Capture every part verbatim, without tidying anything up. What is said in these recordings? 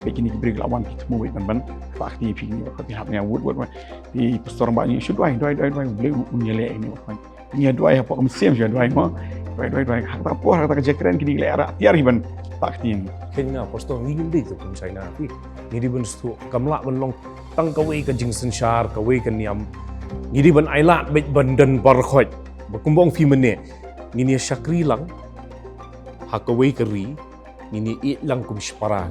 Peit kine ki briew la wan ki thmu wei ban ban. Kata kti phi kine ba phi hap ïa wut wut wut. Phi pastor ba ni shu duwai duwai duwai duwai, Blei un ïaleh ïa kine ba phi. Ïa duwai hapoh ka mynsiem, ïa duwai mo. Duwai duwai duwai. Ha kata ka por, ha kata ka jingkren kine ki leh rat tiar hi ban tak kti. Khein nga pastor, ngi ngim dei tu kum China phi. Ngi dei ban sdang, kam lah ban long tang kawei ka jingsynshar, kawei ka niam. Ngi dei ban ailad beit ban don baroh khoit. Ba kumba ong phi mynne, ngin ïa shakri lang ha kawei ka ri, ngin ïa ïeit lang kum shipara.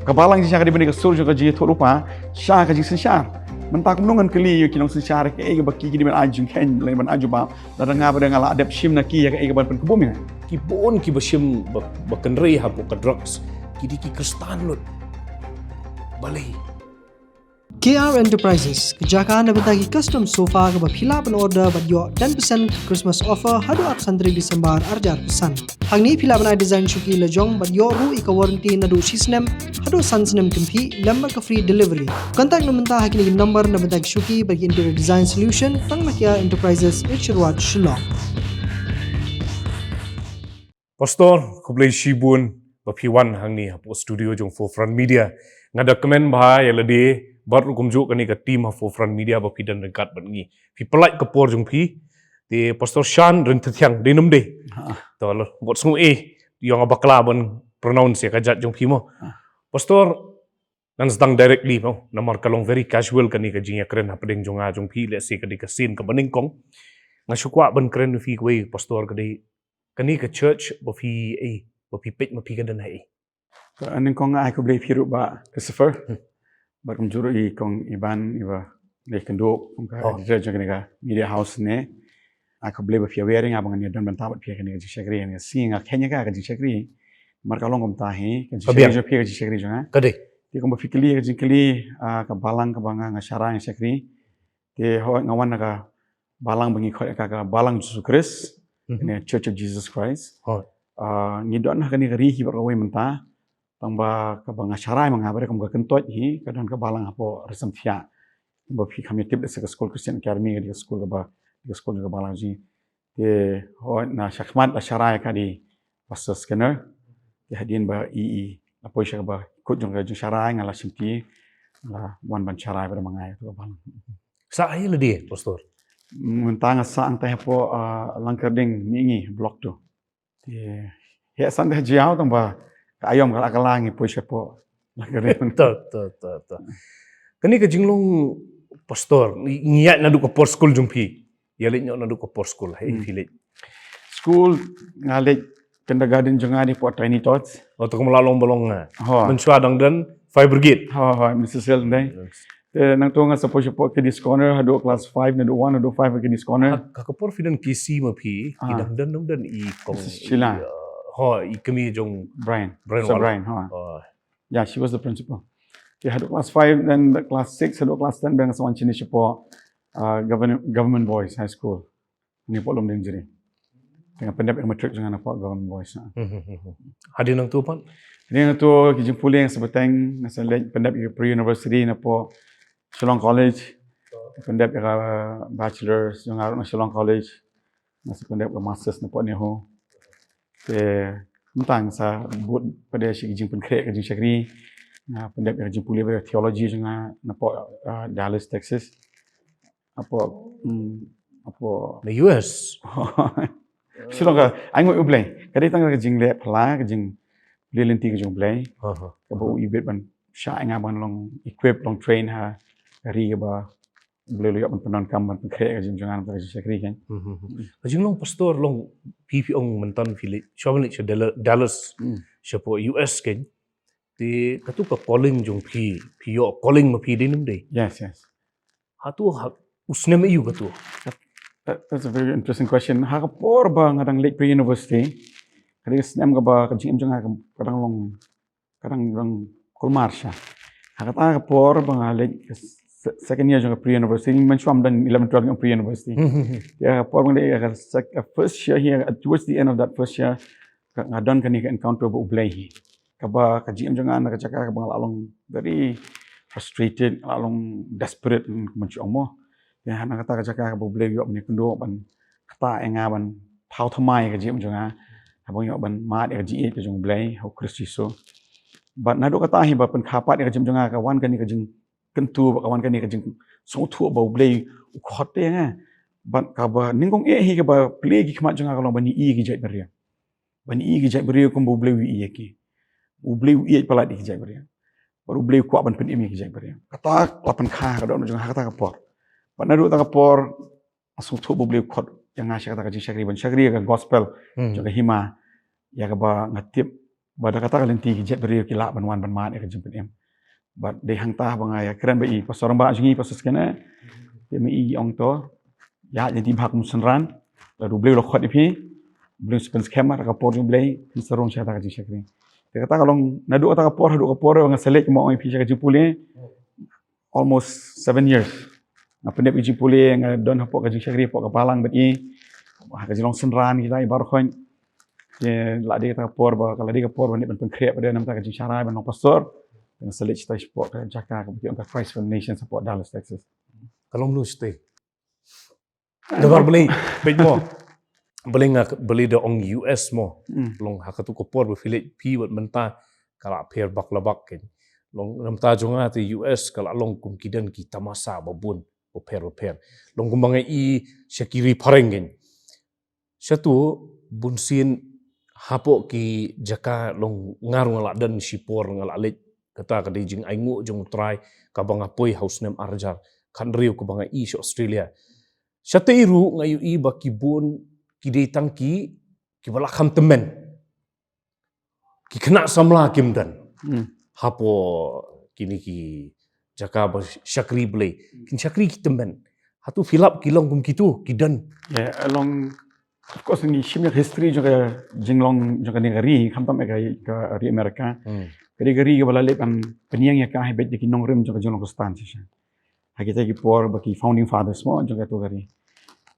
Ka balang jong ka dei ban dei ka sur jong ka jingïathuhlypa sha ka jingsynshar. Mynta kumno ngan kylli ïa ki nongsynshar, kaei kaba ki, ki dei ban ai jingkheiñ lane ban ai jubab, lada nga ba dang nga la dep shim na ki ïa kaei kaban pynkhuid ïa nga? Ki bun kiba shim ba, ba kynrei hapoh ka drugs ki dei ki Khristan lut. Balei? K R Enterprises, ka jaka na bynta ki custom sofa kaba phi lah ban order bad ïoh ten percent Christmas offer haduh arphew san tarik December arhajar arphew san. Hangne phi lah ban ai design shuki la jong bad ïoh ruh ïa ka warranty naduh shi snem haduh san snem kynthih lem bad ka free delivery. Contact na mynta ha kine ki number na bynta ki shuki bad ki interior design solution tang na K R Enterprises, H Road, Shillong. Pastor, khublei shibun ba phi wan hangne hapoh studio jong Forefront Media. Nga da kmen bha ïa lade bad ruh kumjuh kane ka team ha Forefront Media ba phi don ryngkat bad ngi. Phi pynlait ka por jong phi. Te Pastor Shan Ryntathiang, dei ne ym dei? To lo, bad sngew eh ïa nga bakla ban pronounce ïa ka jait jong phi mo. Pastor, ngan sdang directly mo, namar ka long very casual kane ka jingïakren hapdeng jong nga jong phi, lehse ka dei ka sien kaba nyngkong. Nga shu kwah ban kren ïa phi kawei Pastor, ka dei kane ka church ba phi, eh, ba phi peit ma phi ka don ha, eh. Ka nyngkong nga ai khublei phi ruh Bah Christopher. Bad kumjuh ruh i kong Iban iba leh kynduh kum ka editor jong kane ka media house ne. Ai khublei ba phi aware ïa nga ba ngan ïa don bynta bad phi ha kane ka jingshakri, kane ka sngi nga kheiñ ïa ka, ka jingshakri. Namar ka long kumta hi, ka jingshakri jong phi, ka jingshakri jong nga. Ka dei. Te kumba phi kylli ka jingkylli, ah, ka balang kaba nga, nga sharai nga shakri. Te hooid nga wan na ka balang ba ngi khot ïa ka, ka Balang Jisu Khrist, ne Church of Jesus Christ. Ah, ngi don ha kane ka ri hi baroh kawei mynta. Tang ba kaba nga sharai ma nga ba dei kum ka kyntoit hi, ka don ka balang hapoh Risamthiah. Ba phi kham ïa tip, lehse ka skul Christian Academy ka dei ka skul kaba, ka skul jong ka balang jong ngi. Te hooid na shakhmat la sharai ka dei Pastor Skinner. Te hadien ba i, i la poi sha kaba kut jong ka jingsharai, nga la shimti, nga la wan ban sharai bad ma nga ïa ka balang. Sah ha ïa lade Pastor? Mynta nga sah hangtai hapoh, ah, Langkyrding, Mihngi, block two. Te heh san te ha jia tang ba ka aïom ka la kylla ngi poi shapoh Langkyrding. To, to, to, to. Kane ka jinglong Pastor, ngi, ngi ïaid naduh ka por skul jong phi. Ïa leit noh naduh ka por skul, ha ïing phi leit? Skul nga leit kindergarten jong nga dei hapoh Tiny Tots. Oh, to kumba la long ba long nga. Mynshuwa dang don Fire Brigade. Ho, ho, Mister Sel dei. Te nangta nga sa poi shapoh Kiddies Corner haduh class five, naduh one haduh five Kiddies Corner. Ha, ha ka por phi don K C ma phi, ki dang don, dang don i kong Missus Sheila. Ho, i kmie jong Brian. Brian Wala. Brian, ho. Yeah, she was the principal. Te haduh class five, then the class six haduh class ten ba nga sa wan shane shapoh, ah, Government, Government Boys High School. Ngi pok lum ding jri. Te nga pyndep ïa ka matric jong nga napoh Government Boys. Hadien nangta pat? Hadien nangta ki jingpule nga sa bteng, nga sa leit pyndep ïa ka pre-university napoh Shillong College. Pyndep ïa ka bachelor's jong nga ruh na Shillong College. Nga sa pyndep ïa ka master's napoh NEHU. Te mynta nga sa bud pat da sha ki jingpynkhreh ka jingshakri. Nga pyndep ïa ka jingpule bad theology jong nga napoh, ah, Dallas, Texas. Hapoh, hmm, hapoh na U S. Shillong ka, ai nguh ïa U Blei. Ka dei tang ka jingleh phylla, ka jingpule lynti ka jong U Blei. Kaba u ibit ban shah ïa nga ban long equip, long train ha ka ri kaba U Blei u la ïoh ban pyndonkam ban pynkhreh ka jingim jong nga na ka jingshakri kan. Ka jinglong Pastor long, phi, phi ong mynta phi leit, shuwa ban leit sha Dal-, Dallas, shapoh U S kan. Te katu ka calling jong phi, phi ïoh calling ma phi, dei ne ym dei? Yes, yes. Hato ha, u snem aïu katu? That, that's a very interesting question. Ha ka por ba nga dang leit pre-university, ka dei ka snem kaba ka jingim jong nga ka dang long, ka dang, dang kulmar sha. Ha kata ka por ba nga leit ka se-, second year jong ka pre-university, mynshuwa ym don eleven twelve jong pre-university. Ïa ka por ba nga leit ka sec-, ka first year hi, towards the end of that first year, ka, nga don kane ka encounter bad U Blei hi. Kaba ka jingim jong nga na ka jaka kaba nga la long very frustrated, nga la long desperate, kumba ngi ong mo. Te na kata ka jaka kaba U Blei u ïoh ban ïakynduh ban ktah ïa nga ban thaw thymmai ïa ka jingim jong nga. Haba nga ïoh ban mad ïa ka jingïeit ka jong U Blei ha U Khrist Jisu. Bad naduh kata hi ba pynkha pat ïa ka jingim jong nga, ka wan kane ka jingkyntu, bad ka wan kane ka jingsngewthuh ba U Blei u khot ïa nga. Bad kaba nyngkong eh hi kaba plie ki khmat jong nga ka long ban ïohi ïa ki jaitbynriew. Ban ïohi ïa ki jaitbynriew kumba U Blei u ïohi ïa ki. U Blei u ïeit palat ïa ki jaitbynriew. Bad U Blei u kwah ban pynim ïa ki jaitbynriew. Kata la pynkha ka dohnud jong nga ha kata ka por. Bad naduh kata ka por, nga sngewthuh ba U Blei u khot ïa nga sha kata ka jingshakri, ban shakri ïa ka gospel jong ka hima, ïa kaba nga tip ba da kata ka lynti ki jaitbynriew ki lah ban wan ban mad ïa ka jingpynim. Bad dei hangta ba nga ïakren bad i Pastor Rangbah jong ngi, Pastor Skeena, te ma i ong to, ïa lynti bha kum synran, lada U Blei u la khot ïa phi, U Blei un pynskhem ha ka por jong U Blei, phin sa rung sha kata ka jingshakri. Te kata ka long, naduh kata ka por haduh ka por ba nga sa leit, kum ong ïa phi, sha ka jingpule, almost seven years. Nga pyndep ka jingpule, nga don hapoh ka jingshakri hapoh ka balang bad i, ha ka jinglong synran kita i baroh khoit. Te la dei kata ka por ba, ka la dei ka por ba ngi ban pynkhreh pat de namar ka jingsharai ban long pastor. Nga sa leit shatai shapoh ka jaka kaba ki ong ka Christ for Nations hapoh Dallas, Texas. Ka long blues te. Dabar balei, beit mo. Balei nga, balei da ong U S mo. Hmm. Long ha katu ka por ba phi leit phi wat mynta ka la pher bak la bak ken. Long namar jong nga te U S ka la long kum ki don ki tamasa ba bun, ba pher ba pher. Long kumba nga i sha ki ri phareng ken. Shatu bun sien hapoh ki jaka long nga ruh nga la don shipor nga la leit, kata ka dei jingainguh jong U Trai kaba nga poi ha u snem ar hajar khathynriew kaba nga i sha Australia. Shatei ruh nga ïohi ba ki bun ki dei tang ki, kiba la kham tymmen. Ki khynnah samla kim don. Hmm. Hapoh kine ki jaka ba shakri Blei. Kin shakri ki tymmen. Hato phi lap ki long kum kitu, ki don. Ïa, long, of course, ngi shim ïa ka history jong ka jinglong jong kane ka ri, khamtam ïa ka, ka ri America. Hmm. Ka dei ka ri kaba la leit ban pynïeng ïa ka hi beit da ki nongrim jong ka jinglong Khristan shisha. Ha kita ki por ba ki founding fathers mo jong katu ka ri.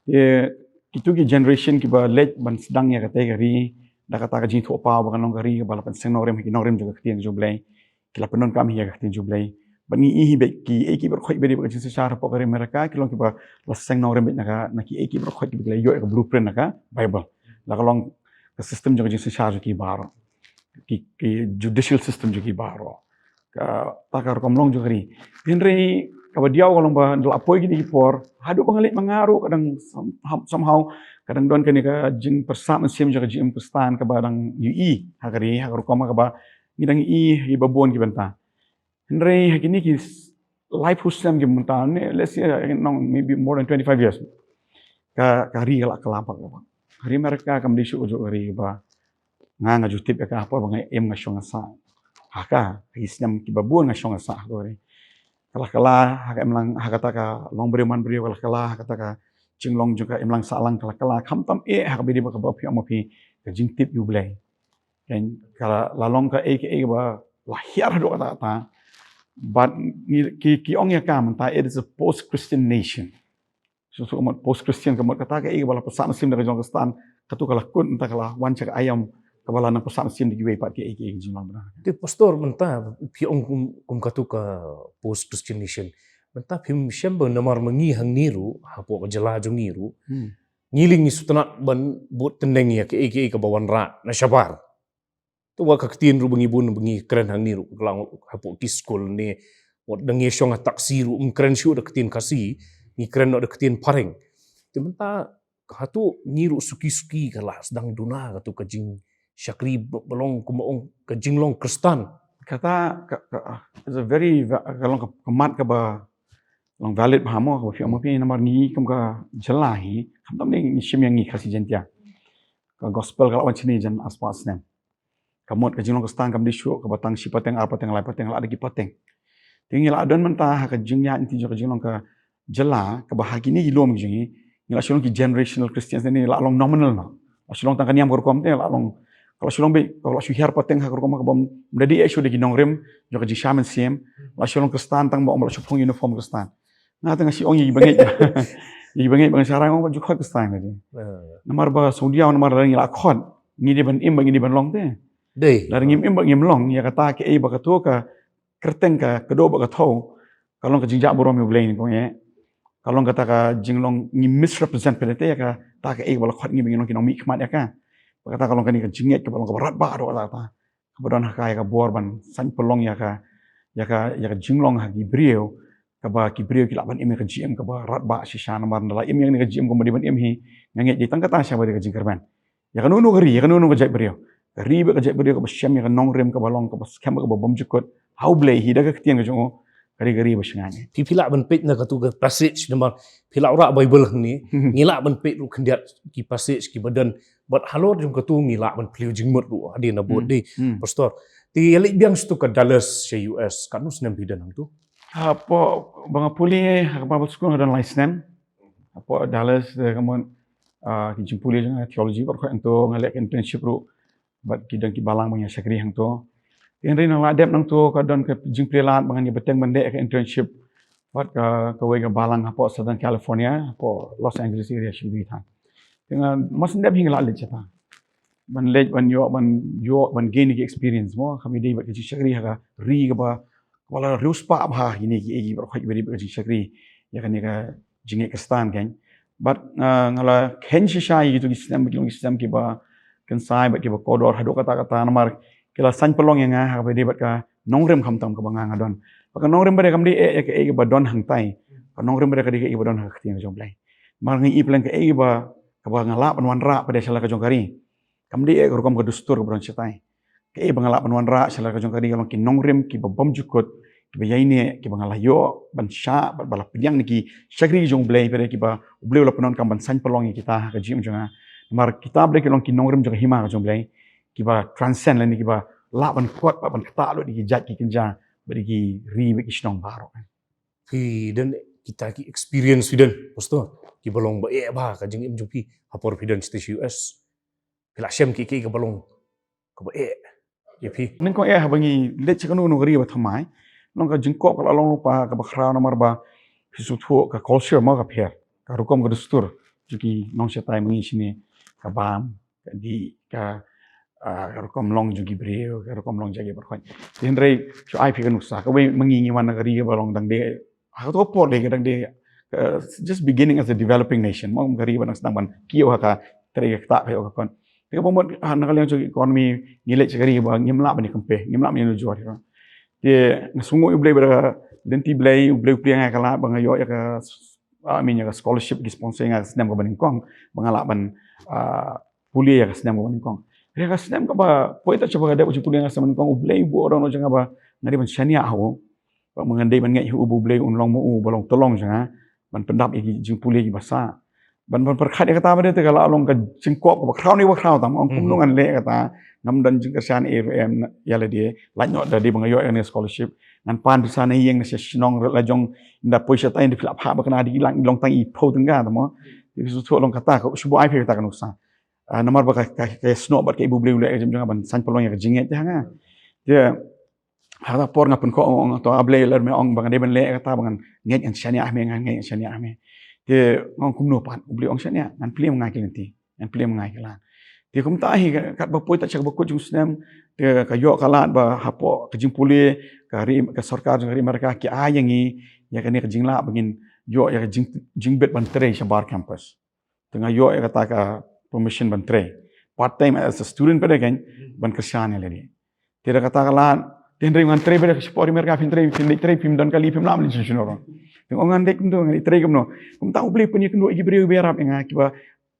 Te kitu ki generation kiba leit ban sdang ïa kata ka ri, da kata ka jingthoh paw ba kan long ka ri kaba la pynseng nongrim ha ki nongrim jong ka ktien jong U Blei. Ki la pyndonkam hi ïa ka ktien jong U Blei. Bad ngi i hi beit kiei kiei baroh khoit ba dei bad ka jingsynshar hapoh ka ri America, ki long kiba la seng nongrim beit na ka, na kiei kiei baroh khoit kiba ki la ïoh ïa ka blueprint na ka Bible. La ka long ka system jong ka jingsynshar jong ki baroh. Ki, ki judicial system jong ki baroh. Kata ka rukom long jong ka ri. Hynrei kaba diaw ka long ba da la poi kine ki por, haduh ba nga leit ma nga ruh ka dang some-, somehow ka dang don kane ka jingpyrsad mynsiem jong ka jingim Khristan kaba dang ïohi ha ka ri, ha ka rukom kaba ngi dang ïohi ha kiba bun ki bynta. Hynrei ha kine ki s-, laiphew snem ki bynta ne, let's say, uh, nong, maybe more than twenty-five years. Ka, ka ri ka la kylla bak bak. Ka ri America kam dei shuh ka juh ka ri ba nga, nga ju tip ïa ka ha por ba nga im nga shong nga sah. Ha ka, ha ki snem kiba bun nga shong nga sah ha ka ri. Ka la kylla ha ka imlang, ha kata ka long briew man briew, ka la kylla ha kata ka jinglong jong ka imlang sahlang, ka la kylla khamtam eh ha kaba dei ba kaba phi ong ma phi ka jingtip ïa U Blei. Kan, ka la long kaei kaei ba la hiar haduh katta katta. But ngi, ki, ki ong ïa ka mynta, it is a post-Christian nation. So, so ka mut post-Christian, ka mut kata kaei ba la pyrsad mynsiem da ka jinglong Khristan, katu ka la kut mynta ka la wan sha ka aïom kaba la nang pyrsad mynsiem da kiwei pat kiei kiei ki jinglong bynta. Te Pastor, mynta phi ong kum, kum katu ka post-Christian nation. Mynta phim shem ba namar ma ngi hangne ruh, hapoh ka jylla jong ngi ruh. Hmm. Ngi lei ngi sngewtynnat ban bud tynneng ïa kaei kaei kaba wanrah na shabar. Te wat ka ktien ruh ba ngi bun ba ngi kren hangne ruh ka la long hapoh ki skul ne. Wat da ngi shong ha taxi ruh ym kren shuh da ka ktien Khasi, ngi kren noh da ka ktien phareng. Te mynta hato ngi ruh suki suki ka la sdang duna katu ka jingshakri ba, ba long kumba ong ka jinglong Khristan. Kata ka, ka, is a very va-, ka long ka, ka mat kaba long valid bha mo, kaba phi ong ma phi namar ngi kum ka jylla hi, khamtam ne ngi shim ïa ngi Khasi Jaiñtia. Ka gospel ka la wan shane jan arspah snem. Ka mut ka jinglong Khristan kam dei shuh kaba tang shi pateng, ar pateng, lai pateng, la da ki pateng. Te ngi la don mynta ha ka jingïaid lynti jong ka jinglong ka jylla, kaba ha kine ki lum jong ngi, ngi la shu long ki generational Christians ne, la long nominal noh. La shu long tang ka niam ka rukom te, la long, ka la shu long beit, ka la shu hiar pateng ha ka rukom kaba ym da dei eh shuh da ki nongrim jong ka jingshah mynsiem, la shu long Khristan tang ba ym la shu phong uniform Khristan. Nga te nga shu ong ïa ki bangeit. Ïa ki bangeit ba nga sharai ong ba ju khot Khristan ka dei. Ah. Namar ba sngewdiaw namar lada ngi la khot, ngi dei ban im ba ngi dei ban long te. Dei. Lada ngim im ba ngim long, ïa kata kaei ba kato ka kyrteng ka kdew bad ka thew, ka long ka jingjah burom ïa U Blei ne kong eh. Ka long kata ka jinglong ngi misrepresent pynte ïa kata kaei ba la khot ngi ba ngi long ki nongmihkhmat ïa ka. Ba kata ka long kane ka jingngeit kaba long kaba radbah haduh katta katta. kaba don ha ka, ïa ka bor ban saiñ pynlong ïa ka, ïa ka, ïa ka jinglong ha ki briew, kaba ki briew ki lah ban im ïa ka jingim kaba radbah shisha. Namar ynda la im ïa kane ka jingim kumba dei ban im hi, nga ngeit dei tang kata shisha ba dei ka jingkyrmen. Ïa kano kano ka ri, ïa kano kano ka jaitbynriew, ka ri bad ka jaitbynriew kaba shem ïa ka nongrim kaba long kaba skhem bad kaba bymjukut ha U Blei hi da ka ktien ka jong u, ka dei ka ri ba shngaiñ. Phi, phi lah ban peit na katu ka passage, namar phi la rah Baibl hangne. Ngi lah ban peit ruh khyndiat ki passage kiba don, bad halor jong katu ngi lah ban plie jingmut ruh hadien nabud, dei, Pastor. Te ïa leit biang sha tu ka Dallas sha U S, katno snem phi don hangtu? Hapoh ba nga pule ha ka Bible school nga don lai snem. Hapoh Dallas, eh, ka mon, ah, ki jingpule jong nga theology, bad hangto nga leh ka internship ruh bad ki don ki balang ba ngi ïa shakri hangto. Te hynrei nang la dep nangto ka don ka jingplie lad ba ngan ïa bteng ban leh ka internship bad ka, kawei ka balang hapoh Southern California, hapoh Los Angeles area, sha Utah. Te nga mut shu dep hi nga la leit shata ban leit ban ïoh, ban ïoh ban gain ki experience mo, kam dei bad ka jingshakri ha ka ri kaba, kaba la riewspah bha ha kine kiei kiei baroh kiba dei bad ka jingshakri ïa kane ka jingngeit Khristan, kan. Bad, ah, nga la khein shisha ïa kitu ki snem, ki long ki snem kiba kynsai bad kiba kordor haduh katta katta, namar ki la saiñ pynlong ïa nga ha kaba dei bad ka nongrim khamtam kaba nga, nga don. Bad ka nongrim ba dei kam dei eh ïa kaei kaba don hangtai. Ka nongrim ba dei ka dei kaei kaba don ha ka ktien ka jong U Blei. Namar nga i pleng kaei kaba, kaba nga lah ban wanrah pat de sha la ka jong ka ri. Kam dei eh ka rukom ka dustur kaba don shatai. Kaei ba nga lah ban wanrah sha la ka jong ka ri ka long ki nongrim kiba bymjukut, kiba ïaineh, kiba nga la ïoh ban shah bad ba la pdiang na ki shakri jong U Blei, pat de kiba U Blei u la pyndonkam ban saiñ pynlong ïa kita ha ka jingim jong nga. Namar kita pat de ki long ki nongrim jong ka hima ka jong U Blei, kiba transcend lane kiba lah ban kot bad ban ktah lut ïa ki jait ki kynja bad ïa ki ri bad ki shnong baroh. Phi don kita ki experience, phi don, Pastor, kiba long ba eh bha ha ka jingim jong phi ha por phi don shatei sha U S? Phi la shem kiei kiei kaba long kaba eh ïa phi? Nyngkong eh haba ngi leit sha kano kano ka ri ba thymmai, long ka jingkop ka la long lypa kaba khraw, namar ba phi sngewthuh ka culture mo ka pher, ka rukom ka dustur jong ki nongshatai ma ngi shane, ka bam, ka dih, ka, ah, ka rukom long jong ki briew, ka rukom long jong ki baroh. Te hynrei shu ai phi ka nuksa, kawei ma ngi ngi wan na ka ri kaba long dang dei, ha kato ka por dei ka dang dei, uh, just beginning as a developing nation. Mo, ka ri ba dang sdang ban kiew ha ka trei ka ktah, ka ïoh ka kot. Te kaba mut, ha, na ka liang jong ka economy ngi leit sha ka ri ba ngim lah ban ïa compare, ngim lah ban ïa nujor, you know. Te nga sngewnguh ïa U Blei ba da ka lynti Blei, U Blei u plie ïa nga ka lad ba nga ïoh ïa ka, ah, I mean, ïa ka scholarship, ki sponsor ïa nga ka snem kaba nyngkong ba nga lah ban, ah, pule ïa ka snem kaba nyngkong. Ïa ka snem kaba poi, ta shuwa ba ka dep u jingpule ïa nga snem nyngkong, U Blei u buh u rong noh jong nga ba nga dei ban shaniah ha u. Ba ma ngan dei ban ngeit ha u ba U Blei un long ma u ba long tyllong jong nga ban pyndap ïa ki jingpule kiba sah. Ban, ban pyrkhat ïa kata pat de te ka la long ka jingkop kaba khraw ne kaba khraw tam. Ong kumno ngan leh kata, ngam don jingkyrshan ei ruh em ïa lade, lait noh da dei ba nga ïoh ïa kane ka scholarship. Ngan pan pisa na ïing na sha shnong, la jong ynda poi shatai ynda phi la phah ba kane dei ki long tang i phew tyngka tam mo. Te phi sngewthuh long kata ka, shu buh ai phi kata ka nuksa. Ah, namar ba ka, ka, ka snoh bad kaei ba U Blei u leh ha ka jingim jong nga ban saiñ pynlong ïa ka jingngeit ha nga. Te ha kata por nga pynkhoh, ong, ong, to A Blei, lada me ong ba nga dei ban leh kata ba ngan ngeit, ngan shaniah ha me, ngan ngeit, ngan shaniah ha me. Te nga ong kumno pat, U Blei ong shaniah, ngan plie ma nga ki lynti, ngan plie ma nga ki lad. Te kumta hi ka, katba poi tat sha kaba kut jong u snem, te ka ïoh ka lad ba hapoh ka jingpule, ka ri, ka sorkar jong ka ri Amerika ki ai ïa ngi ïa kane ka jinglah ba ngin ïoh ïa ka jing, jingbit ban trei shabar campus. Te nga ïoh ïa kata ka permission ban trei part time as a student pat de, kan, ban kyrshan ïa lade. Te da kata ka lad, te hynrei ngan trei pat de, ka shipor Amerika phin trei, phin leit trei, phim don kali, phim lah ban leit shano shano ruh. Te nga ong ngan leit kumno, ngan leit trei kumno. Kumta U Blei u pynïakynduh ïa ki briew ba ïarap ïa nga, kiba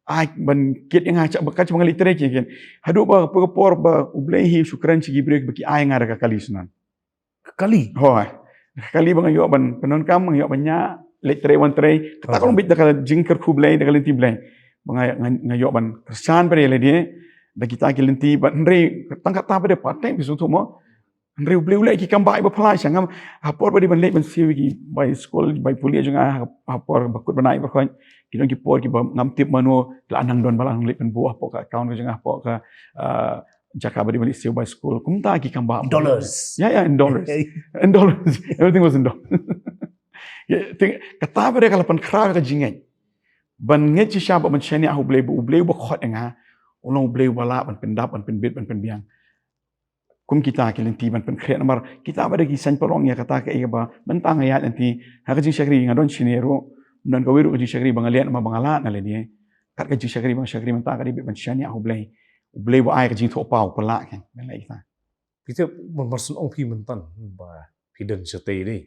ai ban kit ïa nga, sha ba, ka sha ba ngan leit trei ki, kan. Haduh ba ka por ba U Blei hi u shu kren sha ki briew kiba ki ai ïa nga da ka kali shano. Kali. Hooid. Kali ba nga ïoh ban pyndonkam, ba nga ïoh ban ñiah, leit trei wan trei. Kata ka long beit da ka jingkyrkhu Blei, da ka lynti Blei. Ba nga, nga, nga ïoh ban kyrshan pat de ïa lade da kita ki lynti, bad hynrei tang kata pat de part time, phi sngewthuh mo. Hynrei U Blei u leh ki kam ba ai ba phylla sha nga. Ha por ba dei ban leit ban siew ïa ki bai skul, bai pule jong nga, ha, ha por ba kut bnai baroh, ki don ki por kiba ngam tip mano la nang don ba la nang leit pynbuh hapoh ka account ka jong nga, hapoh ka, ah, jaka ba dei ban leit siew bai skul. Kumta ki kam ba. Dollars. Ya, ya, in dollars. In dollars. Everything was in dollars. Ya, te kata pat de ka la pynkhraw ïa ka jingngeit. Ban ngeit shisha bad ban shaniah ha U Blei ba U Blei uba khot ïa nga u long U Blei uba lah ban pyndap, ban pynbit, ban pynbiang. Kum kita ki lynti ban pynkhreh, namar kita pat de ki saiñ pynlong ïa kata kaei kaba mynta nga ïaid lynti ha ka jingshakri, nga don shane ruh, ym don kawei ruh ka jingshakri ba nga leh namar ba nga lad na lade. Kat ka jingshakri ba nga shakri mynta ka dei beit ban shaniah ha U Blei. U Blei uba ai ka jingthoh paw, pynlah, kan, ban leh kita. Phi tip, man mar syn ong phi myntan ba phi don shatei dei.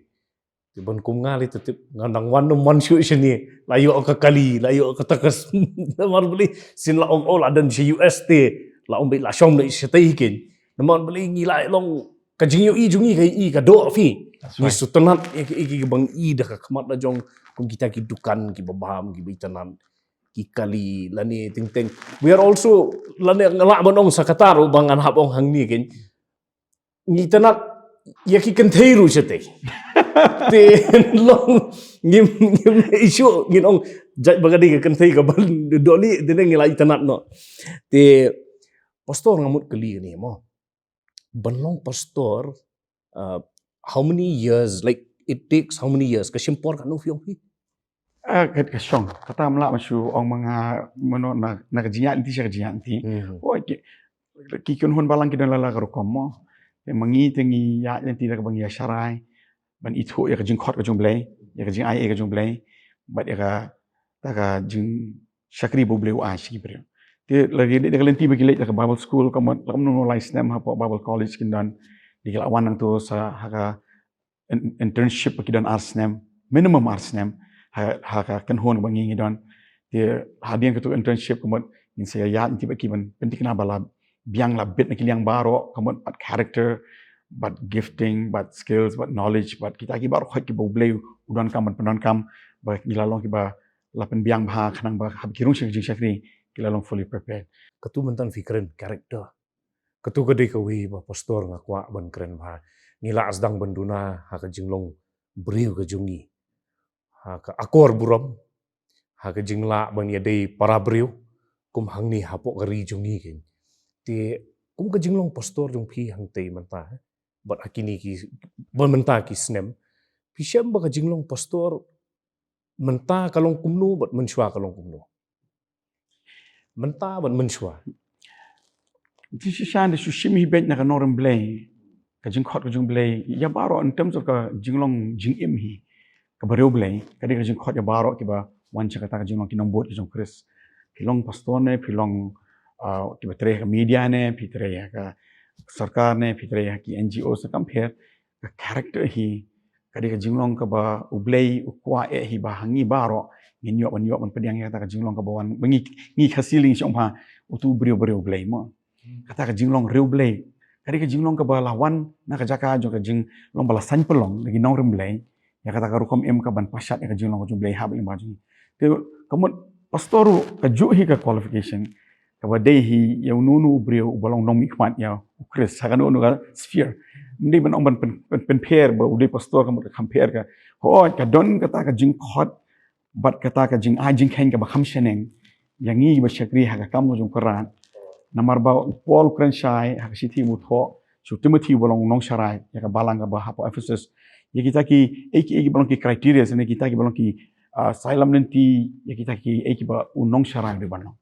Te ban kum nga lei te tip, nga dang wan nym wan shuh shane, la ïoh ka kali, la ïoh ka takas. Namar balei syn la ong, oh, la don sha U S te, la ong beit la shong lei shatei hi kein. Namar balei ngi la long ka jingïohi jong ngi ka i ka doh phi. That's Ngi right. shu tynnat ïa ki, ïa ki bang i da ka khmat la jong, kum kita ki dukan, ki babam, ki baitynnat, ki kali, lane teng teng. We are also, lane nga lah ban ong sa kata ruh ba ngan hap ong hangne kein. Ngi tynnat ïa ki kynthei ruh shatei. Te long ngim, ngim issue, ngin ong jait ba ka dei ka kynthei ka ban doh lei, te ngi la i tynnat noh. Te pastor, nga mut kylli kane mo. Ban long pastor, uh, how many years, like, it takes how many years? Ka shim por katno phi ong phi? Ah, ka, ka shong. Kata ym lah ban shu ong ma nga, mano, na, na ka jingïaid lynti sha ka jingïaid lynti. Hmm. Oh, ki, ki kynhun balang ki don la la ka rukom mo. Te ma ngi te ngi ïaid lynti da kaba ngi ïa sharai ban ithuh ïa ka jingkhot ka jong U Blei, ïa ka jingai ei ka jong U Blei, bad ïa kata ka jingshakri ba U Blei u ai sha ki briew. Te la ki leit da ka lynti ba ki leit da ka Bible school, ka mut la kumno lai snem hapoh Bible College kin don. Te ki la wan nangto sa ha ka in-, internship ba ki don ar snem, minimum ar snem, ha, ha ka kynhun ba ngi ngi don. Te hadien kato internship ka mut ngin sa ïaid lynti bad ki ban pynthikna ba la biang la bit na ki liang baroh, ka mut bad character, bad gifting, bad skills, bad knowledge, bad kita ki baroh khoit kiba U Blei u donkam ban pyndonkam, ba ngi la long kiba la pynbiang bha khnang ba haba ki rung sha ka jingshakri ki la long fully prepared. Kato mynta phi kren character. Kato ka dei kawei ba pastor nga kwah ban kren bha. Ngi la sdang ban duna ha ka jinglong briew ka jong ngi, ha ka akor burom, ha ka jinglah ban ïadei para briew, kum hangne hapoh ka ri jong ngi kein. Te kum ka jinglong pastor jong phi hangtei mynta, eh, bad ha kine ki, bad mynta ki snem, phi shem ba ka jinglong pastor mynta ka long kumno bad mynshuwa ka long kumno? Mynta bad mynshuwa. Jingshisha da shu shim hi beit na ka nongrim Blei, ka jingkhot ka jong U Blei ïa baroh in terms of ka jinglong jingim hi kaba riewblei, ka dei ka jingkhot ïa baroh kiba wan sha kata ka jinglong ki nongbud ka jong U Khrist. Phi long pastor ne, phi long, ah, kiba trei ha ka media ne, phi trei ha ka sorkar ne, phi trei ha ki N G O, sa kam pher, ka character hi ka dei ka jinglong kaba U Blei u kwah eh hi ba ha ngi baroh ngin ïoh ban, ïoh ban pdiang ïa kata ka jinglong kaba wan ba ngi, ngi Khasi lei ngi shong bha utu u briew ba riewblei mo. Kata ka jinglong riewblei ka dei ka jinglong kaba la wan na ka jaka jong ka jinglong ba la saiñ pynlong da ki nongrim Blei ïa kata ka rukom im ka ban pashat ïa ka jinglong ka jong U Blei ha ba im ba jong ngi. Te ka mut pastor ruh ka juh hi ka qualification kaba dei hi ïa uno uno u briew uba long nongmihkhmat ïa U Khrist ha kano kano ka sphere. Ym dei ban ong ban pyn, pyn, pynpher ba u dei pastor ka mut ka kham pher ka. Hooid, ka don kata ka jingkhot bad kata ka jingai jingkheiñ kaba kham shaneng ïa ngi ba shakri ha ka kam ka jong U Khrist. Namar ba u Paul u kren shai ha ka shithi ba u thoh sha u Timothy uba long u nongsharai ïa ka balang kaba hapoh Ephesus, ïa kita ki, ïa ki, ïa kiba long ki criteria ne kita kiba long ki, ah, sailam lynti ïa kita ki, ïa kiba u nongsharai u dei ban long.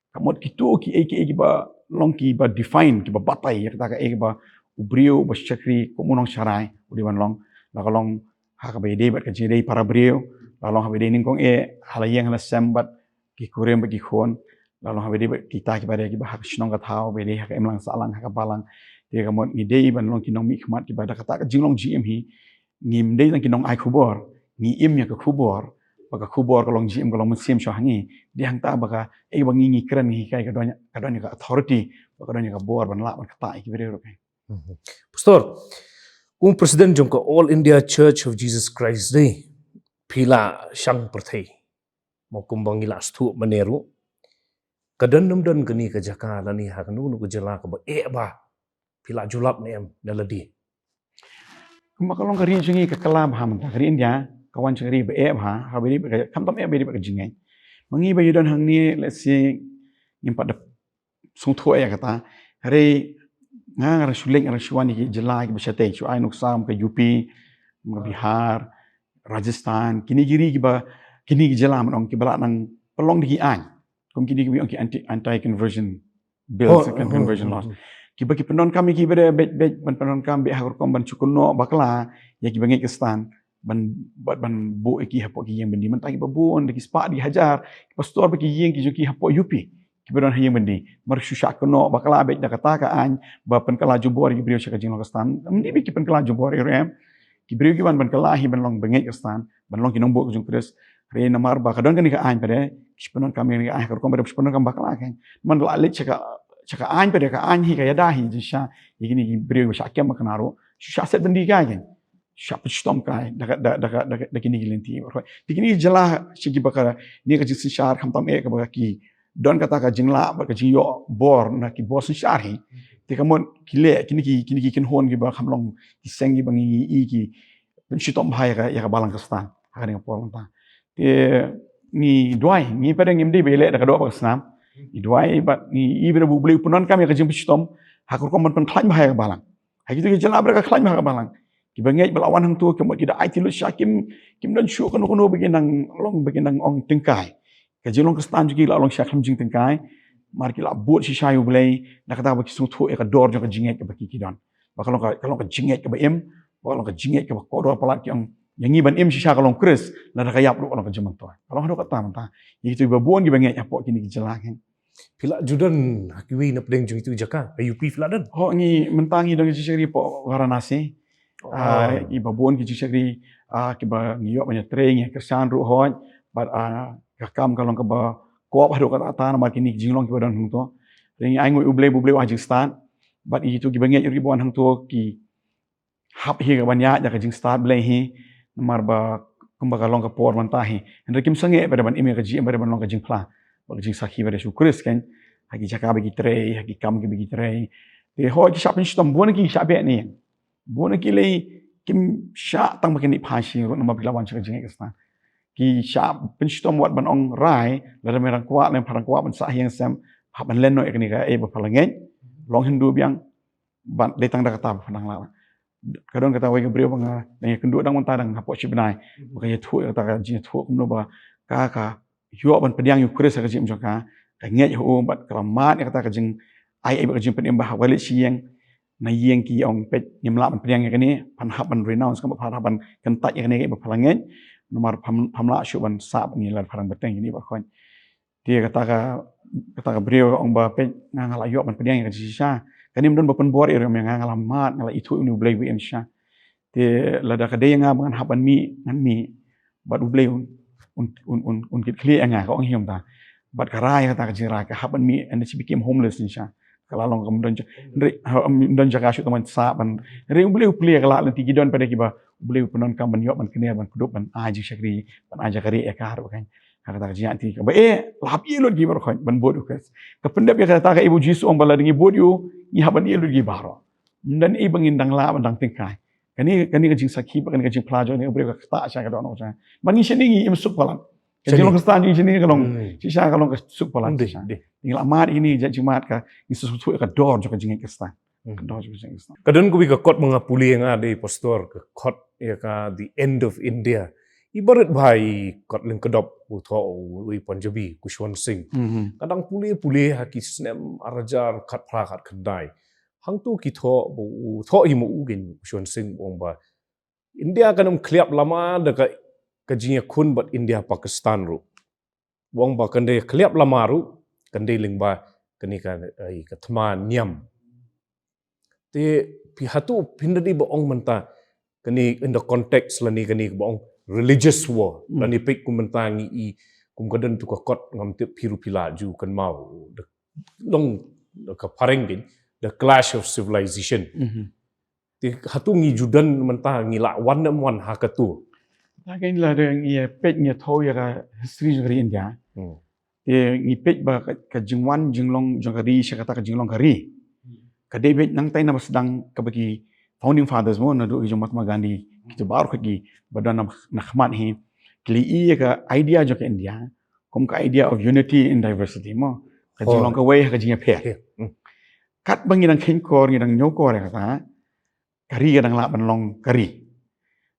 Ka mut kito ki, ïa ki, ïa kiba long kiba define, kiba batai ïa kata ka, ïa kiba u briew ba shakri kum u nongsharai u dei ban long. La ka long ha kaba ïadei bad ka jingïadei para briew, la long ha kaba ïadei nyngkong eh ha la ïing ha la sem bad ki kurim bad ki khun, la long ha kaba ïadei bad kita kiba dei kiba ha ka shnong ka thaw, ba dei ha ka imlang sahlang, ha ka balang. Te ka mut ngi dei ban long ki nongmihkhmat kiba da kata ka jinglong jingim hi ngim dei tang ki nongai khubor, ngi im ïa ka khubor, ba ka khubor ka long jingim, ka long mynsiem sha ha ngi. Dei hangta ba ka, eh, ba ngi, ngi kren, ngi hikai, ka don, ka don ïa ka authority, ba ka don ïa ka bor ban lah ban ktah ïa ki briew ruh. Mhm. Pastor, kum president jong ka All India Church of Jesus Christ dei, phi la shang pyrthei. Mo kumba ngi la sdang mynne ruh, ka don ym don kane ka jaka lane ha kano kano ka jylla kaba eh bha, phi la ju lap ne em na lade? Kumba ka long ka ri jong ngi ka kylla bha mynta, ka ri India ka wan sha ka ri ba eh bha, ha ba dei ba ka, khamtam eh ba dei ba ka jingngeit. Ma ngi ba ïa don hangne, let's say, ngim pat da sngewthuh ïa kata. Hynrei nga, nga dang shu leit, nga dang shu wan ïa ki jylla kiba shatei, shu ai nuksa kum ka U P, kum ka Bihar, Rajasthan, kine ki ri kiba, kine ki jylla, man ong, kiba la nang pynlong da ki aiñ kum kine kiba ong ki anti, anti conversion bills, oh, kan, conversion laws. Kiba ki pyndonkam ïa kiba dei beit beit ban pyndonkam beit ha ka rukom ban shu kynnoh bakla ïa kiba ngeit Khristan ban, ban, ban buh ïa ki hapoh ki ïing byndi. Mynta kiba bun, da ki spah, da ki hajar ki pastor bad ki ïing ki jong ki hapoh U P. kiba don ha ïing byndi. Namar shu shah kynnoh bakla beit da kata ka aiñ ba pynkylla jubor ïa ki briew sha ka jinglong Khristan. Ym dei beit ki pynkylla jubor ïa ruh em. Ki briew ki wan ban kylla hi ban long bangeit Khristan, ban long ki nongbud ka jong u Khrist. Hynrei namar ba ka don kane ka aiñ pat de, ki shu pyndonkam ïa kane ka aiñ ha ka rukom pat de, shu pyndonkam bakla kein. Man la leit sha ka, sha ka aiñ pat de, ka aiñ hi ka ïada hi jingshisha ïa kine ki briew ba shah kem bakla ruh. Shu shah set byndi kai kein. Shah pynshitom kai da ka, da, da ka, da ka, da kine ki lynti. Te kine ki jylla sha kiba kane ka jingsynshar khamtam eh kaba ki don kata ka jinglah bad ka jingïoh bor na ki bor synshar hi. Te ka mut ki leh kine ki, kine ki kynhun kiba kham long ki seng kiba ngi ïohi ki pynshitom bha ïa ka, ïa ka balang Khristan ha kane ka por mynta. Te ngi duwai, ngi pat de ngim dei ba ïaleh da ka doh bad ka snam. Ngi duwai bad ngi ïohi ba U Blei u pyndonkam ïa ka jingpynshitom ha ka rukom ban pynkhlaiñ bha ïa ka balang. Ha kito ki jylla ba da ka khlaiñ bha ka balang, kiba ngeit ba la wan hangto ki mut ki da aiti lut shisha, kim, kim don shuh kano kano ba ki nang long, ba ki nang ong tyngkai. Ka jinglong Khristan jong ki la long shisha khlem jingtyngkai. Namar ki la bud shisha ïa U Blei da kata ba ki sngewthuh ïa ka dor jong ka jingngeit kaba ki, ki don. Ba ka long ka, ka long ka jingngeit kaba im, ba ka long ka jingngeit kaba kordor palat, ki ong ïa ngi ban im shisha ka long U Khrist, lada ka ïap ruh ka long ka jingmyntoi. Ka long haduh katta mynta ïa kito kiba bun kiba ngeit hapoh kine ki jylla kein. Phi la ju don ha kiwei na pdeng jong itu i jaka, ha U P phi la don? Ho, ngi mynta ngi don ka jingshakri hapoh Varanasi. Oh. Ah, iba bun ki jingshakri, ah, kiba ngi ïoh ban ïatrei, ngi kyrshan ruh hooid, bad, ah, ka kam ka long kaba kop haduh katta namar kine ki jinglong kiba don hangto. Hynrei ngi ai nguh U Blei, U Blei u ai jingstad. Bad itu kiba ngeit ruh kiba wan hangto ki hap hi ka ban ïaid da ka jingstad Blei hi, namar ba kumba ka long ka por mynta hi. Hynrei kim sangeh pat de ban im ïa ka jingim, pat de ban long ka jingphla bad ka jingsakhi bad U Khrist kein, ha ki jaka ba ki trei, ha ki kam kiba ki trei. Te hooid ki shah pynshitom, bun na ki shah beh ne. Bun na ki lei kim shah tang ba kin ïa phai sha ïing ruh namar ba ki la wan sha ka jingngeit Khristan. Ki shah pynshitom wat ban ong rai, lada me dang kwah, lada me dang kwah ban sah ha ïing sem, hap ban len noh ïa kane kaei ba pha la ngeit, long Hindu biang, bad dei tang da kata ba pha nang lah. Ka don kata kawei ka briew ba nga dang ïakynduh dang mynta dang hapoh shi bnai. Ba ka ïathuh ïa kata ka jingïathuh kumno ba ka, ka ïoh ban pdiang ïa U Khrist ha ka jingim jong ka. Ka ngeit ha u bad ka la mad ïa kata ka jingai ei bad ka jingpynim ba haba leit sha ïing, na ïing ki ong peit ngim lah ban pdiang ïa kane, phan hap ban renounce, kumba phan hap ban kyntait ïa kane ba pha la ngeit. Namar pham, pham lah shuh ban sah bad ngi lada pha dang bteng ïa kane baroh khoit. Te kata ka, kata ka briew ka ong ba peit nga, nga la ïoh ban pdiang ïa ka jingshisha. Kane ym don ba pynbor ïa ruh, nga, nga la mad, nga la ithuh ïa une U Blei ba im shisha. Te lada ka dei ïa nga ba ngan hap ban mih, ngan mih. Bad U Blei un, un, un, un, un kit khlieh ïa nga, ka ong hi kumta. Bad ka rai kata ka jingrai, ka hap ban mih, and she became homeless shisha. Ka la long kam don ja-, hynrei, ha, ym don jaka shuh tang ban sah ban. Hynrei U Blei u plie ka la lynti, ki don pat de kiba U Blei u pyndonkam ban ïoh ban kner, ban kdup, ban ai jingshakri, ban ai jaka rieh ïa ka ruh kein. Ha kata ka jingïaid lynti kaba eh, la hap ïeh lut ki baroh khoit ban bud ïa U Khrist. Ka pyndep ïa kata kaei ba U Jisu u ong ba lada ngi bud ïa u, ngi hap ban ïeh lut ki baroh. Ym don ei ba ngin dang lah ban dang tyngkai. Kane, kane ka jingsakhi bad kane ka jingphla jong kane ka briew ka ktah sha ka dohnud jong nga. Ba ngi shane ngi im suk palat. Ka jinglong Khristan jong ngi shane ka long, hmm, shisha ka long ka suk palat. Dei, shisha. Dei. Ngi la mad ïa kine ki jait jingmad, ka ngi sngewthuh ïa ka dor jong ka jingngeit Khristan. Hmm. Ka dor jong ka jingngeit Khristan. Ka don kawei ka kot ba nga pule, nga dei pastor, ka kot ïa ka The End of India. I barit bha i kot lyngkdop u thoh u, u Punjabi, Khushwant Singh. Mhm. Nga dang pule pule ha ki snem ar hajar khatphra khatkhyndai. Hangto ki thoh, ba u thoh hi ma u kein, Khushwant Singh, u ong ba India kan ym khliap lama da ka, ka jingïakhun bad India Pakistan ruh. U ong ba kan dei khliap lama ruh, kan dei lyngba kane ka, eh, ka thma niam. Te phi, hato phin da dei ba ong mynta kane in the context lane kane ba ong religious war. Hmm. Lane peit kum mynta ngi i kum ka don tu ka kot, ngam tip phi ruh phi la ju kynmaw, da long da ka phareng kein, the clash of civilization. Mhm. Te hato ngi ju don mynta, ngi la wan ne ym wan ha kato? Te kein lada ngi peit, ngi thoh ïa ka history jong ka ri India. Hmm. Te ngi peit ba ka, ka jingwan jinglong jong ka ri sha kata ka jinglong ka ri, ka dei beit nangtai na ba sdang kaba ki founding fathers mo, naduh ki jong Mahatma Gandhi, kito baroh ki ba don na, na khmat hi, ki la ïohi ïa ka idea jong ka India kum ka idea of unity in diversity mo. Ka, oh, jinglong kawei ha ka jingïapher. Okay. Hmm. Katba ngi dang kheiñ kor, ngi dang ñiew kor ïa kata, ka ri ka dang lah ban long ka ri.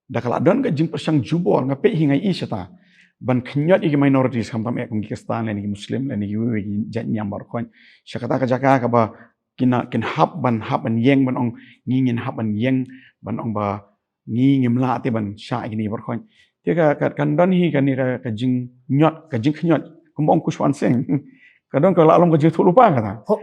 Da ka la don ka jingpyrshang jubor, nga peit hi, nga ïohi shata, ban khñiot ïa ki minorities, khamtam eh kum ki Khristan lane ki Muslim lane kiwei kiwei ki jait niam baroh khoit. Sha kata ka jaka kaba kin, kin hap ban, hap ban ïeng ban ong ngi, ngin hap ban ïeng ban ong ba ngi ngim lah te ban shah ïa kine baroh khoit. Te ka, ka, kan don hi kane ka, ka jingñiot, ka jingkhñiot, kumba ong Khushwant Singh. Ka don ka la long ka jingthoh lypa kata. Ho,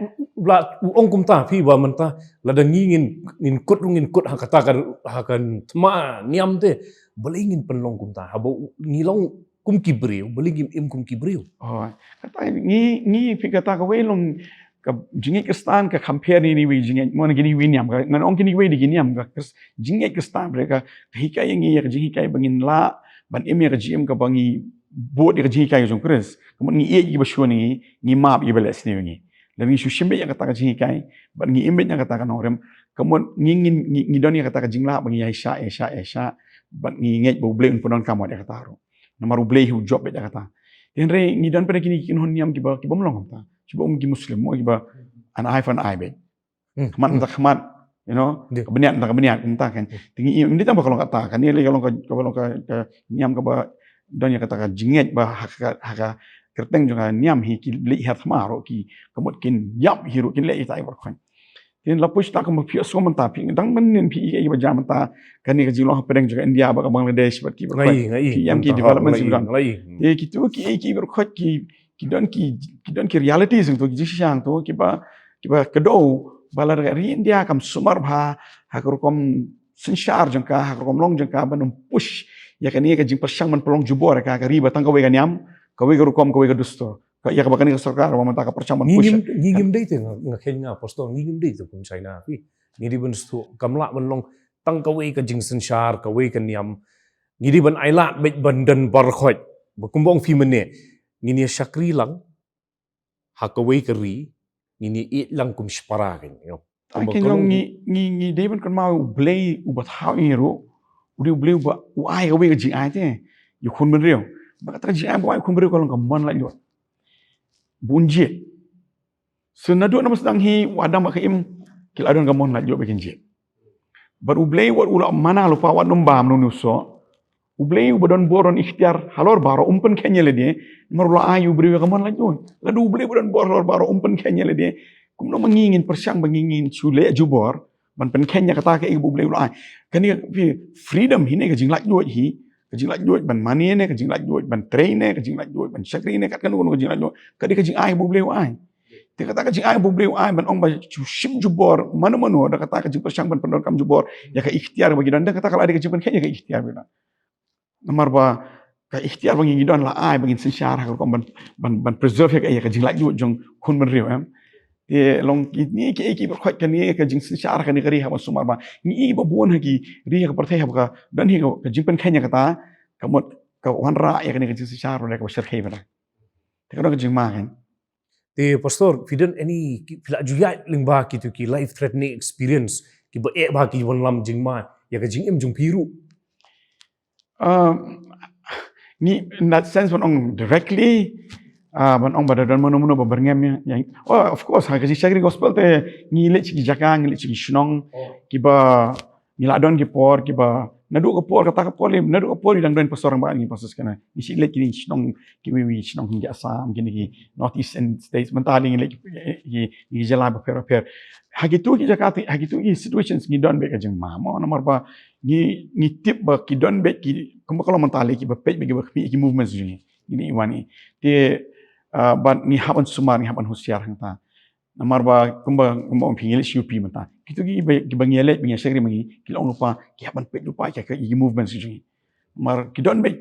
la u ong kumta phi ba mynta lada ngi ngin, ngin kut ruh ngin kut ha kata ka, ha ka thma niam te, balei ngin pynlong kumta? Haba u-, ngi long kum ki briew, balei ngim im kum ki briew? Oh, kata ngi, ngi phi kata kawei long ka jingngeit Khristan ka compare ne ne wei jingngeit, mo ne kine wei niam, ka ngan ong kine wei de ki niam ka Khris-, jingngeit Khristan bre ka, ka hikai ïa ngi ïa ka jinghikai ba ngin lah ban im ïa ka jingim kaba ngi bud ïa ka jinghikai jong Khrist. Ka mut ngi ïeit kiba shun ïa ngi, ngi map ïa kiba leh sniew ïa ngi. Lada ngi shu shim beit ïa kata ka jinghikai bad ngi im beit ïa kata ka nongrim, ka mut ngi, ngi, ngi, ngi don ïa kata ka jinglah ba ngi ïaishah, ïaishah, ïaishah bad ngi ngeit ba U Blei un pyndonkam ïa kata ruh. Namar U Blei hi u jop beit ïa kata. Te hynrei ngi don pat kine ki kynhun niam kiba, kibym long kumta. Kiba um ki Muslim mo, kiba an eye for an eye beit. Hmm. Khmat mynta khmat, you know, ka bniat mynta ka bniat, mynta kan. Hmm. Te ngi, ym dei tang ba ka long kata, kane lei ka long ka, kaba long ka, ka niam kaba don ïa kata ka jingngeit ba ha ka, ha ka kyrteng jong ka niam hi ki leit hiar thma ruh ki, ka mut kin ïap hi ruh kin leh ita i baroh khoit. Te la pyrshah kumba phi ïohsngew mynta phi dang mynnin phi i ba jam mynta kane ka jinglong hapdeng jong ka India bad ka Bangladesh bad ki baroh khoit. Ngi, ngi, phi ïam ki mynta development ngi, ngi. Te kitu ki, ki baroh khoit ki, ki don ki, ki don ki reality sing tu, ki jingshisha sing tu, kiba, kiba kdew ba lada ka ri India kam sumar bha ha ka rukom synshar jong ka, ha ka rukom long jong ka ban ym push ïa kane ka jingpyrshang ban pynlong jubor ïa ka, ka ri ba tang kawei ka niam, kawei ka rukom, kawei ka dustur. Ka, ïa kaba kane ka sorkar ba mynta ka pyrshang ban push. Ngi ngim, ngi ngim dei te nga, nga kheiñ nga, Pastor, ngi ngim dei te kum China phi. Ngi dei ban sdang, kam lah ban long tang kawei ka jingsynshar, kawei ka niam. Ngi dei ban ailad beit ban don baroh khoit. Ba kumba ong phi mynne, ngin ïa shakri lang ha kawei ka ri, ngin ïa ïeit lang kum shipara kan, you know. Kumba ka long ngi, ngi, ngi dei ban kynmaw U Blei uba thaw ïa ngi ruh u dei U Blei uba u ai kawei ka jingai te ïa u khun bynriew. Bad kata ka jingai ba u ai u khun bynriew ka long ka mon laitluid. Bun jied. Sa naduh na ba sdang hi u Adam bad ka Im ki la don ka mon laitluid ba kin jied. Bad U Blei wat u la mana lypa, wat nym bam, nym ïohsngew. U Blei uba don bor don iktiar halor baroh um pynkheiñ ïa lade, namar u la ai ïa u briew ïa ka mon laitluid. Lada U Blei uba don bor halor baroh um pynkheiñ ïa lade, kumno ma ngi ngin pyrshang ba ngi ngin shu leh jubor ban pynkheiñ ïa kata kaei ba U Blei u la ai. Kane ka freedom hi ne ka jinglaitluid hi, ka jinglaitluid ban mane ne, ka jinglaitluid ban trei ne, ka jinglaitluid ban shakri ne, kat kano kano ka jinglaitluid, ka dei ka jingai ba U Blei u ai. Te kata ka jingai ba U Blei u ai ban ong ba shu shim jubor mano mano da kata ka jingpyrshang ban pyndonkam jubor ïa ka iktiar ba ki don, da kata ka la dei ka jingpynkheiñ ïa ka iktiar ba ki don. Namar ba ka iktiar ba ngi don la ai ba ngin synshar ha ka rukom ban, ban, ban preserve ïa ka, ïa ka jinglaitluid jong khun bynriew, em. Te long kine kiei kiei baroh khoit, kane ka jingsynshar kane ka ri haba sumar ba ngi i ba bun ha ki ri ha ka pyrthei haba ka don hi ka, ka jingpynkheiñ ïa kata, ka mut ka wanrah ïa kane ka jingsynshar ruh da kaba shyrkhei ba da. Te ka don ka jingma kan. Te Pastor, phi don any, ki, phi la ju ïaid lyngba kitu ki life threatening experience kiba eh ba ki wanlam jingma ïa ka jingim jong phi ruh? Um, ngi, in that sense, ban ong directly, ah, ban ong ba da don mano mano ba byrngem ïa, ïa, oh, of course, ha ka jingshakri gospel te ngi leit sha ki jaka, ngi leit sha ki shnong, oh, kiba ngi la don ki por kiba naduh ka por, kata ka por lei, naduh ka por i dang don pastor rangbah, ngi pastor kane. Ngi shu leit kine ki shnong, kiwei kiwei shnong ha Assam, kine ki North Eastern States, mynta lei ngi leit ki, ki, ki jylla bapher bapher. Ha kitu ki jaka te, ha kitu ki situations ngi don beit ka jingma mo, namar ba ngi, ngi tip ba ki don beit ki, kumba ka long mynta lei, kiba peit beit, kiba khmih ki movements jong ngi, kine i wan i. Te, ah, bad ngi hap ban sumar, ngi hap ban husiar hangta. Namar ba kumba, kumba ong phi, ngi leit sha U P mynta. Kitu kiba, kiba ngi ïaleit, ba ngi ïashakri ma ngi, ki la ong lypa, ki hap ban peit lypa ïa ki, ïa ki movements jong ngi. Namar ki don beit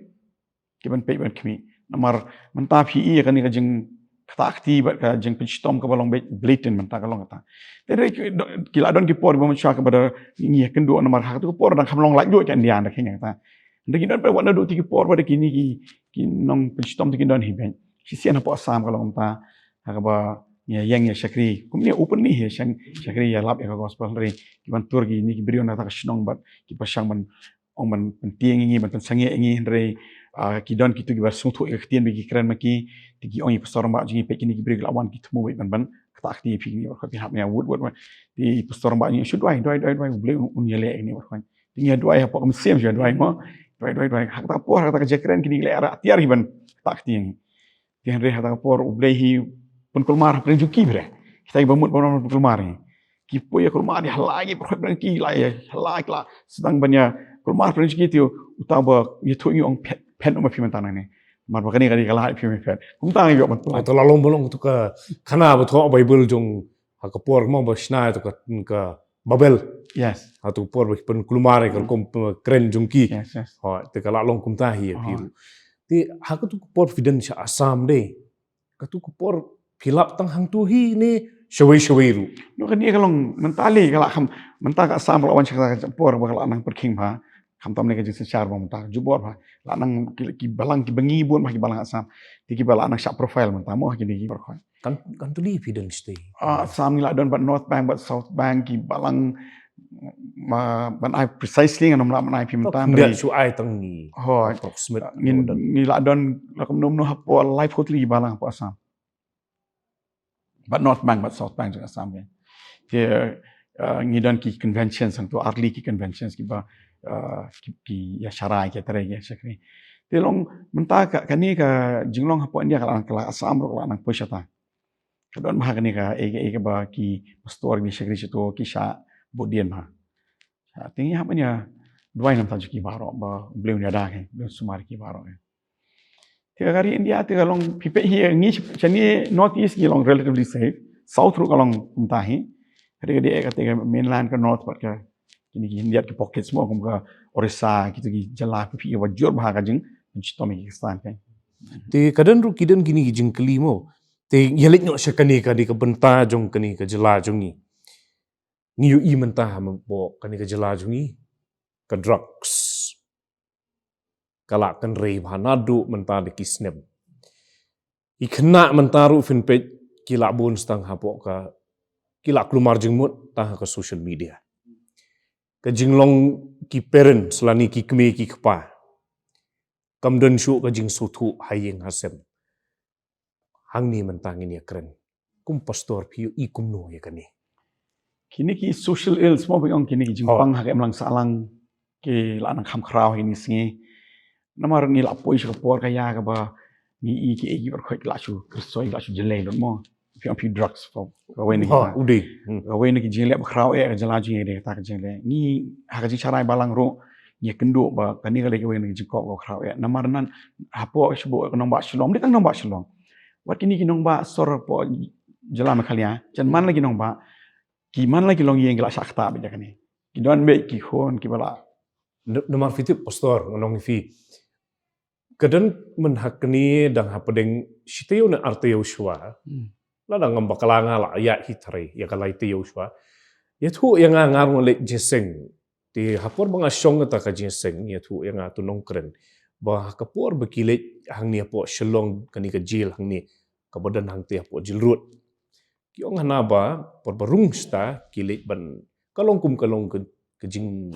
kiban peit ban khmih. Namar mynta phi i ïa kane ka jingktah kti bad ka jingpynshitom kaba long beit blatant mynta, ka long kata. Te hynrei ki, ki la don ki por ba mynshuwa kaba da ngi ïakynduh, namar ha katu ka por dang kham long laitluid ka India, da kheiñ kata. Hynrei ki don pat wat naduh te ki por ba da kine ki, ki nongpynshitom te ki don hi beit. Shisien hapoh Assam ka long kumta, ha kaba ngi ïeng ïashakri, kumne openly hi, shang, shakri, ïalap ïa ka gospel, hynrei ki wan tur kine ki briew na kata ka shnong bad ki pyrshang ban ong ban pyntieng ïa ngi, ban pynsangeh ïa ngi, hynrei, ah, ki don kitu kiba sngewthuh ïa ka ktien ba ki kren ma ki, te ki ong ïa i pastor rangbah jong ngi, peit kine ki briew ki la wan ki thmu beit ban, ban ktah kti ïa phi, kine baroh khoit phin hap ïa wut wut. Te i pastor rangbah jong ngi shu duwai, duwai, duwai, duwai, U Blei un, un ïaleh ïa kine baroh khoit. Te ngi ïa duwai hapoh ka mynsiem, shu ïa duwai mo. Duwai, duwai, duwai. Ha kata ka por, ha kata ka jingkren kine ki la ïarap tiar hi ban ktah kti ïa ngi. Te hynrei ha kata ka por U Blei hi pynkulmar hapdeng jong ki, bre. Kita kiba mut ban pynkulmar hi, ki poi ïa kulmar ïa hala ki baroh khoit, ki la ïa hala, ki la sdang ban ïa kulmar hapdeng jong ki, te uta uba ïathuh ïa ngi u ong, phet, phet, ong ba phi mynta nangne. Mar ba kane kane ka la phi me phet. Kumta ngi ïoh ban pla. Ato la long ba long tu ka khana ba thoh Bible jong ha ka por mo ba shna tu ka ka Babel. Yes. Ha tu ka por ba ki pynkulmar ka rukom kren jong ki. Yes, yes. Ho, te ka la long kumta hi phi. Te ha ka tu ka por phi don sha Assam de. Ka tu ka por phi lap tang hangtu hi ne shawei shawei ruh. No kane ka long mynta le ka la kham mynta ka Assam ka la wan sha ka por ba ka la nang pyrkhing bha. Khamtam ne ka jingsynshar ba mynta jubor bha. La nang ki, ki balang ki bangi bun bha ki balang Assam. Te ki ba la nang shah profile mynta mo kine ki por khoi. Kan kan tu li phi don state. Ah, Assam ngi la don bad North Bank bad South Bank ki balang ma ban ai precisely ngan ym lah ban ai phi mynta. Ngi shu ai tang ngi. Hoi. Approximate. Ngin ngi la don la kumno kumno hapoh lai phew tylli ki balang hapoh Assam. Bad North Bank bad South Bank jong Assam kan. Te, uh, ngi don ki conventions hangtu, arli ki conventions ki ba, uh, ki, ki ïa sharai ki trai ki shakri. Te long mynta ka kane ka jinglong hapoh India ka la, ka la Assam ruh ka la nang push ata. Ka don bha kane ka e, e ka ba ki pastor ki shakri shato ki sha bud dien bha. Sha te ngi hap ban ïa duwai namar jong ki baroh ba Blei un ïada ki, Blei un sumar ki baroh. Te ka ri India te ka long phi peit hi ngi shane North East ngi long relatively safe. South ruh ka long kumta hi. Ka ri ka di ka te ka mainland ka North pat ka kine ki India ki pockets mo kum ka Orissa kitu ki jylla phi peit ba jur bha ka jing, jingchitom ki Pakistan ka. Te ka don ruh ki don kine ki jingkylli mo. Te ïa leit noh sha kane ka di ka bynta jong kane ka jylla jong ngi. Ngi ïohi mynta ha mo kane ka jylla jong ngi ka drugs. Ka la kynrei bha naduh mynta da ki snem. Ki khynnah mynta ruh phin peit ki la bun stang hapoh ka ki la kulmar jingmut tang ha ka social media. Ka jinglong ki parents lane ki kmie ki kpa. Kam don shuh ka jingsngewthuh ha ïing ha sem. Hangne mynta ngin ïa kren. Kum pastor phi ïohi kumno ïa kane. Kine ki social ills mo ba ong kine ki jingpang ha ka imlang sahlang ki la nang kham khraw ha kine ki sngi. Namar ngi la poi sha ka por ka ïa kaba ngi i ki ei ki barkhot ki la shu kyrsoi ki la shu jyllei lut mo. Phi ong phi drugs mo. Kawei na ki ta. Kawei na ki jingleh ba khraw eh ka jylla jong ngi de kata ka jingleh. Ngi ha ka jingsharai balang ruh ngi kynduh ba kane ka lei kawei na ki jingkop ba khraw eh. Namar nan hapoh shuh ka nongbah Shillong. Dei tang nongbah Shillong. Wat kine ki nongbah sor hapoh jylla Meghalaya. Jan man la ki nongbah ki man la ki longïing ki la shah ktah beit ïa kane. Ki don beit ki khun ki ba la. Namar phi tip pastor ngan ong ïa phi. Ka don mynta kane dang hapdeng shi taïew ne ar taïew shuwa. La dang ngam bakla nga la ïa hi trai ïa ka lai taïew shuwa. Ïathuh ïa nga nga ruh leit jingïaseng. Te ha por ba nga shong kata ka jingïaseng ïathuh ïa nga tu nongkren. Ba ha ka por ba ki leit hangne hapoh Shillong kane ka jail hangne kaba don hangte hapoh Jail Road. Ki ong hana ba por ba rung shata ki leit ban ka long kum ka long ka, ka jing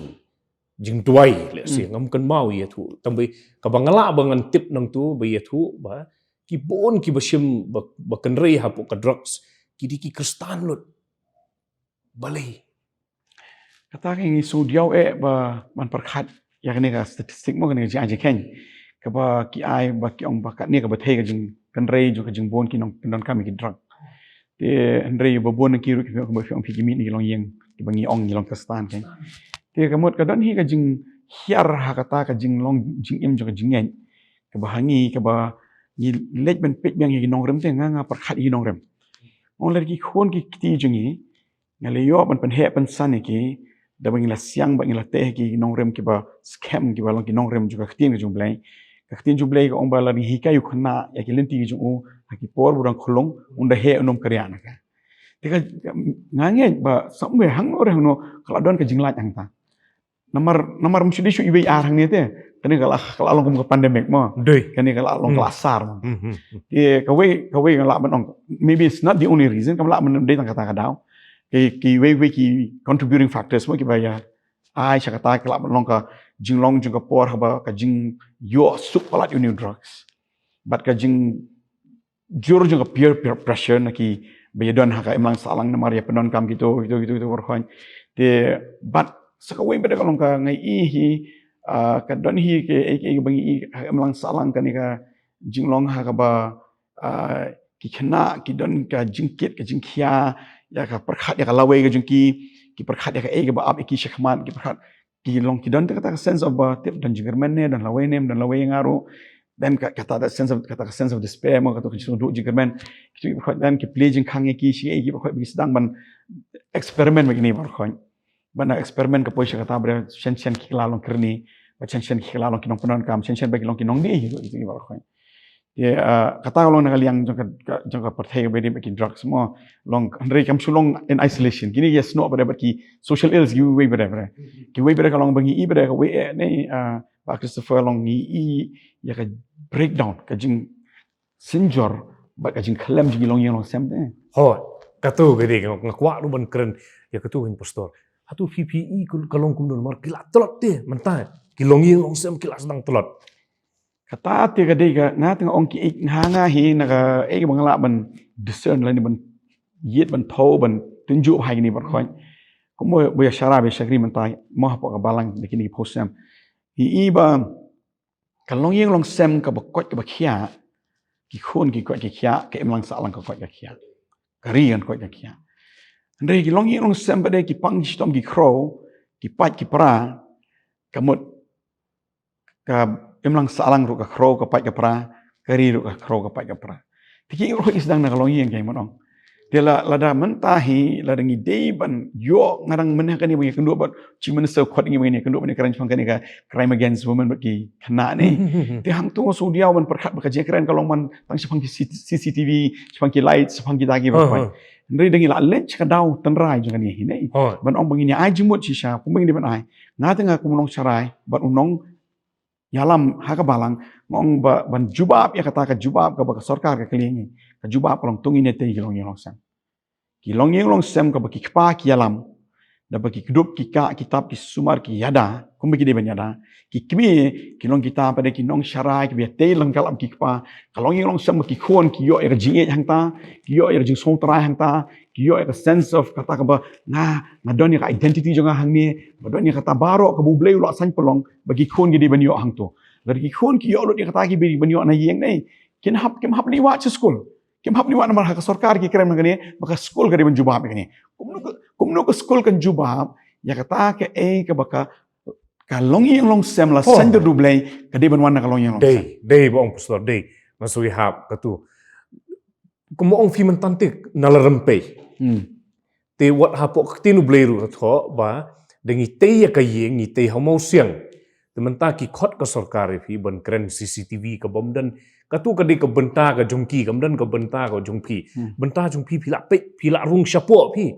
jingduwai lehse ngam kynmaw ïathuh. Tang ba kaba nga lah ba ngan tip nangtu ba ïathuh ba ki bun ki ba shim ba, ba kynrei hapoh ka drugs ki dei ki Khristan lut. Balei? Kata ka ngi shu diaw eh ba ban pyrkhat ïa kane ka statistic mo kane ka jingkheiñ kaba ki ai ba ki ong ba kane kaba thei ka jingkynrei jong ka jingbun ki nongpyndonkam ïa ki drug. Te hynrei ba bun ki ruh ki ong ba ki mih na ki longïing kiba ngi ong ngi long Khristan kan. Te ka mut ka don hi ka jinghiar ha kata ka jinglong jingim jong ka jingngeit kaba ha ngi kaba ngi leit ban peit biang ïa ki nongrim te nga nga pyrkhat ïa ki nongrim. Ong lada ki khun ki kti jong ngi nga la ïoh ban pynheh pynsan ïa ki da ba ngi la siang ba ngi la teh ki nongrim kiba skhem kiba long ki nongrim jong ka ktien ka jong Blei. Ka ktien jong Blei ka ong ba lada ngi hikai u khynnah ïa ki lynti ki jong u ha ki por ba u dang khlung un da heh un ym kyrïah na ka. Te ka nga ngeit ba somewhere hangno re hangno ka la don ka jinglait hangta. Namar namar mshu di shu iwei ar hangne te. Kane ka la ka la long kum ka pandemic mo. Dei. Kane ka la long ka la sar mo. Te kawei kawei ka la ban ong maybe it's not the only reason ka la ban dei tang kata ka daw. Ki ki wei wei ki contributing factors mo kiba ïa ai sha kata ka la ban long ka jinglong jong ka por haba ka jingïoh suk palat ïa u new drugs. Bad ka jing jur jong ka peer, peer pressure na ki ba ïa don ha ka imlang sahlang namar ïa pyndonkam kito kito kito kito por khon. Te bad sa kawei bad ka long ka ngai i hi ka don hi ke ei ke ba ngi i ha ka imlang sahlang kane ka jinglong ha kaba ki khynnah ki don ka jingkit ka jingkhia ïa ka pyrkhat ïa ka lawei ka jong ki ki pyrkhat ïa ka ei kaba ap ïa ki shakhmat ki pyrkhat ki long ki don te kata ka sense of ba tip don jingkyrmen ne don lawei ne don lawei nga ruh Then ka- kata that sense of, kata ka sense of despair mo, kata ka jingduh jingkyrmen. Kitu ki baroh khoit then ki plie jingkhang ïa ki, shi ki baroh khoit ba ki sdang ban experiment bad kine baroh khoit. Ban experiment ka poi sha kata ba shen shen ki kylla long kyrni, ba shen shen ki kylla long ki nongpyndonkam, shen shen ba ki long ki nongdie hi, kitu ki baroh khoit. Ïa, uh, kata ka long na ka liang jong ka, ka- jong ka pyrthei ba dei bad ki drugs mo, long hynrei kam shu long in isolation. Kine ïa snoh ba dei bad ki social ills kiwei ba dei ba dei. Kiwei ba dei ka long ba ngi i ba dei kawei eh ne, uh, Bah Christopher, long ngi i ïa ka breakdown, ka jingsynjor bad ka jingkhlem jong ki longïing longsem te. Ho, katu ka dei nga, nga kwah ruh ban kren ïa katu, kan Pastor. Hato phi phi i ka long kumno, namar ki la tlot te mynta. Ki longïing longsem ki la sdang tlot. Kata te ka dei ka, nga te nga ong ki, nga nga hi na ka, eh, ba nga lah ban discern lane ban ïit, ban thew, ban tynjuh bha ïa kine baroh khoit. Kumba ba ïa shara ba ïa shakri mynta mo hapoh ka balang da kine ki post sem. Hi i ba ka longïing longsem kaba koit kaba khiah, ki khun ki koit ki khiah, ka imlang sahlang ka koit ka khiah, ka ri kan koit ka khiah. Hynrei ki longïing longsem ba dei ki pang ki shitom ki khrew, ki pait ki pra, ka mut ka imlang sahlang ruh ka khrew ka pait ka pra, ka ri ruh ka khrew ka pait ka pra. Te ki ruh ki sdang na ka longïing, ka mut ong. Te la, lada mynta hi, lada ngi dei ban ïoh, nga dang mynne kane ba ngi kynduh bad Chief Minister, khot ngi ba ngi kynduh ban ïakren shaphang kane ka crime against women bad ki khynnah ne. Te hangto shu diaw ban pyrkhat ba ka jingkren ka long man tang shaphang ki C C T V, shaphang ki light, shaphang kita ki baroh khoit. Hynrei da ngi la leit sha ka daw tynrai jong kane hi ne. Ban ong ba ngin ïa ai jingmut shisha, kumba ngin dei ban ai. Nga te nga kum u nongsharai bad u nong ïalam ha ka balang, nga ong ba ban jubab ïa kata ka jubab kaba ka sorkar ka kylli ngi. Ka jubab ka long to ngin ïa tei ki longïing longsem. Ki longïing longsem kaba ki kpa ki ïalam, da ba ki kdup ki kah ki tap ki sumar ki ïada, kumba ki dei ban ïada. Ki kmie ki long kita pat de ki nongsharai kiba ïa tei lang ka lam ki kpa. Ka longïing longsem ba ki khun ki ïoh ïa ka jingïeit hangta, ki ïoh ïa ka jingsngewtrai hangta, ki ïoh ïa ka sense of kata kaba nga, nga don ïa ka identity jong nga hangne, ba don ïa kata baroh kaba U Blei u la saiñ pynlong, ba ki khun ki dei ban ïoh hangto. Lada ki khun ki ïoh lut ïa kata ki dei ban ïoh na ïing ne, kin hap, kim hap leit wad sha skul. Kim hap leit wad namar ha ka sorkar ki kren ma kane, ba ka skul ka dei ban jubab ïa kane. Kumno ka, kumno ka skul kan jubab ïa kata kaei kaba ka, ka longïing longsem la saiñ da U Blei, ka dei ban wan na ka longïing longsem. Dei, dei ba ong Pastor, dei. Nga sngewthuh katu. Kumba ong phi mynta te na la rympei. Hmm. Te wat hapoh ka ktien U Blei ruh ka thoh ba da ngi tei ïa ka ïing, ngi tei ha mawsiang. Te mynta ki khot ka sorkar ïa phi ban kren C C T V, ka bym don, katu ka dei ka bynta ka jong ki, kam don ka bynta ka jong phi. Hmm. Bynta jong phi, phi la peit, phi la rung shapoh phi.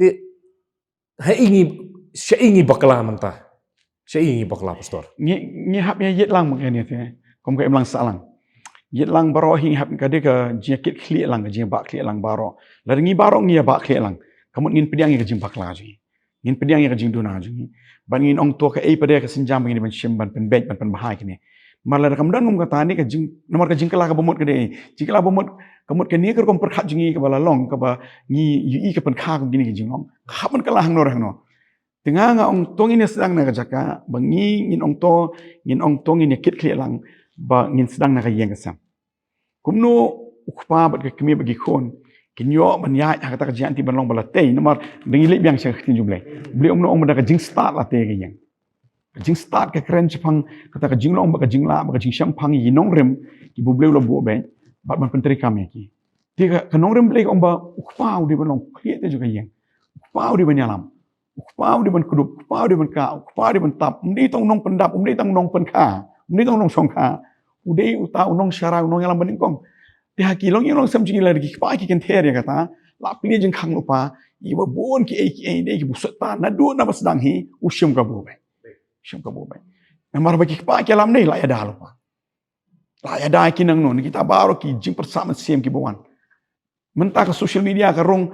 Te ha i ngi, sha i ngi bakla mynta. Sha i ngi bakla, Pastor. Ngi, ngi hap ïa ïit lang ma kane te. Kum ka imlang sahlang. Ïit lang baroh hi, ngi hap, ka dei ka jingïakit khlieh lang, ka jingbah khlieh lang baroh. Lada ngi baroh ngi ïa bah khlieh lang, ka mut ngin pdiang ïa ka jingbakla jong ngi. Ngin pdiang ïa ka jingduna jong ngi. Ban ngin ong to kaei pat de ka sienjam ba ngin ban shim, ban pynbeit, ban pynbha ïa kine. Namar lada kam don kum kata ne ka jing, namar ka jingkylla kaba mut ka dei, jingkylla ba mut, ka mut kane ka rukom pyrkhat jong ngi kaba la long, kaba ngi ïohi ka pynkha kum kine ki jinglong. Ka hap ban kylla hangno re hangno. Te nga nga ong to ngin ïa sdang na ka jaka ba ngi, ngin ong to, ngin ong to ngin ïa kit khlieh lang ba ngin sdang na ka ïing ka sem. Kumno u kpa bad ka kmie bad ki khun kin ïoh ban ïaid ha kata ka jingïaid lynti ban long ba la tei, namar da ngi leit biang sha ka ktien jong U Blei. U Blei um ong ba da ka jingstad la tei ka ïing. Ka jingstad ka kren shaphang kata ka jinglong bad ka jinglah bad ka jingshemphang ïa ki nongrim kiba U Blei u la buh beit bad ban pyntreikam ïa ki. Te ka, ka nongrim Blei ka ong ba u kpa u dei ban long u khlieh te jong ka ïing. U kpa u dei ban ïalam. U kpa u dei ban kdup, u kpa u dei ban kah, u kpa u dei ban tap. Um dei tang u nongpyndap, um dei tang u nongpynkha, um dei tang u nongshongkha. U dei uta u nongsharai, u nongïalam banyngkong. Te ha ki longïing longsem jong ngi lada ki kpa ki kynther ïa kata, la plie jingkhang lypa, ïa ba bun kiei kiei dei kiba shu sah naduh na ba sdang hi, u shim kabu beit. Shim kabu beit. Namar ba ki kpa ki ïalam dei la ïada lypa. La ïada ki nangno, na kita baroh ki jingpyrsad mynsiem kiba wan. Mynta ka social media ka rung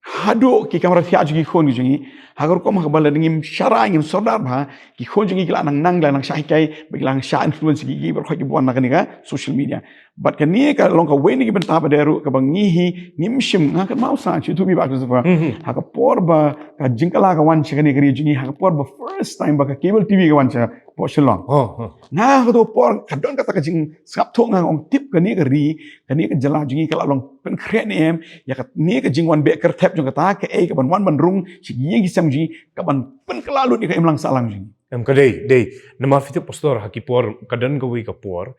haduh ki kamra thiah jong ki khun ki jong ngi. Ha ka rukom ha kaba lada ngim sharai, ngim sordar bha, ki khun jong ngi ki la nang nang, ki la nang shah hikai, ba ki la nang shah influence ki, ki baroh kiba wan na kane ka social media. Bad kane ka long kawei na ki bynta ba dei ruh kaba ngi hi ngim shym, nga kynmaw sa, shu ïathuh ïa Bah Christopher. Mhm. Ha ka por ba ka jingkylla ka wan sha kane ka ri jong ngi, ha ka por ba first time ba ka cable T V ka wan sha poh Shillong. Oh, oh. Nga ha kato por ka don kata ka jingsngap thuh, nga ong tip kane ka ri, kane ka jylla jong ngi ka la long pynkhreh ne em ïa kane ka jingwan beh kyrthep jong kata kaei kaban wan ban rung sha ki ïing ki sem jong ngi, kaban pynkylla lut ïa ka imlang sahlang jong ngi. Em, ka dei, dei. Namar phi tip, Pastor, ha ki por, ka don kawei ka por,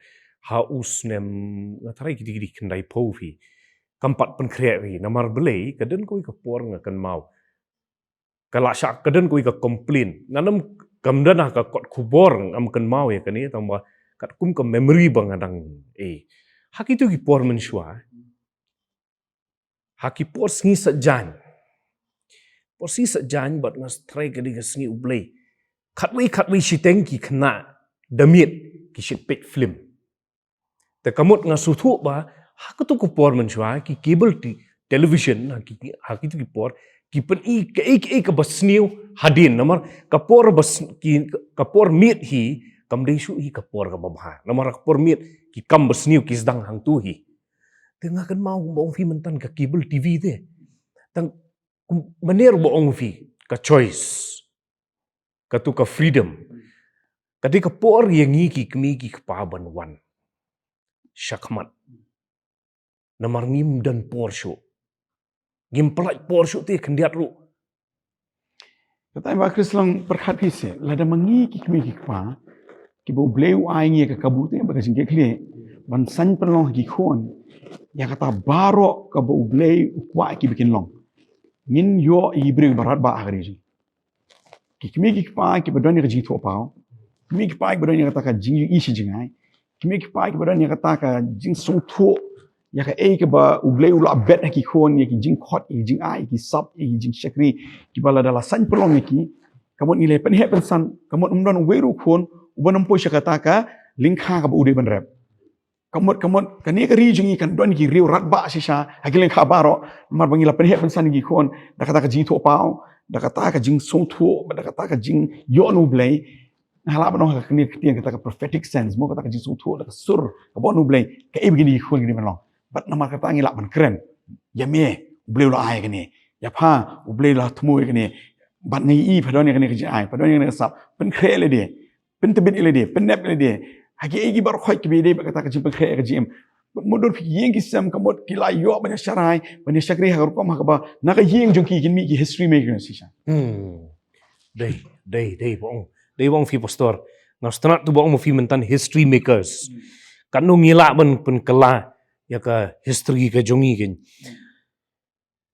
ha u snem, nga tharai ki dei, ki dei khyndai phew phi. Kam pat pynkhreh hi, namar balei, ka don kawei ka por nga kynmaw. Ka la shah, ka don kawei ka complain. Ngan ym, kam don ha ka kot khubor, ngam kynmaw ïa kane, tangba katkum ka memory ba nga dang, eh. Ha kito ki por mynshuwa. Ha ki por sngi Saitjaiñ. Por sngi Saitjaiñ bad nga tharai ka dei ka sngi U Blei. Khatwei, khatwei shiteng ki khynnah da miet ki shait peit film. Te ka mut nga sngewthuh ba, ha kato ka por mynshuwa, ki cable ti-, television, ha ki, ha kito ki por, ki pyni kaei kaei kaba sniew hadien, namar ka por ba s-, ki, ka por miet hi, kam dei shuh hi ka por kaba bha. Namar ka por miet, ki kam ba sniew ki sdang hangto hi. Te nga kynmaw kumba ong phi mynta ka cable T V te. Tang, kum, mynner ba ong phi, ka choice. Kato ka freedom. Ka dei ka por ïa ngi ki kmie ki kpa ban wan shakhmat. Namar ngim don por shuh. Ngim pynlait por shuh te khyndiat ruh. Kata ba Khrist long pyrkhat phi se, lada ma ngi ki kmie ki kpa, kiba U Blei u ai ngi ka kabu te, ba ka jingkitkhlieh, ban saiñ pynlong ha ki khun, ïa kata baroh kaba U Blei u kwah kiba kin long. Ngin ïoh i briew ba radbah ha ka ri jong ngi. Ki kmie ki kpa kiba don ïa ka jingthoh paw. Kmie ki kpa kiba don ïa kata ka jingïohi shi jingai. Kmie ki kpa kiba don ïa kata ka jingsngewthuh. Ïa kaei kaba U Blei u la bet ha ki khun, ïa ki jingkhot, ïa ki jingai, ïa ki sap, ïa ki jingshakri. Kiba lada la saiñ pynlong ïa ki. Ka mut ngi la pynheh pynsan, ka mut ym don uwei ruh khun, uba nym poi sha kata ka lyngkha kaba u dei ban rep. Ka mut, ka mut, kane ka ri jong ngi kan don ki riew radbah shisha, ha ki lyngkha baroh, namar ba ngi la pynheh pynsan ïa ki khun, da kata ka jingthoh paw, da kata ka jingsngewthuh, da kata ka jingïoh na U Blei, nga lah ban ong ha kane ka ktien kata ka prophetic sense, mo kata ka jingsngewthuh, da ka sur, kaba ong na U Blei, kaei ba kine ki khun ki dei ban long. Bad namar kata ngi lah ban kren, ïa me, U Blei u la ai kane, ïa pha, U Blei u la thmu ïa kane, bad nga ïohi, pha don ïa kane ka jingai, pha don ïa kane ka sap, pynkhreh lade, pyntbit ïa lade, pynnep ïa lade. Ha kiei kiei baroh khoit kiba ïadei bad kata ka jingpynkhreh ka jingim. Mutdur phi ïing ki sem ka mut ki la ïoh ban ïa sharai, ban ïa shakri ha ka rukom ha kaba na ka ïing jong ki kin mih ki history makers shisha. Hmm. Dei, dei, dei ba ong. Dei ba ong phi pastor. Nga sngewtynnat tu ba ong phi mynta history makers. Hmm. Katno ngi lah ban pynkylla ïa ka history ka jong ngi kin.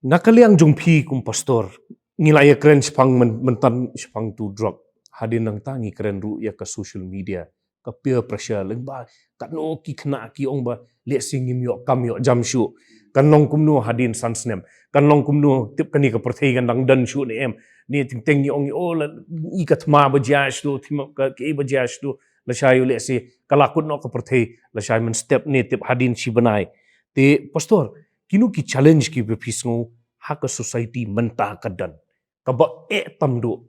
Na ka liang jong phi kum pastor, ngi la ïa kren shaphang myn-, mynta shaphang tu drug. Hadien nangta ngi kren ruh ïa ka social media, ka peer pressure, lyngba katno ki khynnah ki ong ba lehse ngim ïoh kam ïoh jam shuh. Kan long kumno hadien san snem. Kan long kumno tip kane ka pyrthei kan dang don shuh ne em. Ne teng teng ngi ong, oh, la i ka thma ba jia shuh, thma ka, kaei ba jia shuh. Lashai lehse ka la kut noh ka pyrthei, lashai mynstep ne tip hadien shi bnai. Te pastor, kino ki challenge kiba phi sngew ha ka society mynta ka don, kaba eh tam duh?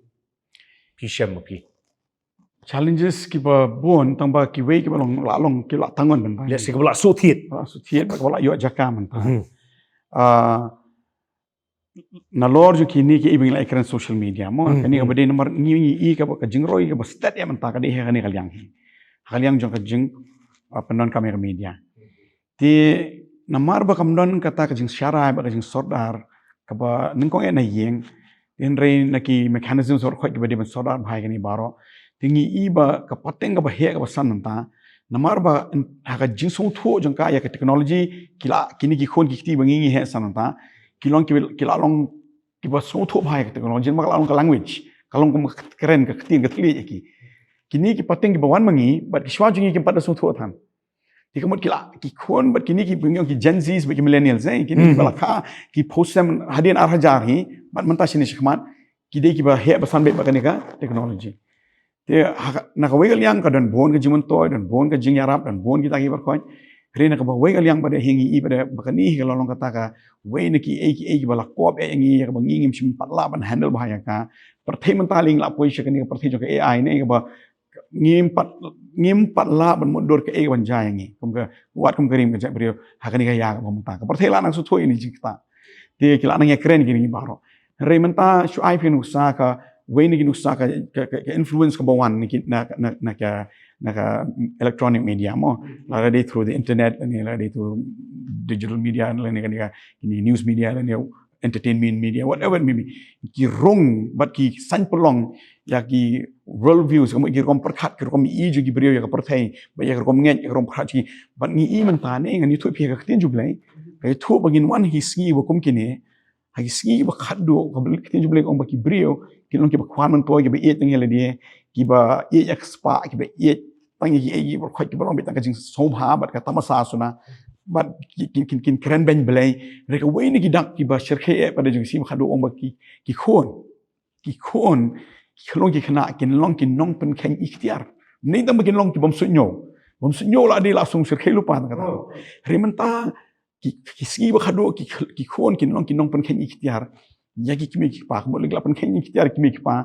Phi shem ma phi? Challenges kiba bun, tangba kiwei kiba long, la long, ki la tang on ban bai. Lehse kaba la shu thied. La shu thied, ba kaba la ïoh jaka mynta. Mhm. Ah, nalor jong kine kiei ba ngi la ïa kren social media mo. Mhm. Kane kaba dei namar ngi, ngi i kaba ka jingroi kaba stet ïa mynta ka dei ha kane ka liang hi. Ka liang jong ka jing, ah, pyndonkam ïa ka media. Te namar ba kam don kata ka jingsharai bad ka jingsordar kaba nyngkong eh na ïing. Te hynrei na ki mechanism sordar khoit kiba dei ban sordar bha ïa kane baroh. Te ngi i ba ka pateng kaba heh kaba san mynta. Namar ba ha ka jingsngewthuh jong ka ïa ka technology, ki la, kine ki khun ki kti ba ngi ngi heh san mynta, ki long ki, ki la long kiba sngewthuh bha ïa ka technology, namar ka la long ka language, ka long kum ka kren, ka ktien, ka thylliej ïa ki. Kine ki pateng kiba wan ma ngi bad ki shuwa jong ngi kim pat da sngewthuh than. Te ka mut ki la, ki khun bad kine ki, ba ngi ong ki Gen Zs bad ki millennials, eh, kine kiba la kha, ki phew snem hadien ar hajar hi, bad mynta shane shakhmat, ki dei kiba heh ba san beit bad kane ka technology. Te ha ka, na kawei ka liang ka don bun ka jingmyntoi, don bun ka jingïarap, don bun kita ki baroh khoit. Hynrei na kawei ka liang ba dei hi ngi i ba dei ba kane hi ka la long kata kawei na kiei kiei kiba la kop eh ngi, kaba ngi ngim shym pat lah ban handle bha ïa ka. Pyrthei mynta lei ngi la poi sha kane ka pyrthei jong ka A I ne kaba ngim pat, ngim pat lah ban mutdur kaei kaban jia ïa ngi. Kum ka, wat kum ka rim ka jaitbynriew ha kane ka ïa kaba mynta. Ka pyrthei la nang sngewthuh ïa kine ki jingktah. Te ki la nang ïa kren kine ki baroh. Hynrei mynta shu ai phi nuksa kawei na ki nuksa ka, ka, ka, ka influence kaba wan na ki, na, na, na ka, na ka electronic media mo. Lada dei through the internet, lane lada dei through digital media, lane ka, ka, kine news media, lane entertainment media, whatever it may be. Ki rung bad ki saiñ pynlong ïa ki world views, ka mut ki rukom pyrkhat, ki rukom i jong ki briew ïa ka pyrthei, bad ïa ka rukom ngeit, ïa ka rukom pyrkhat jong ki. Bad ngi i mynta ne, ngan ïathuh phi ha ka ktien jong U Blei, ka ïathuh ba ngin wan ha ki sngi ba kum kine, ha ki sngi ba khadduh, ka ktien jong U Blei ka ong ba ki briew kin long kiba kwah myntoi, kiba ïeit tang ïa lade, kiba ïeit ïa ka spah, kiba ïeit tang ïa ki, ïa ki baroh, kiba long beit tang ka jingsngewbha bad ka tamasa suna, bad ki, ki, kin, kin kren beiñ Blei. Hynrei kawei na ki dak kiba shyrkhei eh pat da jong ka sngi ba khadduh ong ba ki, ki khun, ki khun ki long, ki khynnah kin long ki nongpynkheiñ iktiar. Ym dei tang ba kin long ki bym suidñiew. Bym suidñiew la dei la shu shyrkhei lypa tang kata. Hynrei mynta ki, ki sngi ba khadduh ki, ki khun kin long ki nongpynkheiñ iktiar ïa ki kmie ki kpa. Ka mut lada la pynkheiñ iktiar ïa ki kmie ki kpa,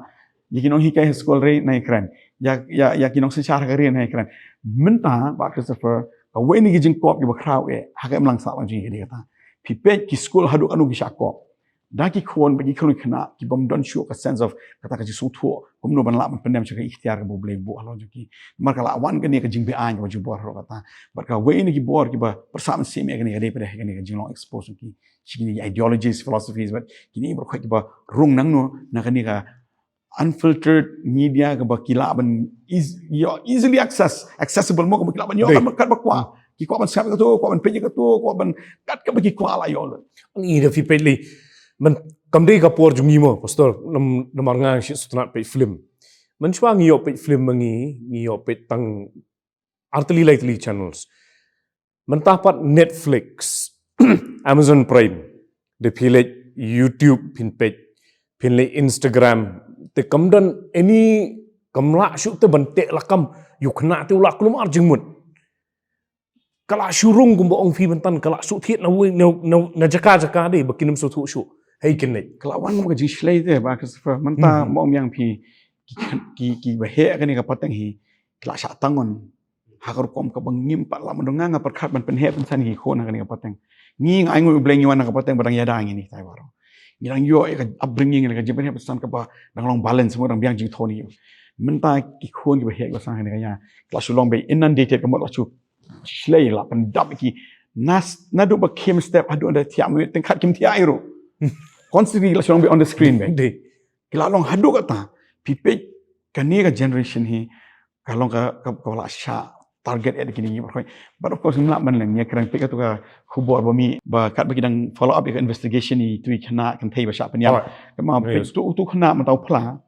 ïa ki nonghikai ha skul ruh nang ïakren, ïa, ïa, ïa ki nongsynshar ha ka ri nang ïakren. Mynta, Bah Christopher, kawei na ki jingkop kiba khraw eh ha ka imlang sahlang jong ngi ka dei kata. Phi peit ki skul haduh katno ki shah kop da ki khun bad ki khyllung khynnah ki bym don shuh ka sense of kata ka jingsngewthuh kumno ban lah ban pyndem sha ka iktiar kaba U Blei u buh halor jong ki. Namar ka la wan kane ka jingbeaiñ kaba jubor halor kata. Bad kawei na ki bor kiba pyrsad mynsiem ïa kane ka dei pat kane ka jinglong expose jong ki sha kine ki ideologies, philosophies, bad kine baroh kiba rung nangno na kane ka unfiltered media kaba ki lah ban eas-, ïoh, easily access, accessible mo, kaba ki lah ban ïoh kat ba, kat ba kwah. Ki kwah ban sngap ïa kato, kwah ban peit ïa kato, kwah ban kat kaba ki kwah la ïoh lut. Ngi da phi peit lei, man, kam dei ka por jong ngi mo, Pastor, nam-, namar nga shu sngewtynnat peit film. Mynshuwa ngi ïoh peit film ma ngi, ngi ïoh peit tang ar tylli lai tylli channels. Mynta pat Netflix, Amazon Prime, da phi leit YouTube phin peit, phin leit Instagram, te kam don any, kam lah shuh te ban teh lakam ïa u khynnah te u la kulmar jingmut. Ka la shu rung kumba ong phi mynta, ka la shu thied na wei, na, na, na jaka jaka dei ba kin ym sngewthuh shuh. Hei kin leit. Ka la wan kum ka jingshlei te Bah Christopher, mynta mo ong ïa phi ki, ki, kiba heh kane ka pateng hi ki la shah tang on ha ka rukom kaba ngim pat lah ban ong. Nga nga pyrkhat ban pynheh pynsan ïa ki khun ha kane ka pateng. Ngi nga ainguh U Blei ngi wan ha ka pateng ba dang ïada ngi ni tai baroh. Ngi dang ïoh ïa ka upbringing, ïa ka jingpynheh pynsan kaba dang long balance, mo dang biang jingthoh ni. Mynta ki khun kiba heh kiba sah ha kane ka ïa ki la shu long beit inundated, ka mut la shu shlei la pyndap ïa ki. Nas, naduh ba khim step haduh da thiah minit, tang khat kim thiah ei ruh. Constantly la shu long beit on the screen beit. Dei. Ki la long haduh kata. Phi peit kane ka generation hi ka long ka, ka, ka la shah target eh da kine ki baroh. But of course ngim lah ban len, ngi ïa kren peit kato ka khubor ba mih ba katba ki dang follow up ïa ka investigation ïa itu i khynnah kynthei ba shah pynïap. Ka ma peit uto, uto u khynnah mynta u phla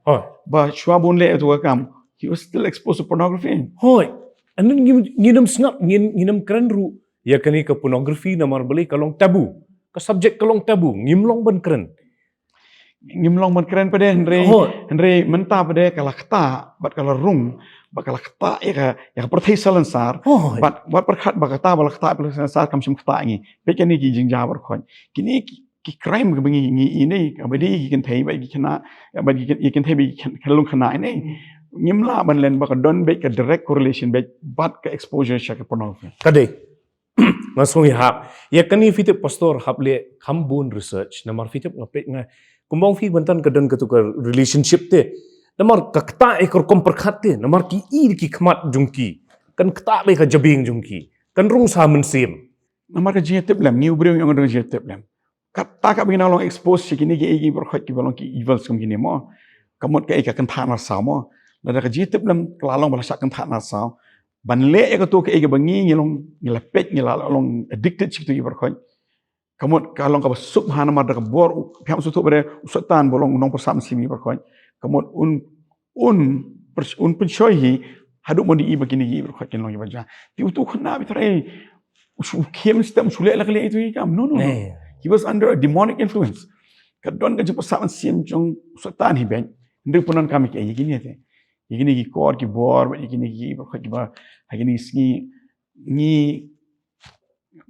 ba shuwa ba un leh ïa kato ka kam, he was still exposed to pornography. Hooid. And then ngi, ngin ym sngap, ngin, ngin ym kren ruh ïa kane ka pornography namar balei ka long taboo. Ka subject ka long taboo, ngim long ban kren. Ngim long ban kren pat de, hynrei, hynrei mynta pat de ka la ktah bad ka la rung bad ka la ktah ïa ka, ïa ka pyrthei salonsar. Bad, bad pyrkhat ba kata ba la ktah ïa ka pyrthei salonsar kam shym ktah ïa ngi. Peit kane ki jingjia baroh. Kine ki, ki crime kaba ngi, ngi ïohi ne, kaba dei ki kynthei bad ki khynnah, bad ki kyn-, ki kynthei bad ki khyn-, khyllung khynnah ne. Ngim lah ban len ba ka don beit ka direct correlation beit bad ka exposure sha ka pornography. Ka dei. Nga sngew ïa hap. Ïa kane phi tip Pastor, hap leh kham bun research. Namar phi tip nga peit nga, kumba ong phi mynta ka don kato ka relationship te. Namar ka ktah ïa ka rukom pyrkhat te. Namar ki i ki khmat jong ki. Kan ktah beit ka jabieng jong ki. Kan rung sah mynsiem. Namar ka jingïatiplem, ngi u briew ngi ong ka don ka jingïatiplem. Kata kaba ngi nang long expose sha kine kiei kiei baroh kiba long ki evils kum kine mo. Ka mut kaei, ka kynthah narsaw mo. Lada ka jingïatiplem ka la long ba la shah kynthah narsaw, ban leh ïa kato kaei kaba ngi, ngi long, ngi la peit, ngi la long addicted sha kito kiei baroh. Ka mut ka long kaba suk ha namar da ka bor u, phi hap sngewthuh ba dei u Soitan ba long u nongpyrsad mynsiem ïa baroh. Ka mut un, un, un pynshoi hi haduh ban da i ba kine kiei baroh kin long kiba jia. Te uto u khynnah, phi tharai u shu khim step, u shu leh la ka leh ito i kam. No, no, no. He was under a demonic influence. Ka don ka jingpyrsad mynsiem jong u Soitan hi beit. Hynrei u pyndonkam ïa kiei, ïa kine te. Ïa kine ki kor ki bor, ïa kine kiei baroh kiba ha kine ki sngi ngi,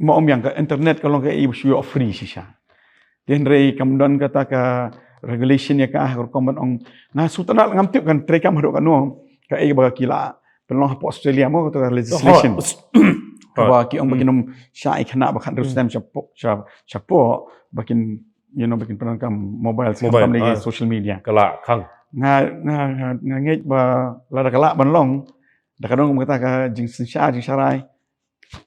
ma ong biang, ka internet ka long kaei ba shu ïoh free shisha. Te hynrei kam don kata ka regulation ïa ka, ha ka rukom ban ong. Nga sngewtynnat, ngam tip kan treikam haduh katno kaei ba ki la pynlong hapoh Australia mo, kata ka legislation. Ba ki ong ba kin ym shah ïa ki khynnah ba khathynriew snem shapoh, sha, shapoh ba kin, you know, ba kin pyndonkam mobile, mobile, khamtam lei social media. Ka la khang. Nga, nga, nga, nga ngeit ba lada ka lah ban long, da ka don kata ka jingsynshar jingsharai,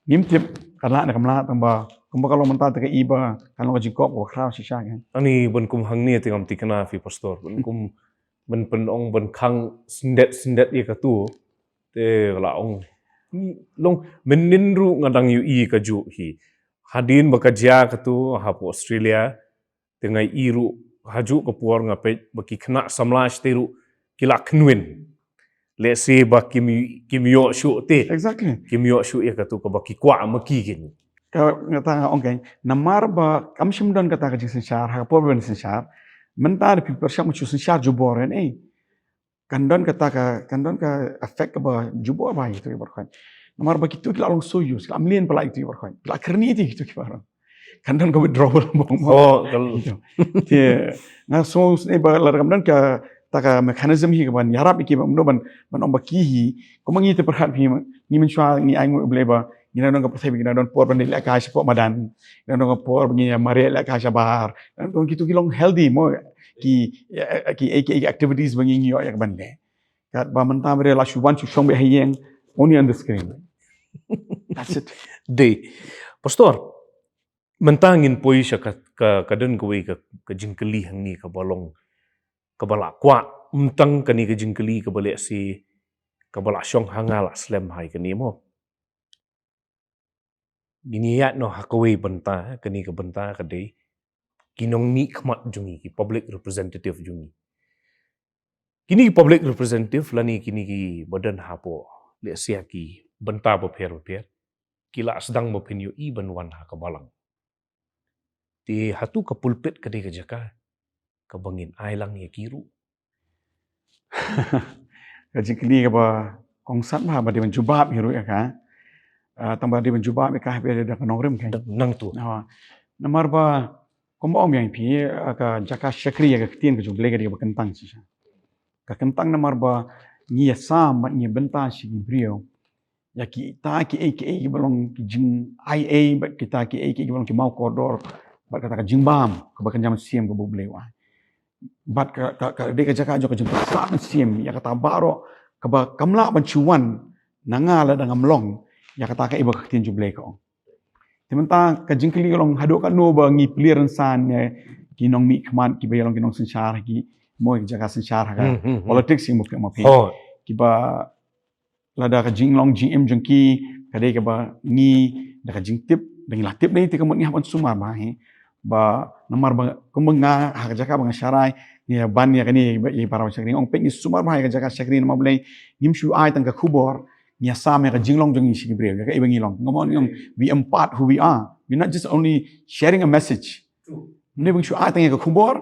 ngim tip ka lah ne kam lah, tang ba kumba ka long mynta te kaei ba kan long ka jingkop kaba khraw shisha kan. Ani ban kum hangne te ngam thikna phi Pastor, ban kum ban pynong ban khang syndet syndet ïa katu. Te la ong, long mynnin ruh nga dang ïohi kajuh hi. Hadien ba ka jia katu hapoh Australia, te nga ïohi ruh hajuh ka por nga peit ba ki khynnah samla shatei ruh ki la kynwin. Let's say ba kim, kim ïoh shuh te. Exactly. Kim ïoh shuh ïa katu kaba ki kwah ma ki kine. Ka, kata nga ong kein, namar ba kam shym don kata ka jingsynshar ha ka por ba don synshar. Mynta da phi pyrshang ban shu synshar jubor, eh. Kan don kata ka, kan don ka effect kaba jubor bha ïa kitu ki baroh khoit. Namar ba kitu ki la long so used, ki la mlien palat ïa kitu ki baroh khoit. Ki la kyrni ïa kitu ki baroh. Kan don ka withdrawal bong. Oh, kal- Te nga sngewsynei ba lada kam don kata ka mechanism hi kaban ïarap ïa ki ba, ban, ban ong ba ki hi. Kumba ngi te pyrkhat phi, ngi mynshuwa ngi ai nguh U Blei ba ngi dang don ka pyrthei, ngi dang don por ban leh kai shapoh madan, ngi dang don ka por ban ïa mareh leh kai shabar, ngi dang don kitu ki long healthy mo, ki, ki, ki, ki activities ba ngi ïoh ïa kaban leh. Katba mynta ba la shu wan shu shong beit ha ïing, only on the screen. That's it. Dei. Pastor, mynta ngin poi sha ka, ka, ka don kawei ka, ka jingkylli hangne kaba long, kaba la kwah, ym tang kane ka jingkylli kaba lehse kaba la shong ha nga la slem ha kane mo. Ngin ïaid noh ha kawei bynta, kane ka bynta ka dei ki nongmihkhmat jong ngi, ki public representative jong ngi. Kine ki public representative lane kine kiba don hapoh, lehse ki bynta bapher bapher, ki la sdang ba phin ïohi ban wan ha ka balang. Te hato ka pulpit ka dei ka jaka kaba ngin ai lang ïa ki ruh? Ka jingkylli kaba kongsan bha, ba dei ban jubab hi ruh ïa ka. Ah, tang ba dei ban jubab ïa ka ha phi da ka nongrim kein. Nangtu. Namar ba kumba ong biang phi, ah, ka jaka shakri ïa ka ktien ka jong U Blei ka dei kaba kyntang shisha. Ka kyntang namar ba ngi ïasam bad ngi bynta sha ki briew ïa kita kiei kiei kiba long ki jingaiei bad kita kiei kiei kiba long ki maw kordor bad kata ka jingbam kaba kynja mynsiem kaba U Blei u ai. Bad ka, ka, ka dei ka jaka jong ka jingpyrsad mynsiem ïa kata baroh kaba kam lah ban shu wan na nga lada ngam long ïa kata kaei ba ka ktien jong U Blei ka ong. Te mynta ka jingkylli ka long, haduh katno ba ngi plie rynsan ïa ki nongmihkhmat kiba ïa long ki nongsynshar ha ki, mo, ki jaka synshar ha ka politics, ïa mo, ma phi. Kiba lada ka jinglong jingim jong ki ka dei kaba ngi, da ka jingtip, da ngi la tip da ngi te ka mut ngi hap ban sumar bha hi. Ba namar ba kumba nga ha ka jaka ba nga sharai, ngi ïa ban ïa kane, ïa para shakri, ong peit ngi sumar bha ïa ka jaka shakri namar balei, ngim shu ai tang ka khubor, ngi ïasam ïa ka jinglong jong ngi sha ki briew, ïa kaei ba ngi long. Nga mon ong, we impart who we are. We're not just only sharing a message. Mynne ba ngi shu ai tang ïa ka khubor,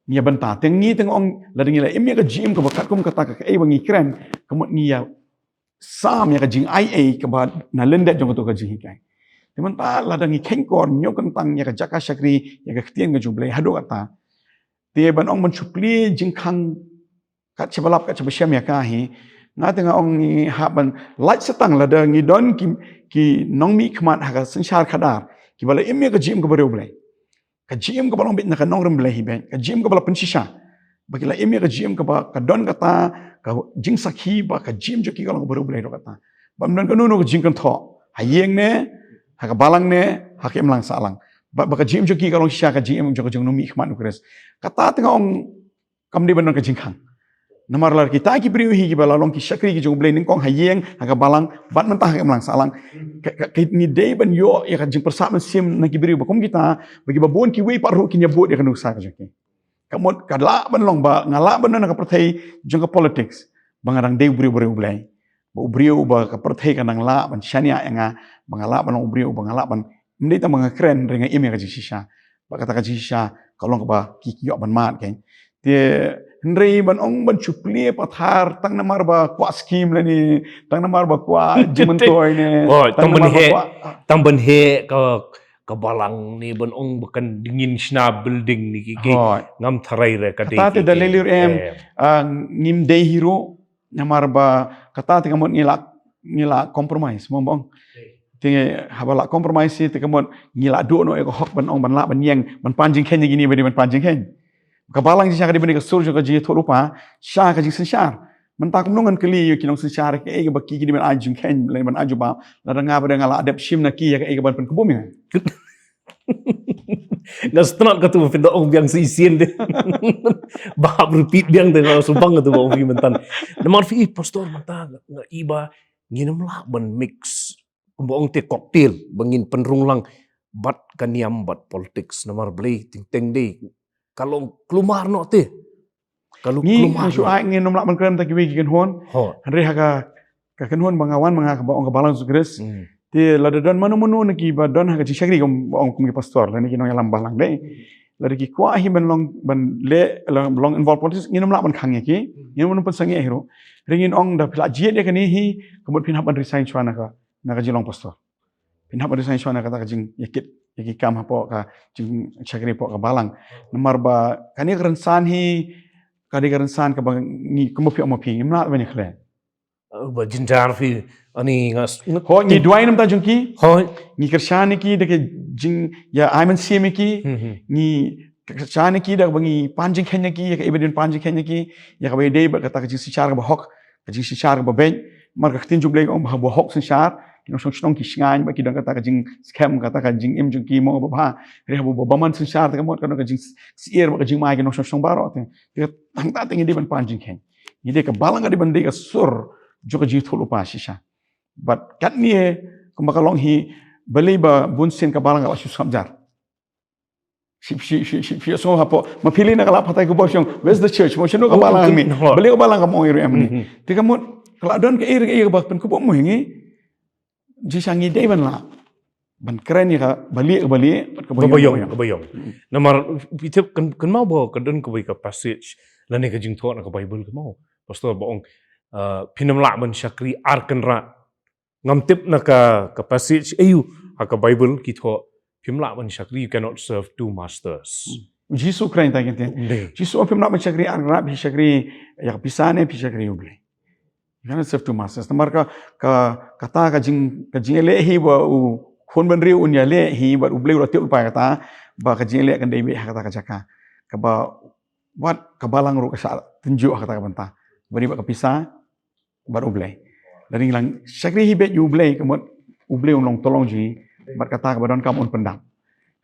ngi ïa bynta. Te ngi te nga ong lada ngi la im ïa ka jingim kaba katkum kata ka kaei ba ngi kren, ka mut ngi ïa sam ïa ka jingaiei kaba na lyndet jong katu ka jinghikai. Te mynta lada ngi kheiñkor, ngi ïoh kyntang ïa ka jaka shakri, ïa ka ktien ka jong U Blei haduh katta. Te ban ong ban shu plie jingkhang kat shaba lap kat shaba shem ïa ka hi. Nga te nga ong ngi hap ban lait satang lada ngi don ki, ki nongmihkhmat ha ka synshar khadar kiba la im ïa ka jingim kaba riewblei. Ka jingim kaba long beit na ka nongrim Blei hi beit. Ka jingim kaba la pynshisha. Ba ki la im ïa ka jingim kaba ka don kata ka jingsakhi ba ka jingim jong ki ka long kaba riewblei ruh kata. Bym don kano kano ka jingkynthoh. Ha ïing ne, ha ka balang ne, ha ka imlang sahlang. Ba, ba ka jingim jong ki ka long shisha ka jingim jong ka jong u nongmihkhmat u Khrist. Kata te nga ong kam dei ban don ka jingkhang. Namar lada kita ki briew hi kiba la long ki shakri ki jong U Blei nyngkong ha ïing, ha ka balang, bad mynta ha ka imlang sahlang. Ka, ka, ka, ngi dei ban ïoh ïa ka jingpyrsad mynsiem na ki briew ba kum kita, ba kiba bun kiwei pat ruh kin ïa bud ïa ka nuksa ka jong ki. Ka mut ka lah ban long ba nga lah ban don ha ka pyrthei jong ka politics, ba nga dang dei u briew, briew U Blei. Ba u briew ba ka pyrthei ka nang lah ban shaniah ïa nga, ba nga lah ban long u briew, ba nga lah ban, ym dei tang ba nga kren, hynrei nga im ïa ka jingshisha. Ba kata ka jingshisha ka long kaba ki, ki ïoh ban mad kein. Te hynrei ban ong ban shu plie pathar tang namar ba kwah skim lane, tang namar ba kwah jingmyntoi ne, Oh, tang ban namar ba heh, kwah, tang ban heh ka, ka balang ne ban ong ba kan dei ngin shna building ne ki, ki. Hooid. Ngam tharai re ka dei. Kata te ki, da ki, lei lei ruh em, eh. Ah, ngim dei hi ruh, namar ba kata te ka mut ngi la, ngi la compromise, mo, mo. Te haba la compromise te ka mut ngi la duh noh ïa ka hok ban ong ban lah ban ïeng, ban pan jingkheiñ ïa kine ba dei ban pan jingkheiñ. Ka balang jingshisha ka dei ban dei ka sur jong ka jingïathuhlypa sha ka jingsynshar. Mynta kumno ngan kylli ïa ki nongsynshar kaei kaba ki, ki dei ban ai jingkheiñ lane ban ai jubab, lada nga ba dei nga la dep shim na ki ïa kaei kaban pynkhlaiñ ïa nga. Nga sngewthuh katu ba phin da ong biang sa shisien de. Ba hap repeat biang de, nga sngewbang katu ba ong phi mynta. Namar phi, pastor, mynta nga, nga i ba ngin ym lah ban mix, kumba ong te, cocktail, ba ngin pynrung lang bad ka niam bad politics. Namar balei? Teng teng de ka long kulmar noh te. Ka long kulmar noh. Ngi shu ai ngin ym lah ban kren ta kiwei ki kynhun. Hooid. Hynrei ha ka, ka kynhun ba nga wan ma nga, kaba ong ka Balang Jisu Khrist. Hmm. Te lada don mano mano na ki ba don ha ka jingshakri, kaba ong kum ki pastor lane ki nongïalam balang de, lada ki kwah hi ban long, ban leh, long involve politics, ngin ym lah ban khang ïa ki. Ngin ym pynsangeh hi ruh. Hynrei ngin ong, da phi la jied ïa kane hi, ka mut phin hap ban resign shuwa na ka, na ka jinglong pastor. Phin hap ban resign shuwa na kata ka jingïakit ïa ki kam hapoh ka jingshakri hapoh ka balang. Namar ba kane ka rynsan hi ka dei ka rynsan kaba ngi, kumba phi ong ma phi, ngim lah ban ïakhleh. Uh, ba jynjar phi, ani nga s-, nga Hooid, ngi duwai na ka bynta jong ki. Hooid. Ngi kyrshan ïa ki da ka jingïa ai mynsiem ïa ki. Hmm, hmm. Ngi kyrshan ïa ki da kaba ngi pan jingkheiñ ïa ki, ïa kaei ba dei ban pan jingkheiñ ïa ki, ïa kaba ïadei bad kata ka jingsynshar kaba hok, ka jingsynshar kaba beit. Namar ka ktien jong U Blei ka ong ba haba hok synshar, ki nongshong shnong ki shngaiñ, ba ki don kata ka jingskhem, kata ka jingim jong ki mo ba bha. Hynrei haba bymman synshar, te ka mut ka don ka jingsyier bad ka jingma ïa ki nongshong shnong baroh te. Te hangta te ngi dei ban pan jingkheiñ. Ngi dei, ka balang ka dei ban dei ka sur jong ka jingïathuhlypa shisha. Bad katne, kumba ka long hi, balei ba bun sien ka balang ka la shu sngap jar. Shi, shi, shi, shi, shi, sngap hapoh. Ma phi leit na ka lad phatai, kumba shong, "Where's the church?" Mo, shano ka balang hangne? Balei ka balang, kam ong ïa ruh em ni. Mhm. Te ka mut ka la don kaei kaei kaba pynkhuid mo hi ngi. Jingshisha ngi dei ban lah ban kren ïa kaba lieh, kaba lieh, bad kaba ïong, kaba ïong. Namar phi tip, kyn-, kynmaw ba ka don kawei ka passage lane ka jingthoh na ka Baibl, kynmaw, pastor, ba ong, uh, phin ym lah ban shakri ar kynrad. Ngam tip na ka, ka passage aïu ha ka Baibl ki thoh, "Phim lah ban shakri, you cannot serve two masters." Hmm. U Jisu u kren ta, kynti. Ym dei. U Jisu u ong phim lah ban shakri ar kynrad, phi shakri ïa ka pisa ne phi shakri ïa U Blei. You cannot serve two masters. Namar ka, ka, kata ka jing, ka jingïaleh hi ba u khun bynriew un ïaleh hi bad U Blei u la tip lypa ïa kata, ba ka jingïaleh kan dei beit ha kata ka jaka. Kaba wat ka balang ruh ka shah tynjuh ha kata ka bynta. Ba dei bad ka pisa bad U Blei. Lada ngi la shakri hi beit ïa U Blei, ka mut U Blei un long tyllong jong ngi, bad kata kaba donkam un pyndap.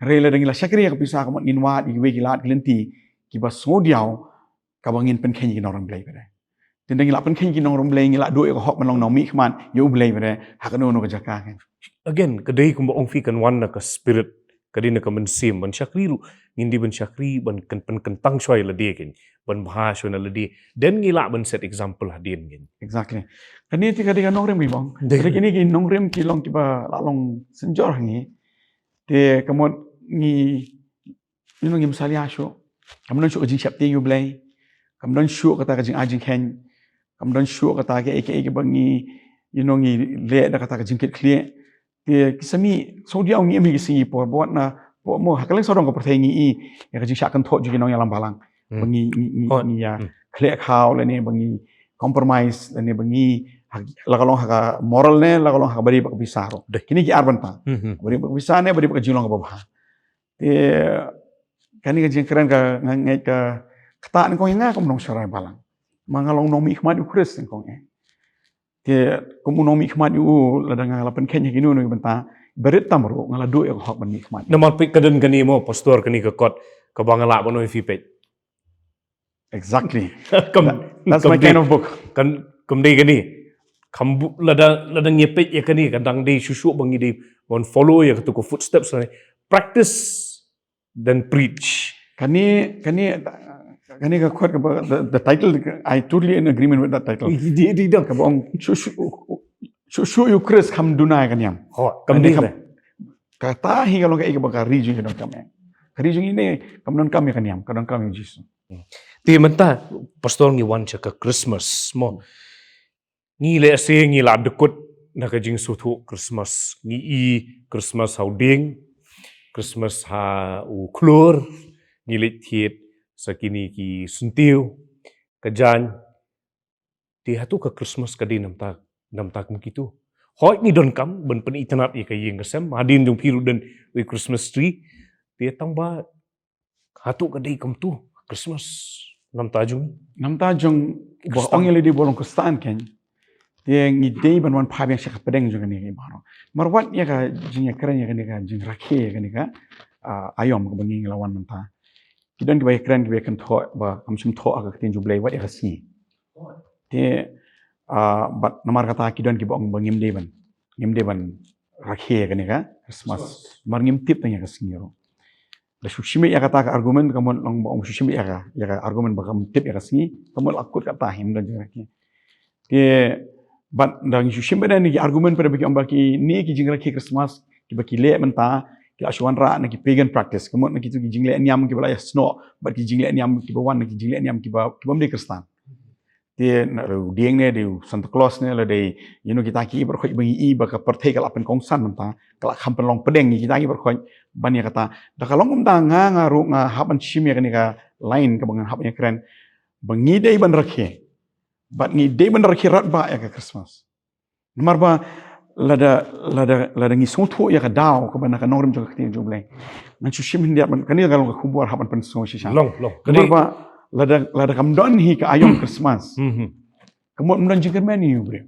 Hynrei lada ngi la shakri ïa ka pisa, ka mut ngin wad ïa kiwei ki lad ki lynti kiba sngewdiaw, kaba ngin pynkheiñ ïa ki nongrim Blei pat de. Te lada ngi la pynkheiñ ïa ki nongrim Blei, ngi la duh ïa ka hok ban long nongmihkhmat ïa U Blei pat de, ha kano kano ka jaka, kan. Again, ka dei kumba ong phi, kan wan na ka spirit, ka dei na ka mynsiem. Ban shakri ruh ngin dei ban shakri ban kyn-, pynkyntang shuwa ïa lade, kan, ban bha shuwa na lade. Then ngi lah ban set example hadien, kan. Exactly. Kane te ka dei ka nongrim, ki bang. Dei. Te kine ki nongrim ki long kiba la long synjor ha ngi. Te ka mut ngi, you know, ngim salia shuh. Kam don shuh ka jingsheptieng ïa U Blei. Kam don shuh kata ka jingai jingkheiñ. Kam don shuh kata kaei kaei kaba ngi, you know, ngi leh da kata ka jingkitkhlieh. Te ki sa mih, sngewdiaw ngi im hi ki sngi por, bad na, bad mo, ha ka liang sawdong ka pyrthei ngi i ïa ka jingshah kynthoh jong ki nongïalam balang. Hmm. Ba ngi, ngi, ngi, ngi ïa khleh khaw lane ba ngi compromise lane ba ngi ha, la ka long ha ka moral ne la ka long ha ka ba dei bad ka pisa ruh. Dei. Kine ki ar bynta. Hmm, hmm. Ba dei bad ka pisa ne ba dei bad ka jinglong kaba bha. Te kane ka jingkren ka, nga ngeit ka ktah nyngkong ïa nga kum u nongsharai balang. Ma nga long nongmihkhmat ïa U Khrist nyngkong, eh. Te kum u nongmihkhmat ïa u, lada nga la pynkheiñ ha kino kino ki bynta, ba rit tam ruh nga la duh ïa ka hok ban mihkhmat. Namar peit, ka don kane mo, pastor, kane ka kot kaba nga lah ban ong ïa phi, peit. Exactly. Kam, that, that's kam my dei, kind of book. Kan, kam dei kane. Kam bu-, lada, lada ngi peit ïa kane, kan dang dei shuh shuh ba ngi dei ban follow ïa katu ka footsteps ne. Practice, then preach. Kane, kane, kane ka quote kaba, the, the title, I totally in agreement with that title. Dei, dei, dei. Kaba ong, shu, shu, shu, shu ïa U Khrist, kham duna ïa ka niam. Hooid, kam dei, kham. Kata hi ka long kaei kaba ka ri jong ngi ka donkam, eh. Ka ri jong ngi ne kam donkam ïa ka niam, ka donkam ïa U Jisu. Hmm. Te mynta, pastor, ngi wan sha ka Christmas mo. Ngi lehse ngi la dkut na ka jingsngewthuh Christmas. Ngi i Christmas ha u dieng, Christmas ha u khlur, ngi leit thied sa kine ki syntiew, ka jaiñ. Te hato ka Christmas ka dei namar, namar kum kitu? Hooid, ngi donkam ban pynitynnad ïa ka ïing ka sem, hadien jong phi ruh don i Christmas tree. Te tang ba hato ka dei kumtu Christmas namar jong, namar jong ba ong ïa lade ba long Khristan, kan. Te ngi dei ban wan phai biang sha ka pdeng jong kane ka baroh. Namar wat ïa ka jingïakren ïa kane ka jingrakhe ïa kane ka ah, aïom kaba ngi la wan mynta. Ki don kiba ïakren, kiba ïakren thoh ba kam shym thoh ha ka ktien jong U Blei wat ïa ka sngi. Te, ah, bad namar kata ki don kiba ong ba ngim dei ban, ngim dei ban rakhe kane ka Christmas. Namar ngim tip tang ïa ka sngi ruh. La shu shimbit ïa kata ka argument, ka mut long ba ong shu shimbit ïa ka, ïa ka argument ba kam tip ïa ka sngi, ka mut la kut kata hi, ym don jingrakhe. Te bad da ngi shu shimbit ïa kine ki argument pat ba ki ong ba kine ki jingrakhe Christmas kiba ki leh mynta, ki la shu wanrah na ki pagan practice, ka mut na kitu ki jingleh niam kiba la ïasnoh bad ki jingleh niam kiba wan na ki jingleh niam kiba, kiba ym dei Khristan. Te na u dieng ne dei u Santa Claus ne, la dei, you know, kita ki baroh khoit ba ngi i ba ka pyrthei ka la pynkongsan mynta, ka la kham pynlong pdeng ïa kita ki baroh khoit ban ïa kata. Da ka long kumta nga, nga ruh nga hap ban shim ïa kane ka line kaba ngan hap ïakren ba ngi dei ban rakhe, bad ngi dei ban rakhe radbah ïa ka Christmas. Namar ba lada, lada, lada ngi sngewthuh ïa ka daw kaba na ka nongrim jong ka ktien jong U Blei, ngan shu shim khyndiat ban, kane ka long ka khubor hap ban pynsngew shisha. Long, long. Namar ba lada, lada kam don hi ka aïom Christmas, ka mut ym don jingkyrmen ïa u briew.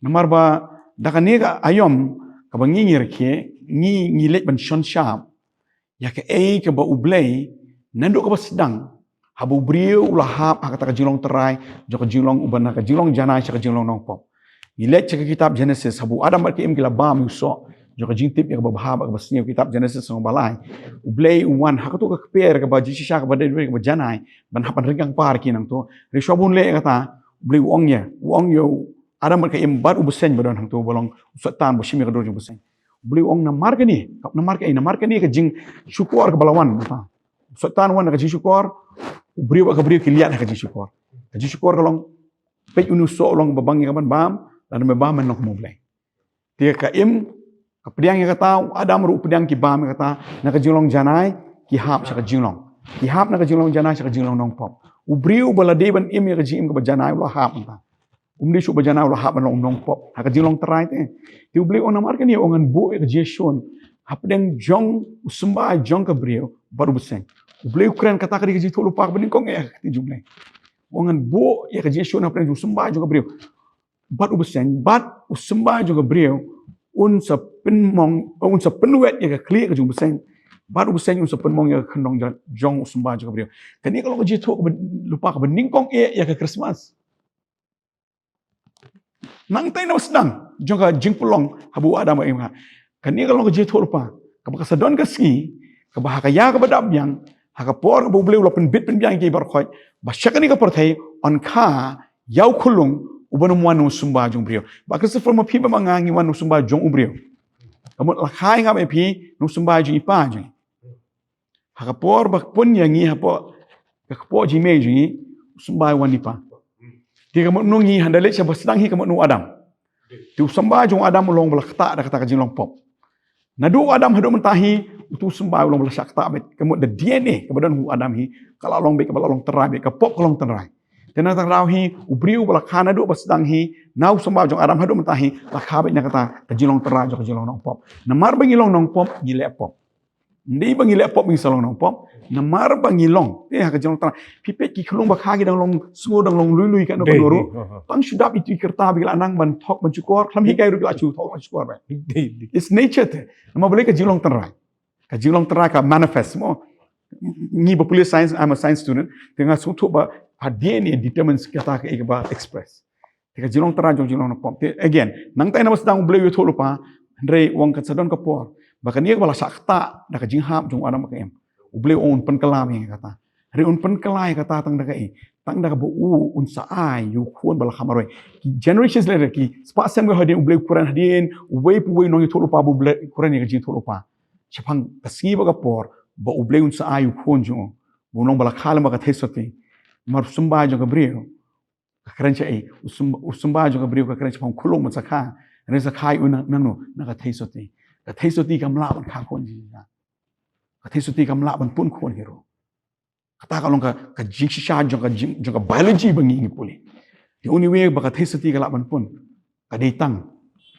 Namar ba da kane ka aïom kaba ngi, ngi rakhe, ngi, ngi leit ban shon shap ïa kaei kaba U Blei naduh kaba sdang, haba u briew u la hap ha kata ka jinglong tynrai jong ka jinglong, uba na ka jinglong janai sha ka jinglong nongpop. Ngi leit sha ka kitab Genesis, haba u Adam bad ka Im ki la bam ïa u soh jong ka jingtip ïa kaba bha bad kaba sniew, kitab Genesis lynnong ba lai. U Blei u wan ha kato ka kper kaba jingshisha, kaba dei kaba janai, ban hap ban ryngkang par ki nangto. Hynrei shuwa ba un leh ïa kata, U Blei u ong ïa, u ong ïa u Adam bad ka Im bad u bseiñ ba don hangto, ba long u Soitan ba shim ïa ka dur jong u bseiñ. U Blei u ong namar kane, namar ka, namar kane ka jingshukor kaba la wan mynta. U Soitan u wan na ka jingshukor, u briew bad ka briew ki liat ha ka jingshukor. Ka jingshukor ka long, peit, une u soh u long ba bang ïa ka ban bam, lada me bam men long kum U Blei. Te ka Im ka pdiang ïa kata, u Adam ruh u pdiang, ki bam ïa kata, na ka jinglong janai ki hap sha ka jinglong, ki hap na ka jinglong janai sha ka jinglong nongpop. U briew ba la dei ban im ïa ka jingim kaba janai u la hap mynta. Um dei shuh ba janai, u la hap ban long u nongpop ha ka jinglong tynrai te. Te U Blei u ong namar kane u ong ngan buh ïa ka jingshun hapdeng jong u symbai jong ka briew bad u bseiñ. U Blei u kren, kata ka dei ka jingthoh lypa kaba nyngkong eh ha ka ktien jong U Blei. U ong ngan buh ïa ka jingshun hapdeng jong u symbai jong ka briew bad u bseiñ, bad u symbai jong ka briew un sa pynmong, un sa pynwet ïa ka khlieh ka jong u bseiñ, bad u bseiñ un sa pynmong ïa ka kyndong jong, jong u symbai jong ka briew. Kane ka long ka jingthoh kaba, lypa kaba nyngkong eh ïa ka Christmas. Nangta na ba sdang jong ka jingpynlong haba u Adam bad Im ha. Kane ka long ka jingthoh lypa kaba ka sa don ka sngi kaba ha ka ïa kaba dap biang, ha ka por kaba U Blei u la pynbit pynbiang ïa ki baroh khoit, ba sha kane ka pyrthei yn kha ïa u khunlung uban ym wan na u symbai jong u briew. Bah Christopher, ma phi bad ma nga ngi wan na u symbai jong u briew. Ka mut la kha ïa nga bad phi na u symbai jong i pa jong ngi. Ha ka por ba pun ïa ngi hapoh ka kpoh jingmei jong ngi, u symbai u wan na i pa. Te ka mut ngi hynda leit sha ba sdang hi ka mut u Adam. Te u symbai jong u Adam u long ba la ktah da kata ka jinglong pop. Naduh u Adam haduh mynta hi, utu u symbai u long ba la shah ktah beit. Ka mut da D N A kaba don ha u Adam hi, ka la long beit, kaba la long tynrai beit, ka pop ka long tynrai. Te na tang rau hi, u briew ba la kha naduh ba sdang hi, na u symbai jong u Adam haduh mynta hi, la kha beit na kata ka jinglong tynrai jong ka jinglong nongpop. Namar ba ngi long nongpop, ngi leh pop. Ym dei ba ngi leh pop ngi sa long nongpop, namar ba ngi long. Te ha ka jinglong tynrai, phi peit ki khunlung ba kha ki dang long sngur, dang long lui lui katno katno ruh. Tang shu dap itu i kyrta ba ki la nang ban thok ban shukor, khlem hikai ruh ki la shu thok ban shukor beit. It's nature te. Namar balei? Ka jinglong tynrai. Ka jinglong tynrai ka manifest mo. Ngi ba pule science, I'm a science student. Te nga sngewthuh ba ha D N A determines kata kaei kaba express. Te ka jinglong tynrai jong jinglong nongpop. Te again, nangta na ba sdang U Blei u ïathuh lypa, hynrei u ong kan sa don ka por ba kane kaba la shah ktah da ka jinghap jong u Adam bad ka Im, U Blei u ong un pynkylla ïa kata. Hynrei un pynkylla ïa kata tang da kaei? Tang da kaba u un sa ai ïa u khun ba la kha marwei. Ki generations later, ki spah sem kiba hadien, U Blei u kren hadien, uwei pa uwei u nongïathuh lypa ba U Blei u kren ïa ka jingïathuh lypa shaphang ka sngi bad ka por ba U Blei un sa ai ïa u khun jong u, ba un long ba la kha lem bad ka theisotti. Namar u symbai jong ka briew ka kren shaei? U symb-, u symbai jong ka briew ka kren shaphang u khunlung ban sa kha. Hynrei sa kha ïa u na, nangno? Na ka theisotti. Ka theisotti kam lah ban kha khun shisha. Ka theisotti kam lah ban pun khun hi ruh. Kata ka long ka, ka jingshisha jong ka jing, jong ka biology ba ngi ngi pule. Te une uwei ba ka theisotti ka lah ban pun, ka dei tang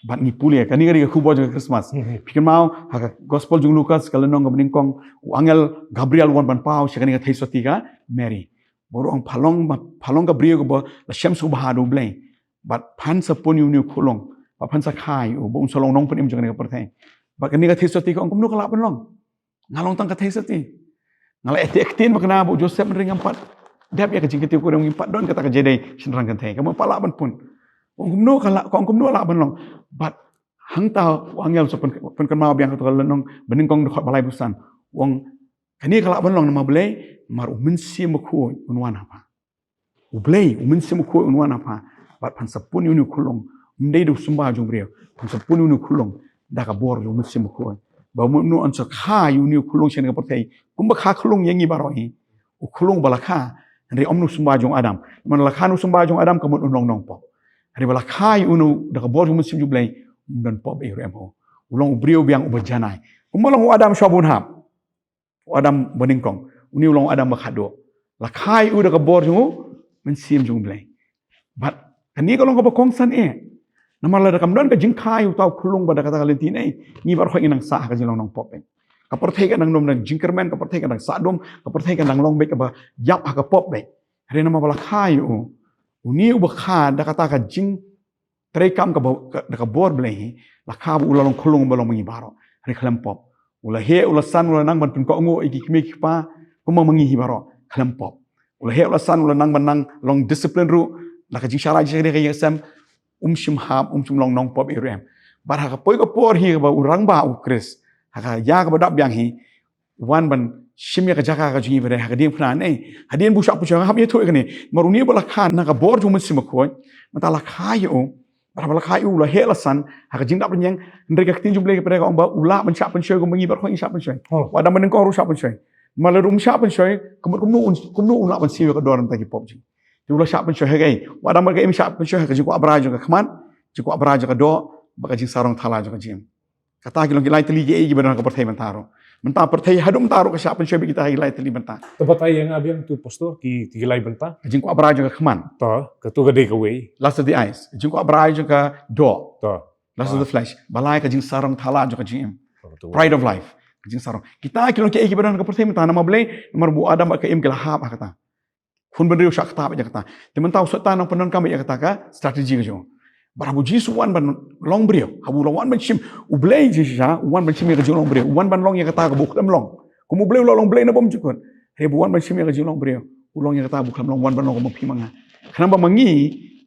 bad ngi pule. Kane ka dei ka khubor jong ka Christmas. Phi kynmaw ha ka Gospel jong u Lukas ka lynnong kaba nyngkong, u angel Gabriel u wan ban paw sha kane ka theisotti ka Mary. Bad u ong, pha long, pha long ka briew kaba la shem sngewbha da U Blei. Bad phan sa pun ïa une u khunlung, bad phan sa kha ïa u, ba un sa long nongpynim jong kane ka pyrthei. Bad kane ka theisotti ka ong kumno ka lah ban long? Nga long tang ka thei sati. Nga la ïateh ktien bad kane ba u Joseph, hynrei ngam pat dep ïa ka jingkynthei u khun, ngim pat don kata ka jingdei shynrang kynthei. Ka mut pat lah ban pun. Ong kumno ka lah, ka ong kumno lah ban long. Bad hangta u angel u sa pyn, pynkynmaw biang ha kato ka lynnong Banyngkong dkhot ba laiphew san. U ong kane ka lah ban long namar balei, namar u Mynsiem Bakhuid un wan ha pha. U Blei, u Mynsiem Bakhuid un wan ha pha. Bad phan sa pun ïa une u khunlung, ym dei da u symbai jong u briew. Phan sa pun ïa une u khunlung da ka bor jong u Mynsiem Bakhuid. Ba mut un sa kha ïa une u khunlung sha kane ka pyrthei. Kumba kha khunlung ïa ngi baroh hi. U khunlung ba la kha, hynrei ym na u symbai jong u Adam. Namar la kha na u symbai jong u Adam ka mut un long nongpop. Hynrei ba la kha ïa une u da ka bor jong u Mynsiem jong u Blei, um don pop ei ruh em ho. U long u briew biang uba janai. Kumba long u Adam shuwa ba un hap. U Adam banyngkong. Une u long u Adam ba khatduh. La kha ïa u da ka bor jong u Mynsiem jong u Blei. Bad kane ka long kaba kongsan eh. Namar lada kam don ka jingkha ïa uta u khunlung bad da kata ka lynti, ngi baroh ngi nang sah ha ka jinglong nongpop eh. Ka pyrthei ka dang long dang jingkyrmen, ka pyrthei ka dang sah dum, ka pyrthei ka dang long beit kaba ïap ha ka pop beit. Hynrei namar ba la kha ïa u, une uba kha da kata ka jing treikam kaba, ka, da ka bor Blei hi, la kha ba u la long khunlung ba long ma ngi baroh. Hynrei khlem pop. U la heh, u la san, u la nang ban pynkohnguh ïa ki kmie ki kpa, kumba ma ngi hi baroh, khlem pop. U la heh, u la san, u la nang ban nang long discipline ruh, da ka jingshah lad jingshah ri ka ïing ka sem, um shym hap, um shym long nongpop ei ruh em. Bad ha ka poi ka por hi kaba u rangbah u Khrist, ha ka ïa kaba dap biang hi, wan ban shim ïa ka jaka ka jong ngi ba dei ha ka diengphna, ne. Hadien ba u shah pynshoi, nga hap ïathuh ïa kane. Namar une ba la kha na ka bor jong u Mynsiem Bakhuid, mynta la kha ïa u, bad haba la kha ïa u, la heh la san ha ka jingdap rynïeng, hynrei ka ktien jong u Blei ka pyrthei ka ong ba u lah ban shah pynshoi kumba ngi baroh ngi shah pynshoi. Oh. U Adam banyngkong ruh shah pynshoi. Namar lada um shah pynshoi, ka mut kumno un, kumno un lah ban siew ïa ka dor na kita ki pop jong ngi. Te u la shah pynshoi ha kaei? U Adam bad ka Im shah pynshoi ha ka jingkwah brai jong ka khmat, jingkwah brai jong ka doh, bad ka jingsarong thala jong ka jingim. Kata ki long ki lai tylli kiei kiba don ha ka pyrthei mynta ruh. Mynta pyrthei haduh mynta ruh ka shah pynshoi bad kita ki lai tylli mynta. Te batai ïa nga biang to, Pastor, ki, ki lai bynta. Ka jingkwah brai jong ka khmat. To, kato ka dei kawei. Lust of the eyes. Ka jingkwah brai jong ka doh. To. Lust of the flesh. Ba lai ka jingsarong thala jong ka jingim. To, kato. Pride of life. Ka jingsarong. Kita ki long kiei kiba don ha ka pyrthei mynta, namar balei? Namar ba u Adam bad ka Im ki la hap ha kata. Khun bynriew shah kata bad ïa kata. Te mynta u Soitan u nang pyndonkam ïa kata ka strategy ka jong u. Bad haba u Jisu u wan ban long briew, haba u la wan ban shim, u Blei Jisu shisha u wan ban shim ïa ka jinglong briew, u wan ban long ïa kata kaba u khlem long. Kum u Blei u la long Blei na bymjukut. Hynrei ba u wan ban shim ïa ka jinglong briew, u long ïa kata ba u khlem long, u wan ban long kum ma phi ma nga. Khnang ba ma ngi,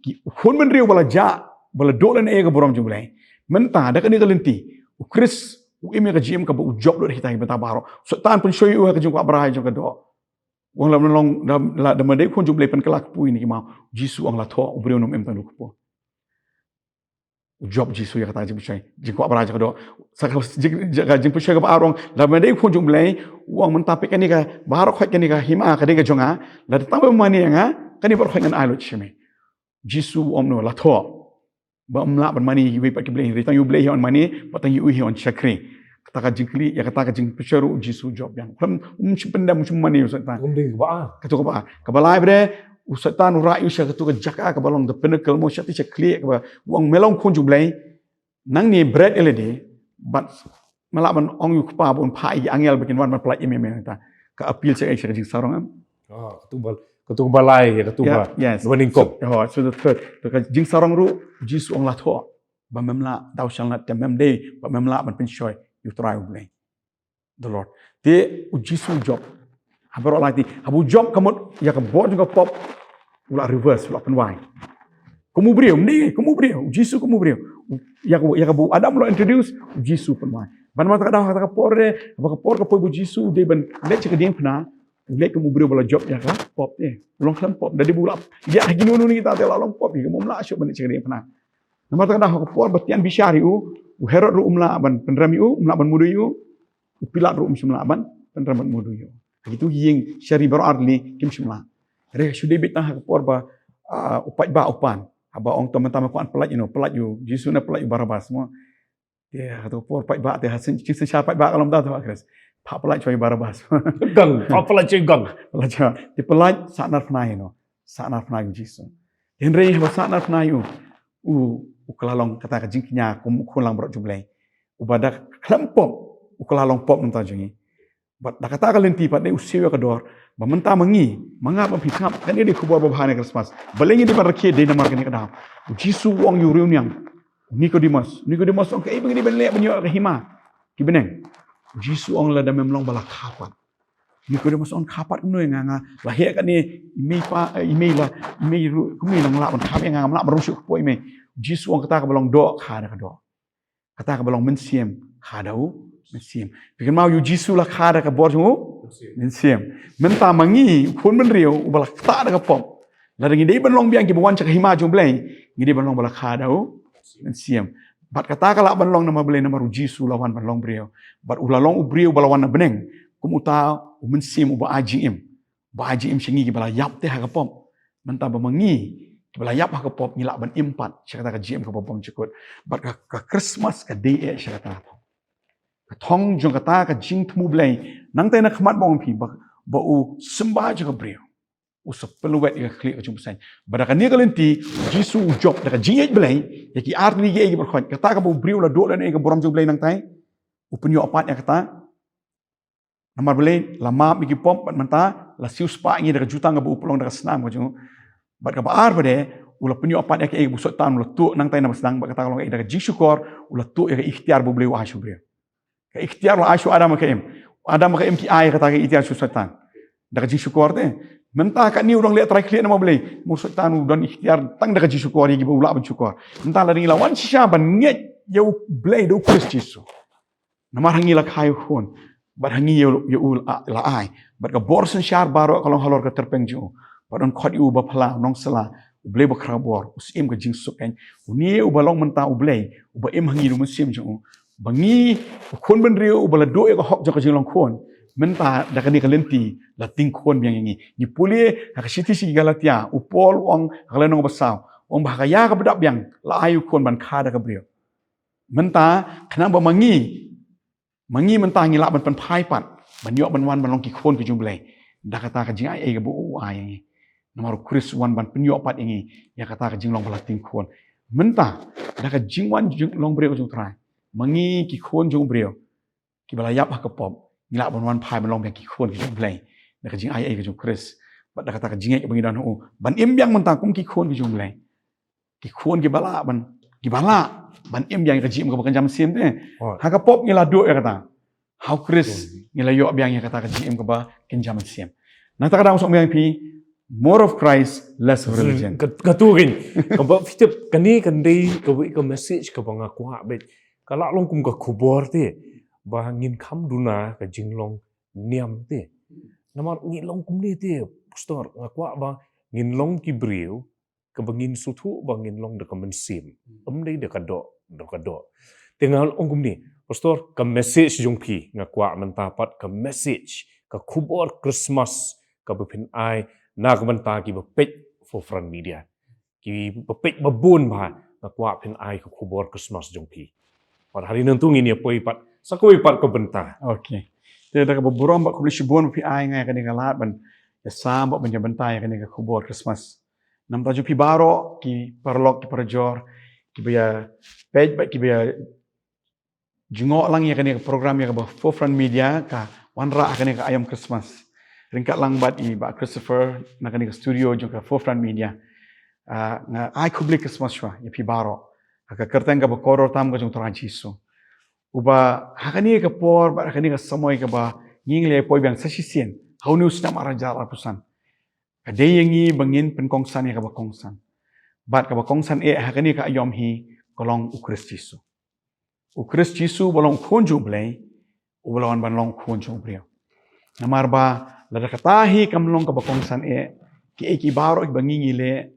ki khun bynriew ba la jah, ba la duh lane ïa ka burom jong u Blei. Mynta da kane ka lynti, u Khrist u im ïa ka jingim kaba u jop lut ïa kita ki bynta baroh. Soitan pynshoi ïa u ha ka jingkwah brai jong ka doh. U ong lada men long, da, lada men dei khun jong u Blei, pynkylla kpu ïa kine ki maw. Jisu u ong la thoh, u briew un ym im tang da u kpoh. U jop Jisu ïa kata ka jingpynshoi, jingkwah brai jong ka doh. Sa ka jing, jing, ka jingpynshoi kaba ar u ong, lada men dei khun jong u Blei, u ong mynta peit kane ka, baroh khoit kane ka hima ka dei ka jong nga, lada tang me mane ïa nga, kane baroh khoit ngan ai lut sha me. Jisu u ong no, la thoh. Ba ym lah ban mane ïa kiwei pat ki blei, hynrei tang ïa u Blei hi yn mane, bad tang ïa u hi yn shakri. Kata ka jingkylli, ïa kata ka jingpynshoi ruh u Jisu u jop biang. Khlem, um shym pyndem, um shym mane u Soitan. Kaba ar. Kata kaba ar. Kaba lai pat de, u Soitan u rah ïa u sha kata ka jaka kaba long the pinnacle, mo, shatei sha khlieh, kaba u ong me long khun jong u Blei. Nangne bret ïa lade, bad me lah ban ong ïa u Kpa ba un phah ïa ki angel ba kin wan ban pyllait ïa me, me nangta. Ka appeal sha, sha ka jingsarong, em. Ah, katu ba, katu ba lai, katu ba. Yeah, yes. Ba nyngkong. So, oh, so the third. To ka jingsarong ruh, Jisu u ong la thoh. Ba mem lah, thou shalt not tempt, mem dei, ba mem lah ban pynshoi ïa u Trai u Blei. The Lord. Te u Jisu u jop. Haba u la lait, haba u jop ka mut ïa ka bor jong ka pop u la reverse, u la pynwai. Kum u briew, ym dei, kum u briew, u Jisu kum u briew. U, ïa ka, ïa kaba u Adam u la introduce, u Jisu u pynwai. Bad namar kata ka daw, kata ka por de, haba ka por ka poi ba u Jisu u dei ban leit sha ka diengphna, u leit kum u briew ba la jop ïa ka pop, eh. U long khlem pop, da dei ba u la ïa ha kino kino kita te la long pop, ïa ka mut ym lah shuh ban leit sha ka diengphna. Namar kata ka daw, ka por ba tian bishar ïa u, u Herod ruh um lah ban pynrem ïa u, um lah ban mudui ïa u, u Pilat ruh um shym lah ban pynrem ban mudui ïa u. Ha kitu ki ïing shari baroh ar tylli kim shym lah. Hynrei shu dei beit tang ha ka por ba, ah, u paidbah u pan. Haba ong to mynta me kwah pyllait ïa uno, pyllait ïa u Jisu ne pyllait ïa u Barabas, mo. Te ha katu ka por paidbah te ha syn, jingsynshar paidbah ka long da to ha Khrist. Phah pyllait shuwa ïa u Barabas. Gang, phah pyllait shuwa ïa u gang. Pyllait shuwa. Te pyllait, sahnarphna ïa uno. Sahnarphna ïa u Jisu. Hynrei haba sahnarphna ïa u, u, u kylla long kata ka jingkñia kum u khun langbrot jong u Blei. Uba da khlem pop, u kylla long pop na ka bynta jong ngi. Bad da kata ka lynti pat dei u siew ïa ka dor, ba mynta ma ngi, ma nga bad phi sngap, kane dei khubor babha na Khristmas. Balei ngi dei ban rakhe, dei namar kane ka daw. U Jisu u ong ïa u riewniang, u Nikodimos. U Nikodimos u ong kaei ba ngi dei ban leh ban ïoh ïa ka hima ki bneng. Jisu ong lada mem long ba la kha pat. Nikodemus ong kha pat kumno ïa nga, nga la heh kane i mei pat, eh, i mei la, i mei ruh kumno nang lah ban kha ïa nga, ngam lah ban rung shuh kpoh i mei. Jisu ong kata kaba long doh kha da ka doh. Kata kaba long mynsiem kha da u mynsiem. Phi kynmaw ïa u Jisu la kha da ka bor jong u mynsiem. Mynta ma ngi u khun bynriew uba la ktah da ka pop, lada ngi dei ban long biang kiba wan sha ka hima jong u Blei, ngi dei ban long ba la kha da u mynsiem. Bad kata ka lah ban long namar Blei, namar u Jisu la wan ban long briew. Bad u la long u briew ba la wan na bneng kum uta u mynsiem uba ai jingim, ba ai jingim sha ngi kiba la ïap te ha ka pop. Mynta ba ma ngi kiba la ïap ha ka pop ngi lah ban im pat sha kata ka jingim kaba bymjukut. Bad ka, ka Christmas ka dei eh sha kata. Ka thong jong kata ka jingthmu Blei nangtai na khmat ba ong phi ba, ba u symbai jong ka briew u sa pynlwet ïa ka khlieh ka jong u bseiñ. Bad da kane ka lynti u Jisu u jop da ka jingïeit Blei ïa ki artylli kiei kiei kiba khot. Kata kaba u briew la duh lane ïa ka burom jong u Blei nangtai, u pynïoh pat ïa kata. Namar Blei la map ïa ki pop bad mynta la siewspah ïa ngi da ka jutang kaba u pynlong da ka snam ka jong u. Bad kaba ar pat de, u la pynïoh pat ïa kaei kaba u Soitan u la tuh nangtai na ba sdang, bad kata ka long kaei, da ka jingshukor u la tuh ïa ka iktiar ba u Blei u ai sha u briew. Ka iktiar la ai sha u Adam bad ka Im. Adam bad ka Im ki ai kata ka iktiar sha u Soitan da ka jingshukor te. Mynta kane u dang leh trai khlieh namar Blei, ma u Soitan u don iktiar tang da ka jingshukor ïa kiba u lah ban shukor. Mynta lada ngi la wan shisha ban ngeit ïa u Blei da u Khrist Jisu, namar ha ngi la kha ïa u khun, bad ha ngi ïa u, ïa u la, la ai. Bad ka bor synshar baroh ka long halor ka tyrpeng jong u. Bad un khot ïa u uba phylla, u nongsla, u Blei bakhraw bor, u syiem ka jingsuk. Kan une uba long mynta u Blei uba im ha ngi da u mynsiem jong u, ba ngi u khun bynriew uba la duh ïa ka hok jong ka jinglong khun, mynta da kane ka lynti la ting khun biang ïa ngi. Ngi pule ha ka shithi sha ki Galatia, u Paul u ong ha ka lynnong ba saw, u ong ba ha ka ïa kaba dap biang la ai u khun ban kha da ka briew. Mynta khnang ba ma ngi, ma ngi mynta ngi lah ban pynphai pat ban ïoh ban wan ban long ki khun ki jong u Blei da kata ka jingaiei kaba u ai ïa ngi. Namar u Khrist u wan ban pynïoh pat ïa ngi ïa kata ka jinglong ba la ting khun. Mynta da ka jingwan jong, long briew ka jong u Trai, ma ngi ki khun jong u briew kiba la ïap ha ka pop ngi lah ban wan phai ban long biang ki khun ki jong u Blei da ka jingaiei ka jong u Khrist. Bad da kata ka jingngeit kaba ngi don ha u ban im biang mynta kum ki khun ki jong u Blei, ki khun kiba lah ban, kiba lah ban im biang ïa ka jingim kaba kynja mynsiem te. Ha ka pop ngi la duh ïa kata. Ha u Khrist ngi la ïoh biang ïa kata ka jingim kaba kynja mynsiem. Nangta ka dang sngewbha ïa phi, more of Christ, less of religion. Ka, katu kan. Kaba phi tip kane kan dei kawei ka message kaba nga kwah beit. Ka lah long kum ka khubor te ba ngin kham duna ka jinglong niam te. Namar ngi long kumne te, pastor, nga kwah ba ngin long ki briew kaba ngin sngewthuh ba ngin long da ka mynsiem. Ym dei da ka doh, da ka doh. Te nga ong kumne, pastor, ka message jong phi nga kwah mynta pat ka message, ka khubor Christmas kaba phin ai na ka bynta kiba peit For Front Media. Kiba peit ba bun bha nga kwah phin ai ka khubor Christmas jong phi. Bad ha ri nangtu ngin ïa poi pat sa kawei pat ka bynta. Okay. Te da kaba burom bad khublei shibun ba phi ai nga ïa kane ka lad ban ïa sam bad ban ïa bynta ïa kane ka khubor Christmas. Namar jong phi baroh ki paralok ki parajor kiba ïa peit bad kiba ïa jngoh lang ïa kane ka program ïa kaba For Front Media ka wanrah ha kane ka aïom Christmas. Ryngkat lang bad i Bah Christopher na kane ka studio jong ka For Front Media. Ah, nga ai khublei Christmas shuwa ïa phi baroh ha ka kyrteng kaba kordor tam ka jong u Trai Jisu. Uba ha kane ka por bad ha kane ka samoi kaba ngi ngi la poi biang sa shisien ha une u snem ar hajar arphew san, ka dei ïa ngi ba ngin pynkongsan ïa kaba kongsan. Bad kaba kongsan eh ha kane ka aïom hi ka long u Khrist Jisu. U Khrist Jisu uba long u Khun jong u Blei, uba la wan ban long u Khun jong u briew. Namar ba lada kata hi kam long kaba kongsan eh, kiei kiei baroh kiba ngi ngi leh,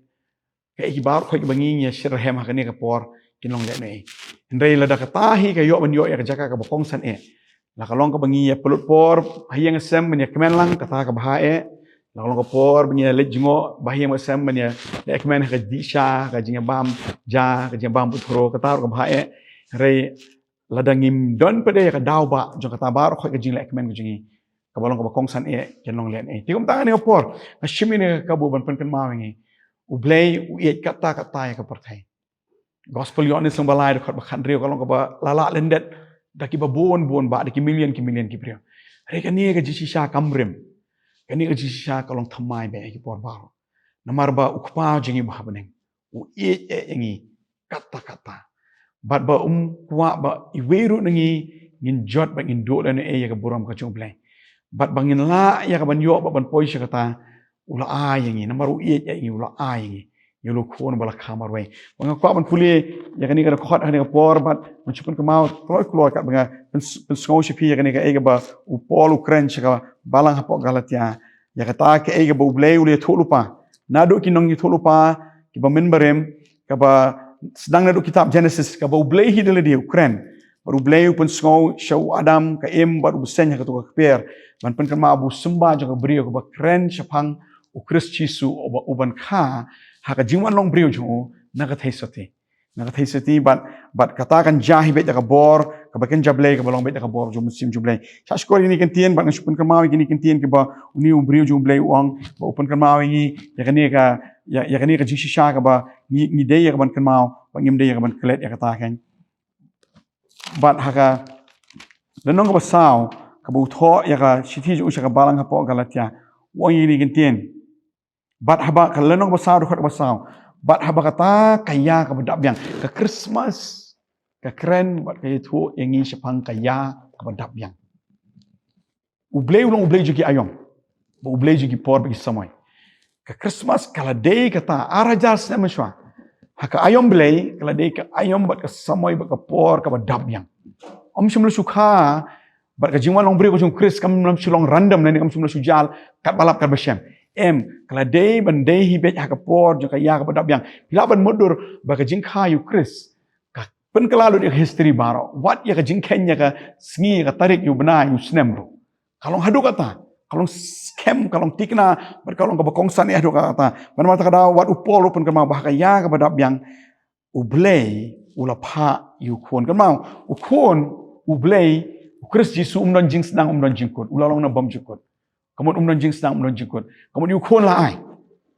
kiei kiei baroh kiba ngi ngi ïa shim ha kane ka por kin long lehnohei. Hynrei lada kata hi ka ïoh ban ïoh ïa ka jaka kaba kongsan eh, la ka long kaba ngi ïa pynlut por ha ïing ha sem ban ïa kmen lang, kata ka bha eh. La ka long ka por ban ïa leit jngoh ba ha ïing ba sem ban ïa leh kmen ha ka dih sha, ka jingïabam ja, ka jingïabam puthro, kata ruh ka bha eh. Hynrei lada ngim don pat de ïa ka daw ba jong kata baroh ka jingleh kmen ka jong ngi, kaba long kaba kongsan eh, kan long lehnohei. Te kumta ha kane ka por nga shim ïa kane ka kabu ban pynkynmaw ïa ngi, U Blei u ïeit katta katta ïa ka pyrthei. Gospel Ïoannis lyngba lai dkhot ba khathynriew ka long kaba la lah lyndet da kiba bun bun bah, da ki million ki million ki briew. Hynrei kane ka jingshisha kam rim. Kane ka jingshisha ka long thymmai bha ïa ki por baroh. Namar ba U Kpa jong ngi uba ha bneng u ïeit eh ïa ngi katta katta. Bad ba um kwah ba iwei ruh na ngi ngin jot bad ngin duh lehnoh ïa ka burom ka jong U Blei. Bad ba ngin lah ïa ka ban ïoh bad ban poi sha kata, u la ai ïa ngi, namar u ïeit ïa ngi, u la ai ïa ngi ïa u Khun ba la kha marwei. Ba nga kwah ban pule ïa kane ka dkhot ha kane ka por, bad ngan shu pynkynmaw kloi kloi katba nga pyns-, pynsngew sha phi ïa kane kaei kaba u Paul u kren sha ka balang hapoh Galatia. Ïa kata kaei kaba U Blei u la ïathuhlypa naduh ki nongïathuhlypa kiba mynbarim, kaba sdang naduh kitab Genesis, kaba U Blei hi da lade u kren. Bad U Blei u pynsngew sha u Adam, ka Im bad u bseiñ ha kato ka kper, ban pynkynmaw ba u symbai jong ka briew kaba kren shaphang U Khrist Jisu, uba, u ban kha ha ka jingwan long briew jong u na ka theisotti. Na ka theisotti, bad, bad kata kan jia hi beit da ka bor kaba kynja Blei, kaba long beit da ka bor jong u Mynsiem jong U Blei. Sha shkor ïa kine ki ktien, bad nga shu pynkynmaw ïa kine ki ktien kiba une u briew jong U Blei u ong, ba u pynkynmaw ïa ngi ïa kane ka, ïa, ïa kane ka jingshisha kaba ngi, ngi dei ïa ka ban kynmaw, ba ngim dei ïa ka ban klet ïa kata kan. Bad ha ka lynnong kaba saw, kaba u thoh ïa ka shithi jong u sha ka balang hapoh Galatia, u ong ïa kine ki ktien. Bad haba, ka lynnong kaba saw, dkhot kaba saw. Bad haba kata ka ïa kaba dap biang, ka Christmas ka kren bad ka ïathuh ïa ngi shaphang ka ïa kaba dap biang. U Blei u long U Blei jong ki aïom, bad U Blei jong ki por bad ki samoi. Ka Christmas ka la dei kata ar hajar snem mynshuwa. Ha ka aïom Blei ka la dei ka aïom bad ka samoi bad ka por kaba dap biang. Ym shym la shu kha, bad ka jingwan long briew ka jong U Khrist kam lam shu long random, lane kam shym la shu jia katba lap katba shem. Em, ka la dei ban dei hi beit ha ka por jong ka ïa kaba dap biang. Phi lah ban mutdur ba ka jingkha ïa U Khrist ka pynkylla lut ïa ka history baroh. Wat ïa ka jingkheiñ ïa ka sngi, ïa ka tarik, ïa u bnai, ïa u snem ruh. Ka long haduh kata, ka long skhem, ka long tikna, bad ka long kaba kongsan ïa haduh kata. Bad namar kata ka daw wat u Paul u pynkynmaw ba ha ka ïa kaba dap biang, U Blei u la phah ïa U Khun. Kynmaw, U Khun, U Blei, U Khrist Jisu um don jingsdang, um don jingkut. U la long na bymjukut. Ka mut um don jingsdang, um don jingkut. Ka mut ïa U Khun la ai.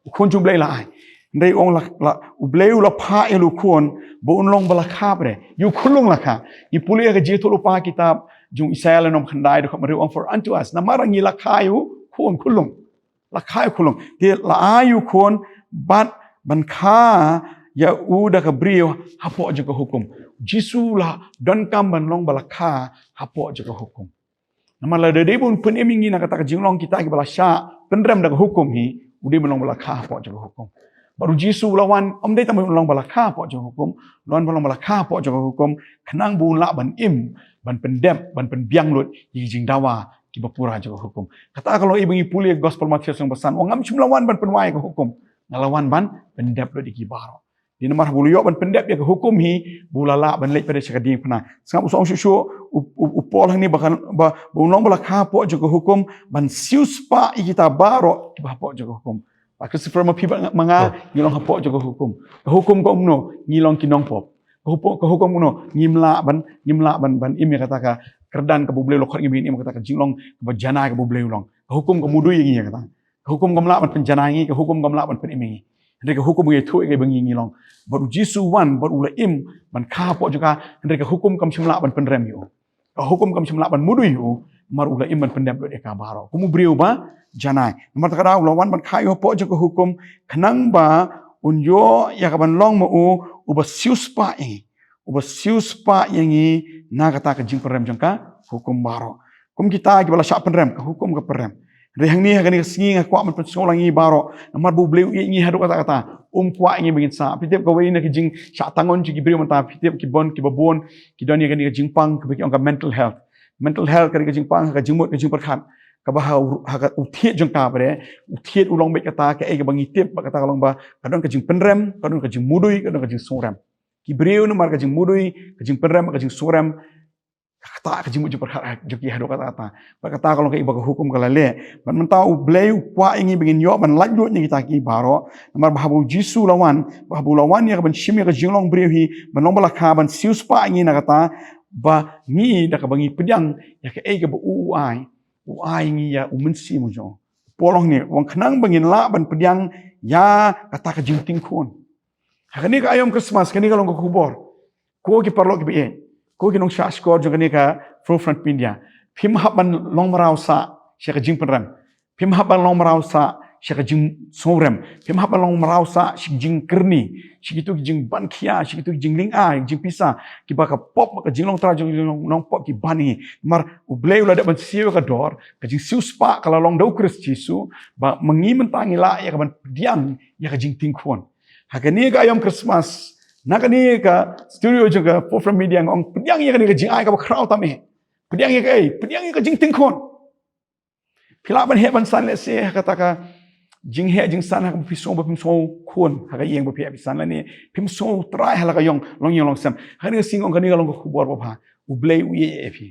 U Khun jong U Blei la ai. Hynrei ong la, la, U Blei u la phah ïa U Khun ba un long ba la kha pat de. Ïa U Khun la kha. Ngi pule ïa ka jingïathuhlypa kitab jong u Isaïah lynnong khyndai dkhot hynriew, ong, "For unto us." Namar ngi la kha ïa U Khun khyllung. La kha ïa U khyllung. Te la ai ïa U Khun bad ban kha ïa u da ka briew hapoh jong ka hukum. Jisu la donkam ban long ba la kha hapoh jong ka hukum. Namar lada dei ba un pynim ïa ngi na kata ka jinglong kita kiba la shah pynrem da ka hukum hi, u dei ban long ba la kha hapoh jong ka hukum. Bad U Jisu u la wan, ym dei tang ban long ba la kha hapoh jong ka hukum, u la wan ban long ba la kha hapoh jong ka hukum, khnang ba un lah ban im, ban pyndep, ban pynbiang lut ïa ki jingdawa kiba pura jong ka hukum. Kata ka long ïa ba ngi pule Gospel Mathaios lynnong ba san, u ong, "Ngam shym la wan ban pynwai ka hukum, nga la wan ban pyndep lut ïa ki baroh." Dei namar haba u la ïoh ban pyndep ïa ka hukum hi, ba u la lah ban leit pat de sha ka diengphna. Sngap, u shu ong shuh shuh, u, u, u Paul hangne ba kan, ba, ba un long ba la kha hapoh jong ka hukum, ban siewspah ïa kita baroh kiba hapoh jong ka hukum. Bah Christopher, ma phi bad ma nga, oh, ngi long hapoh jong ka hukum. Ka hukum ka kumno? Ngi long ki nongpop. Ka hukum, ka hukum kumno? Ngim lah ban, ngim lah ban, ban im ïa kata ka kyrdan kaba U Blei u la khot ngi ba ngin im, kata ka jinglong kaba janai kaba U Blei u long. Ka hukum ka mudui ïa ngi ïa kata. Ka hukum kam lah ban pynjanai ngi, ka hukum kam lah ban pynim ïa ngi. Hynrei ka hukum ka ïathuh ïa kaei ba ngi ngi long. Bad U Jisu u wan, bad u la im ban kha hapoh jong ka, hynrei ka hukum kam shym lah ban pynrem ïa u. Ka hukum kam shym lah ban mudui ïa u, namar u la im ban pyndep lut ïa ka baroh kum u briew ba janai. Namar kata ka daw u la wan ban kha ïa u hapoh jong ka hukum, khnang ba un ïoh ïa ka ban long ma u uba siewspah ïa ngi. Uba siewspah ïa ngi na kata ka jingpynrem jong ka hukum baroh. Kum kita kiba la shah pynrem, ka hukum ka pynrem. Hynrei hangne ha kane ka sngi nga kwah ban pynsngew lang ïa ngi baroh, namar ba U Blei u ïeit ïa ngi haduh katta katta, um kwah ïa ngi ba ngin sah. Phi tip, kawei na ki jingshah tang jong ki briew mynta, phi tip, ki bun, kiba bun ki don ïa kane ka jingpang kaba ki ong ka mental health. Mental health ka dei ka jingpang, ka jingmut, ka jingpyrkhat kaba ha u, ha ka u thied jong ka pat de, u thied u long beit kata kaei kaba ngi tip ba kata ka long ba ka don ka jingpynrem, ka don ka jingmudui, ka don ka jingsngew rem. Ki briew namar ka jingmudui, ka jingpynrem, ka jingsngew rem, ka ktah ka jingmut jingpyrkhat jong ki haduh katta katta. Bad kata ka long kaei ba ka hukum ka la leh. Bad mynta U Blei u kwah ïa ngi ba ngin ïoh ban laitluid na kita ki baroh. Namar ba haba U Jisu u la wan, ba haba u la wan ïa ka ban shim ïa ka jinglong briew hi, ban long ba la kha, ban siewspah ïa ngi na kata, ba ngi da kaba ngi pdiang ïa kaei kaba u u ai, u ai ïa ngi ïa U Mynsiem u jong u. Paul u ong hangne, u ong khnang ba ngin lah ban pdiang ïa kata ka jingting khun. Ha kane ka aïom Christmas, kane ka long ka khubor. Ko ki paralok kiba ïeit, ko ki nongshah shkor jong kane ka Forefront Media, phim hap ban long mraw sah sha ka jingpynrem. Phim hap ban long mraw sah sha ka jingsngewrem. Phim hap ban long mraw sah sha ka jingkyrni, sha kito ki jingban khia, sha kito ki jinglynga, jingpisa, kiba ka pop, ka jinglong trai jong nongpop ki ban ngi. Namar U Blei u la dep ban siew ïa ka dor, ka jingsiewspah ka la long da U Khrist Jisu, ba ma ngi mynta ngi lah ïa ka ban pdiang ïa ka jingtingkhun. Ha kane ka aïom Christmas, na kane ka studio jong ka Forefront Media, nga ong pdiang ïa kane ka jingai kaba khraw tam eh. Pdiang ïa kaei? Pdiang ïa ka jingtingkhun. Phi lah ban heh ban san lehse ha kata ka jingheh jingsan ha kaba phi sngew ba phim sngew khun ha ka ïing ba phi heh phi san lane phim sngew trai ha la ka ïong longïing longsem. Ha kane ka sngi nga ong kane ka long ka khubor babha. U Blei u ïeit ïa phi.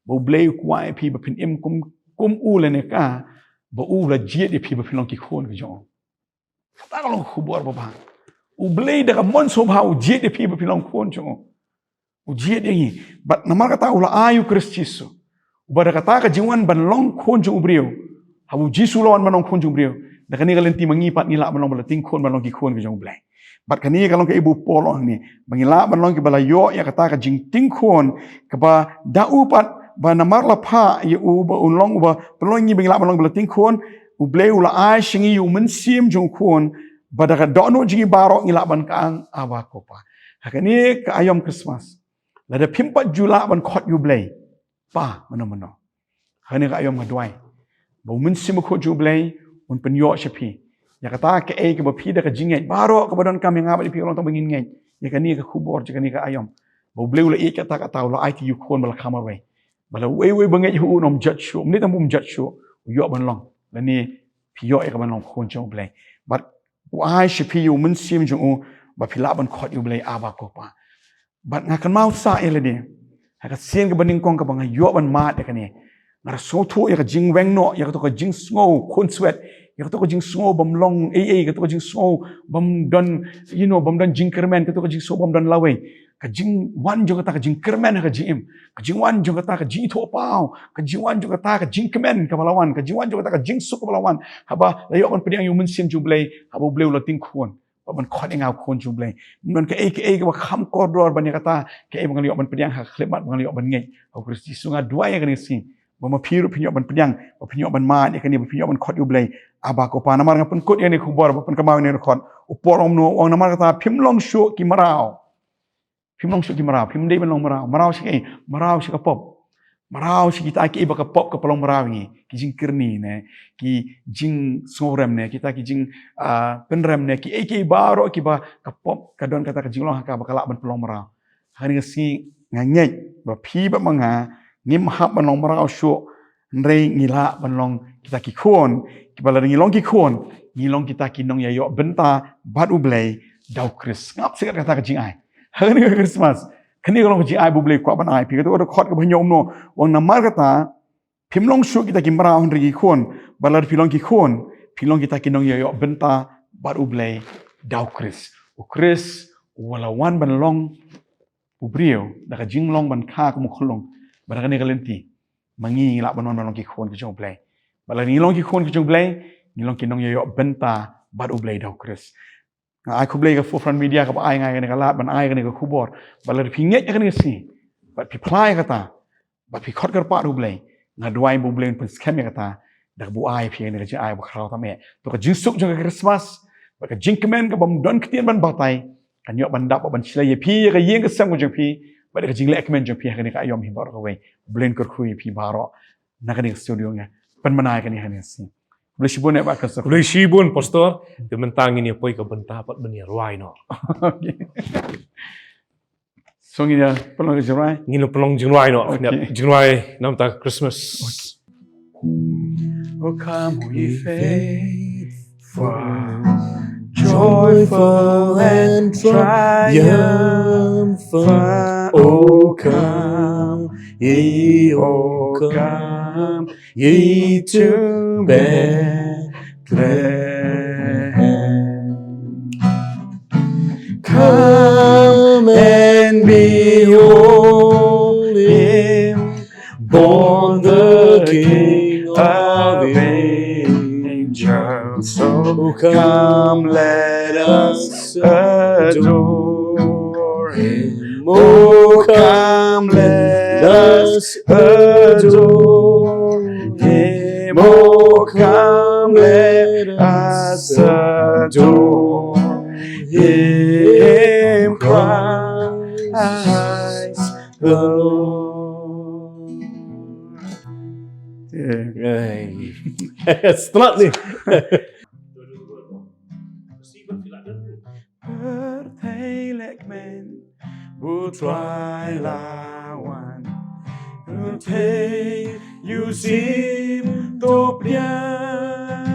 Ba U Blei u kwah ïa phi ba phin im kum, kum u lane ka, ba u la jied ïa phi ba phin long ki khun ka jong u. Kata ka long ka khubor babha. U Blei da ka mon sngewbha u jied ïa phi ba phin long khun jong u. U jied ïa ngi. Bad namar kata u la ai U Khrist Jisu. Uba da kata ka jingwan ban long khun jong u briew. Haba U Jisu u la wan ban long khun jong u briew, da kane ka lynti ma ngi pat ngi lah ban long ba la tingkhun, ban long ki khun ka jong U Blei. Bad kane ka long kaei ba u Paul u ong hangne, ba ngi lah ban long kiba la ïoh ïa kata ka jingtingkhun, kaba da u pat, ba namar la phah ïa u ba un long uba pynlong ïa ngi ba ngi lah ban long ba la tingkhun, U Blei u la ai sha ngi ïa U Mynsiem jong U Khun, ba da ka dohnud jong ngi baroh ngi lah ban kyrpad, Abba Ko Pa. Ha kane ka aïom Christmas, lada phim pat ju lah ban khot ïa U Blei Pa, mano mano, ha kane ka aïom nga duwai ba U Mynsiem Bakhuid jong U Blei un pynïoh sha phi ïa kata kaei kaba phi da ka jingngeit, baroh kaba donkam ïa nga bad ïa phi ka long tang ba ngin ngeit ïa kane ka khubor jong kane ka aïom. Ba U Blei u la ïeit kata, kata u la aiti ïa U Khun ba la kha marwei, ba la uwei uwei ba ngeit ha u un ym jot shuh, um dei tang ba um jot shuh, u ïoh ban long, lane phi ïoh ïa ka ban long khun jong U Blei. Bad u ai sha phi ïa U Mynsiem jong u ba phi lah ban khot ïa U Blei Abba Ko Pa. Bad nga kynmaw sah ïa lade ha ka sien kaba nyngkong kaba nga ïoh ban mad ïa kane, nga da sngewthuh ïa ka jingweng noh, ïa kato ka jingsngew khunswet, ïa kato ka jingsngew bym long ei ei, kato ka jingsngew bym don, you know, bym don jingkyrmen, kato ka jingsngew bym don lawei. Ka jingwan jong kata ka jingkyrmen ha ka jingim, ka jingwan jong kata ka jingithuhpaw, ka jingwan jong kata ka jingkmen kaba la wan, ka jingwan jong kata ka jingsuk kaba la wan haba la ïoh ban pdiang ïa U Mynsiem jong U Blei, haba U Blei u la tingkhun. Ba ban khot ïa nga u khun jong U Blei. Ym don kaei kaei kaba kham kordor ban ïa kata kaei ba nga la ïoh ban pdiang ha ka khyllipmat ba nga la ïoh ban ngeit ha U Khrist Jisu. Nga duwai ïa kane ka sngi ba ma phi ruh phin ïoh ban pdiang, ba phin ïoh ban mad ïa kane, ba phin ïoh ban khot ïa U Blei Abba Ko Pa. Namar nga pynkut ïa kane ka khubor, ba pynkynmaw ïa kane ka dkhot, u Paul u ong kumno, u ong namar kata phim long shuh ki mraw. Phim long shuh ki mraw, phim dei ban long mraw. Mraw sha kaei? Mraw sha ka pop. Mraw sha kita kiei ba ka pop ka pynlong mraw ïa ngi. Ki jingkyrni ne, ki jingsngewrem ne, kita ki jing, ah, pynrem ne, kiei kiei baroh kiba ka pop ka don kata ka jinglong ha ka ba ka lah ban pynlong mraw. Ha kane ka sngi nga ngeit ba phi bad ma nga ngim hap ban long mraw shuh, hynrei ngi lah ban long kita ki khun kiba lada ngi long ki khun, ngi long kita ki nongïaïoh bynta bad U Blei da U Khrist. Ngap shisha kata ka jingai ha kane ka Christmas. Kane ka long ka jingai ba U Blei u kwah ban ai phi. Kato ka dkhot kaba hynñiew kumno, u ong namar kata phim long shuh kita ki mraw hynrei ki khun, bad lada phi long ki khun, phi long kita ki nongïaïoh bynta bad U Blei da U Khrist. U Khrist u la wan ban long u briew da ka jinglong ban kha kum u khunlung, bad ha kane ka lynti ma ngi ngi lah ban wan ban long ki khun ki jong U Blei. Bad lada ngi long ki khun ki jong U Blei, ngi long ki nongïaïoh bynta bad U Blei da U Khrist. Nga ai khublei ïa ka Forefront Media kaba ai nga ïa kane ka lad ban ai ïa kane ka khubor. Bad lada phi ngeit ïa kane ka sngi bad phi phla ïa kata bad phi khot kyrpad ïa U Blei, nga duwai ba U Blei un pynskhem ïa kata da kaba u ai ïa phi ïa kane ka jingai ba khraw tam eh. To ka jingsuk jong ka Christmas bad ka jingkmen kabym don ktien ban batai kan ïoh ban dap bad ban shlei ïa phi, ïa ka ïing ka sem ka jong phi bad ïa ka jingleh kmen jong phi ha kane ka aïom hi baroh kawei. U Blei un kyrkhu ïa phi baroh. Na kane ka studio nga pynbna ïa kane ha kane ka sngi. Khublei shibun eh Bah Christopher. Khublei shibun Pastor. Te mynta ngin ïa poi ka bynta pat ban ïa rwai noh. Okay. So ngin ïa pynlong ka jingrwai. Ngin ïa pynlong jingrwai noh. Okay. Jingrwai namar ka Christmas. Okay. Oh, come, all ye faithful, joyful and triumphant. Oh, come, ye, oh, come, ye to Bethlehem. Come and behold him, born the King of angels. So come, let us adore him. Oh, come, let us adore him. Oh, come, let Adore him, Christ the Lord. Sngewthuh ni. Pyrthei leh kmen, U Trai la wan. Pyrthei ïohi shim to pdiang.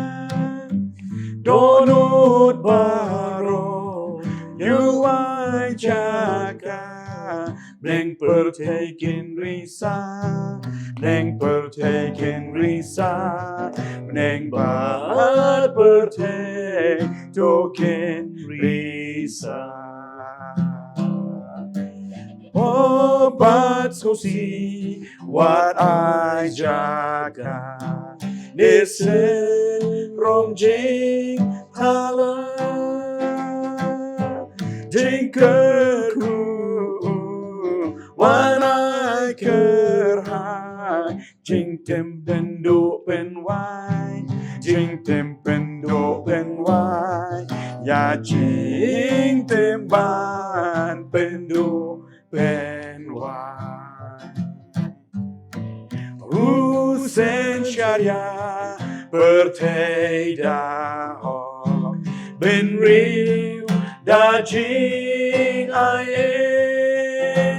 Dohnud baroh ïa u ai jaka. Bneng pyrthei kin risa, bneng pyrthei kin risa, bneng bad pyrthei to kin risa. Bad sngewsih wat ai jaka, ne sngewsih rom jingthala. Jingkyrkhu wat ai kyrhai, jingtim pynduh pynwai, jingtim pynduh pynwai, ïa jingtim ban pynduh pynwai. U synshar ïa pyrthei da hok, bynriew da jingai ei,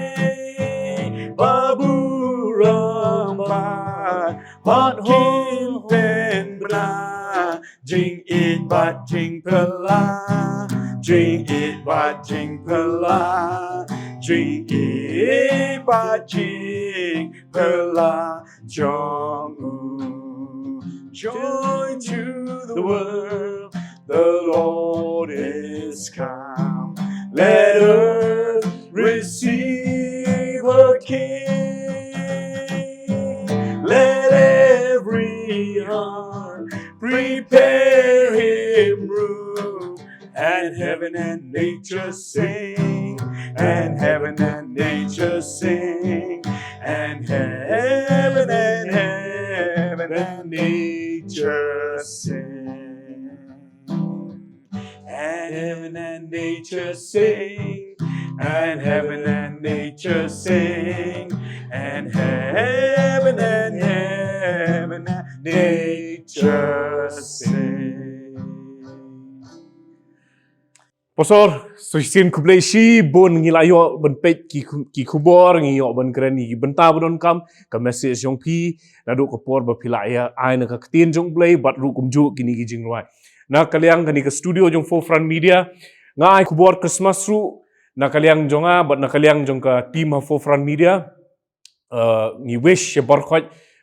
ba burom bad hok kin pynbna. Jingïeit bad jingphylla, jingïeit bad jingphylla, jingïeit bad jingphylla jong u. Joy to the world, the Lord is come. Let earth receive her King. Let every heart prepare him room. And heaven and nature sing, and heaven and nature sing, and heaven and heaven and nature sing. And heaven and nature sing, and heaven and nature sing, and heaven and heaven and nature sing. Pastor, sa shisien khublei shibun, ngi la ïoh ban peit ki khu-, ki khubor, ngi ïoh ban kren ïa ki bynta ba donkam, ka message jong phi, naduh ka por ba phi la ïa ai na ka ktien jong U Blei, bad ruh kumjuh kine ki jingrwai. Na ka liang kane ka studio jong Forefront Media, nga ai khubor Christmas ruh, na ka liang jong nga, bad na ka liang jong ka team ha Forefront Media. Uh, ngi wish ïa baroh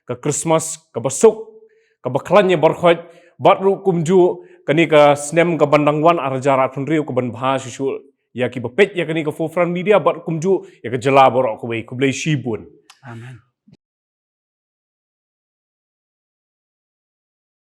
ka Christmas kaba suk, kaba khlaiñ ïa baroh, bad ruh kumjuh kane ka snem kaban dang wan ar hajar arphew hynriew kaban bha shuh shuh ïa kiba peit ïa kane ka Forefront Media, bad kumjuh ïa ka jylla baroh kawei. Khublei shibun. Amen.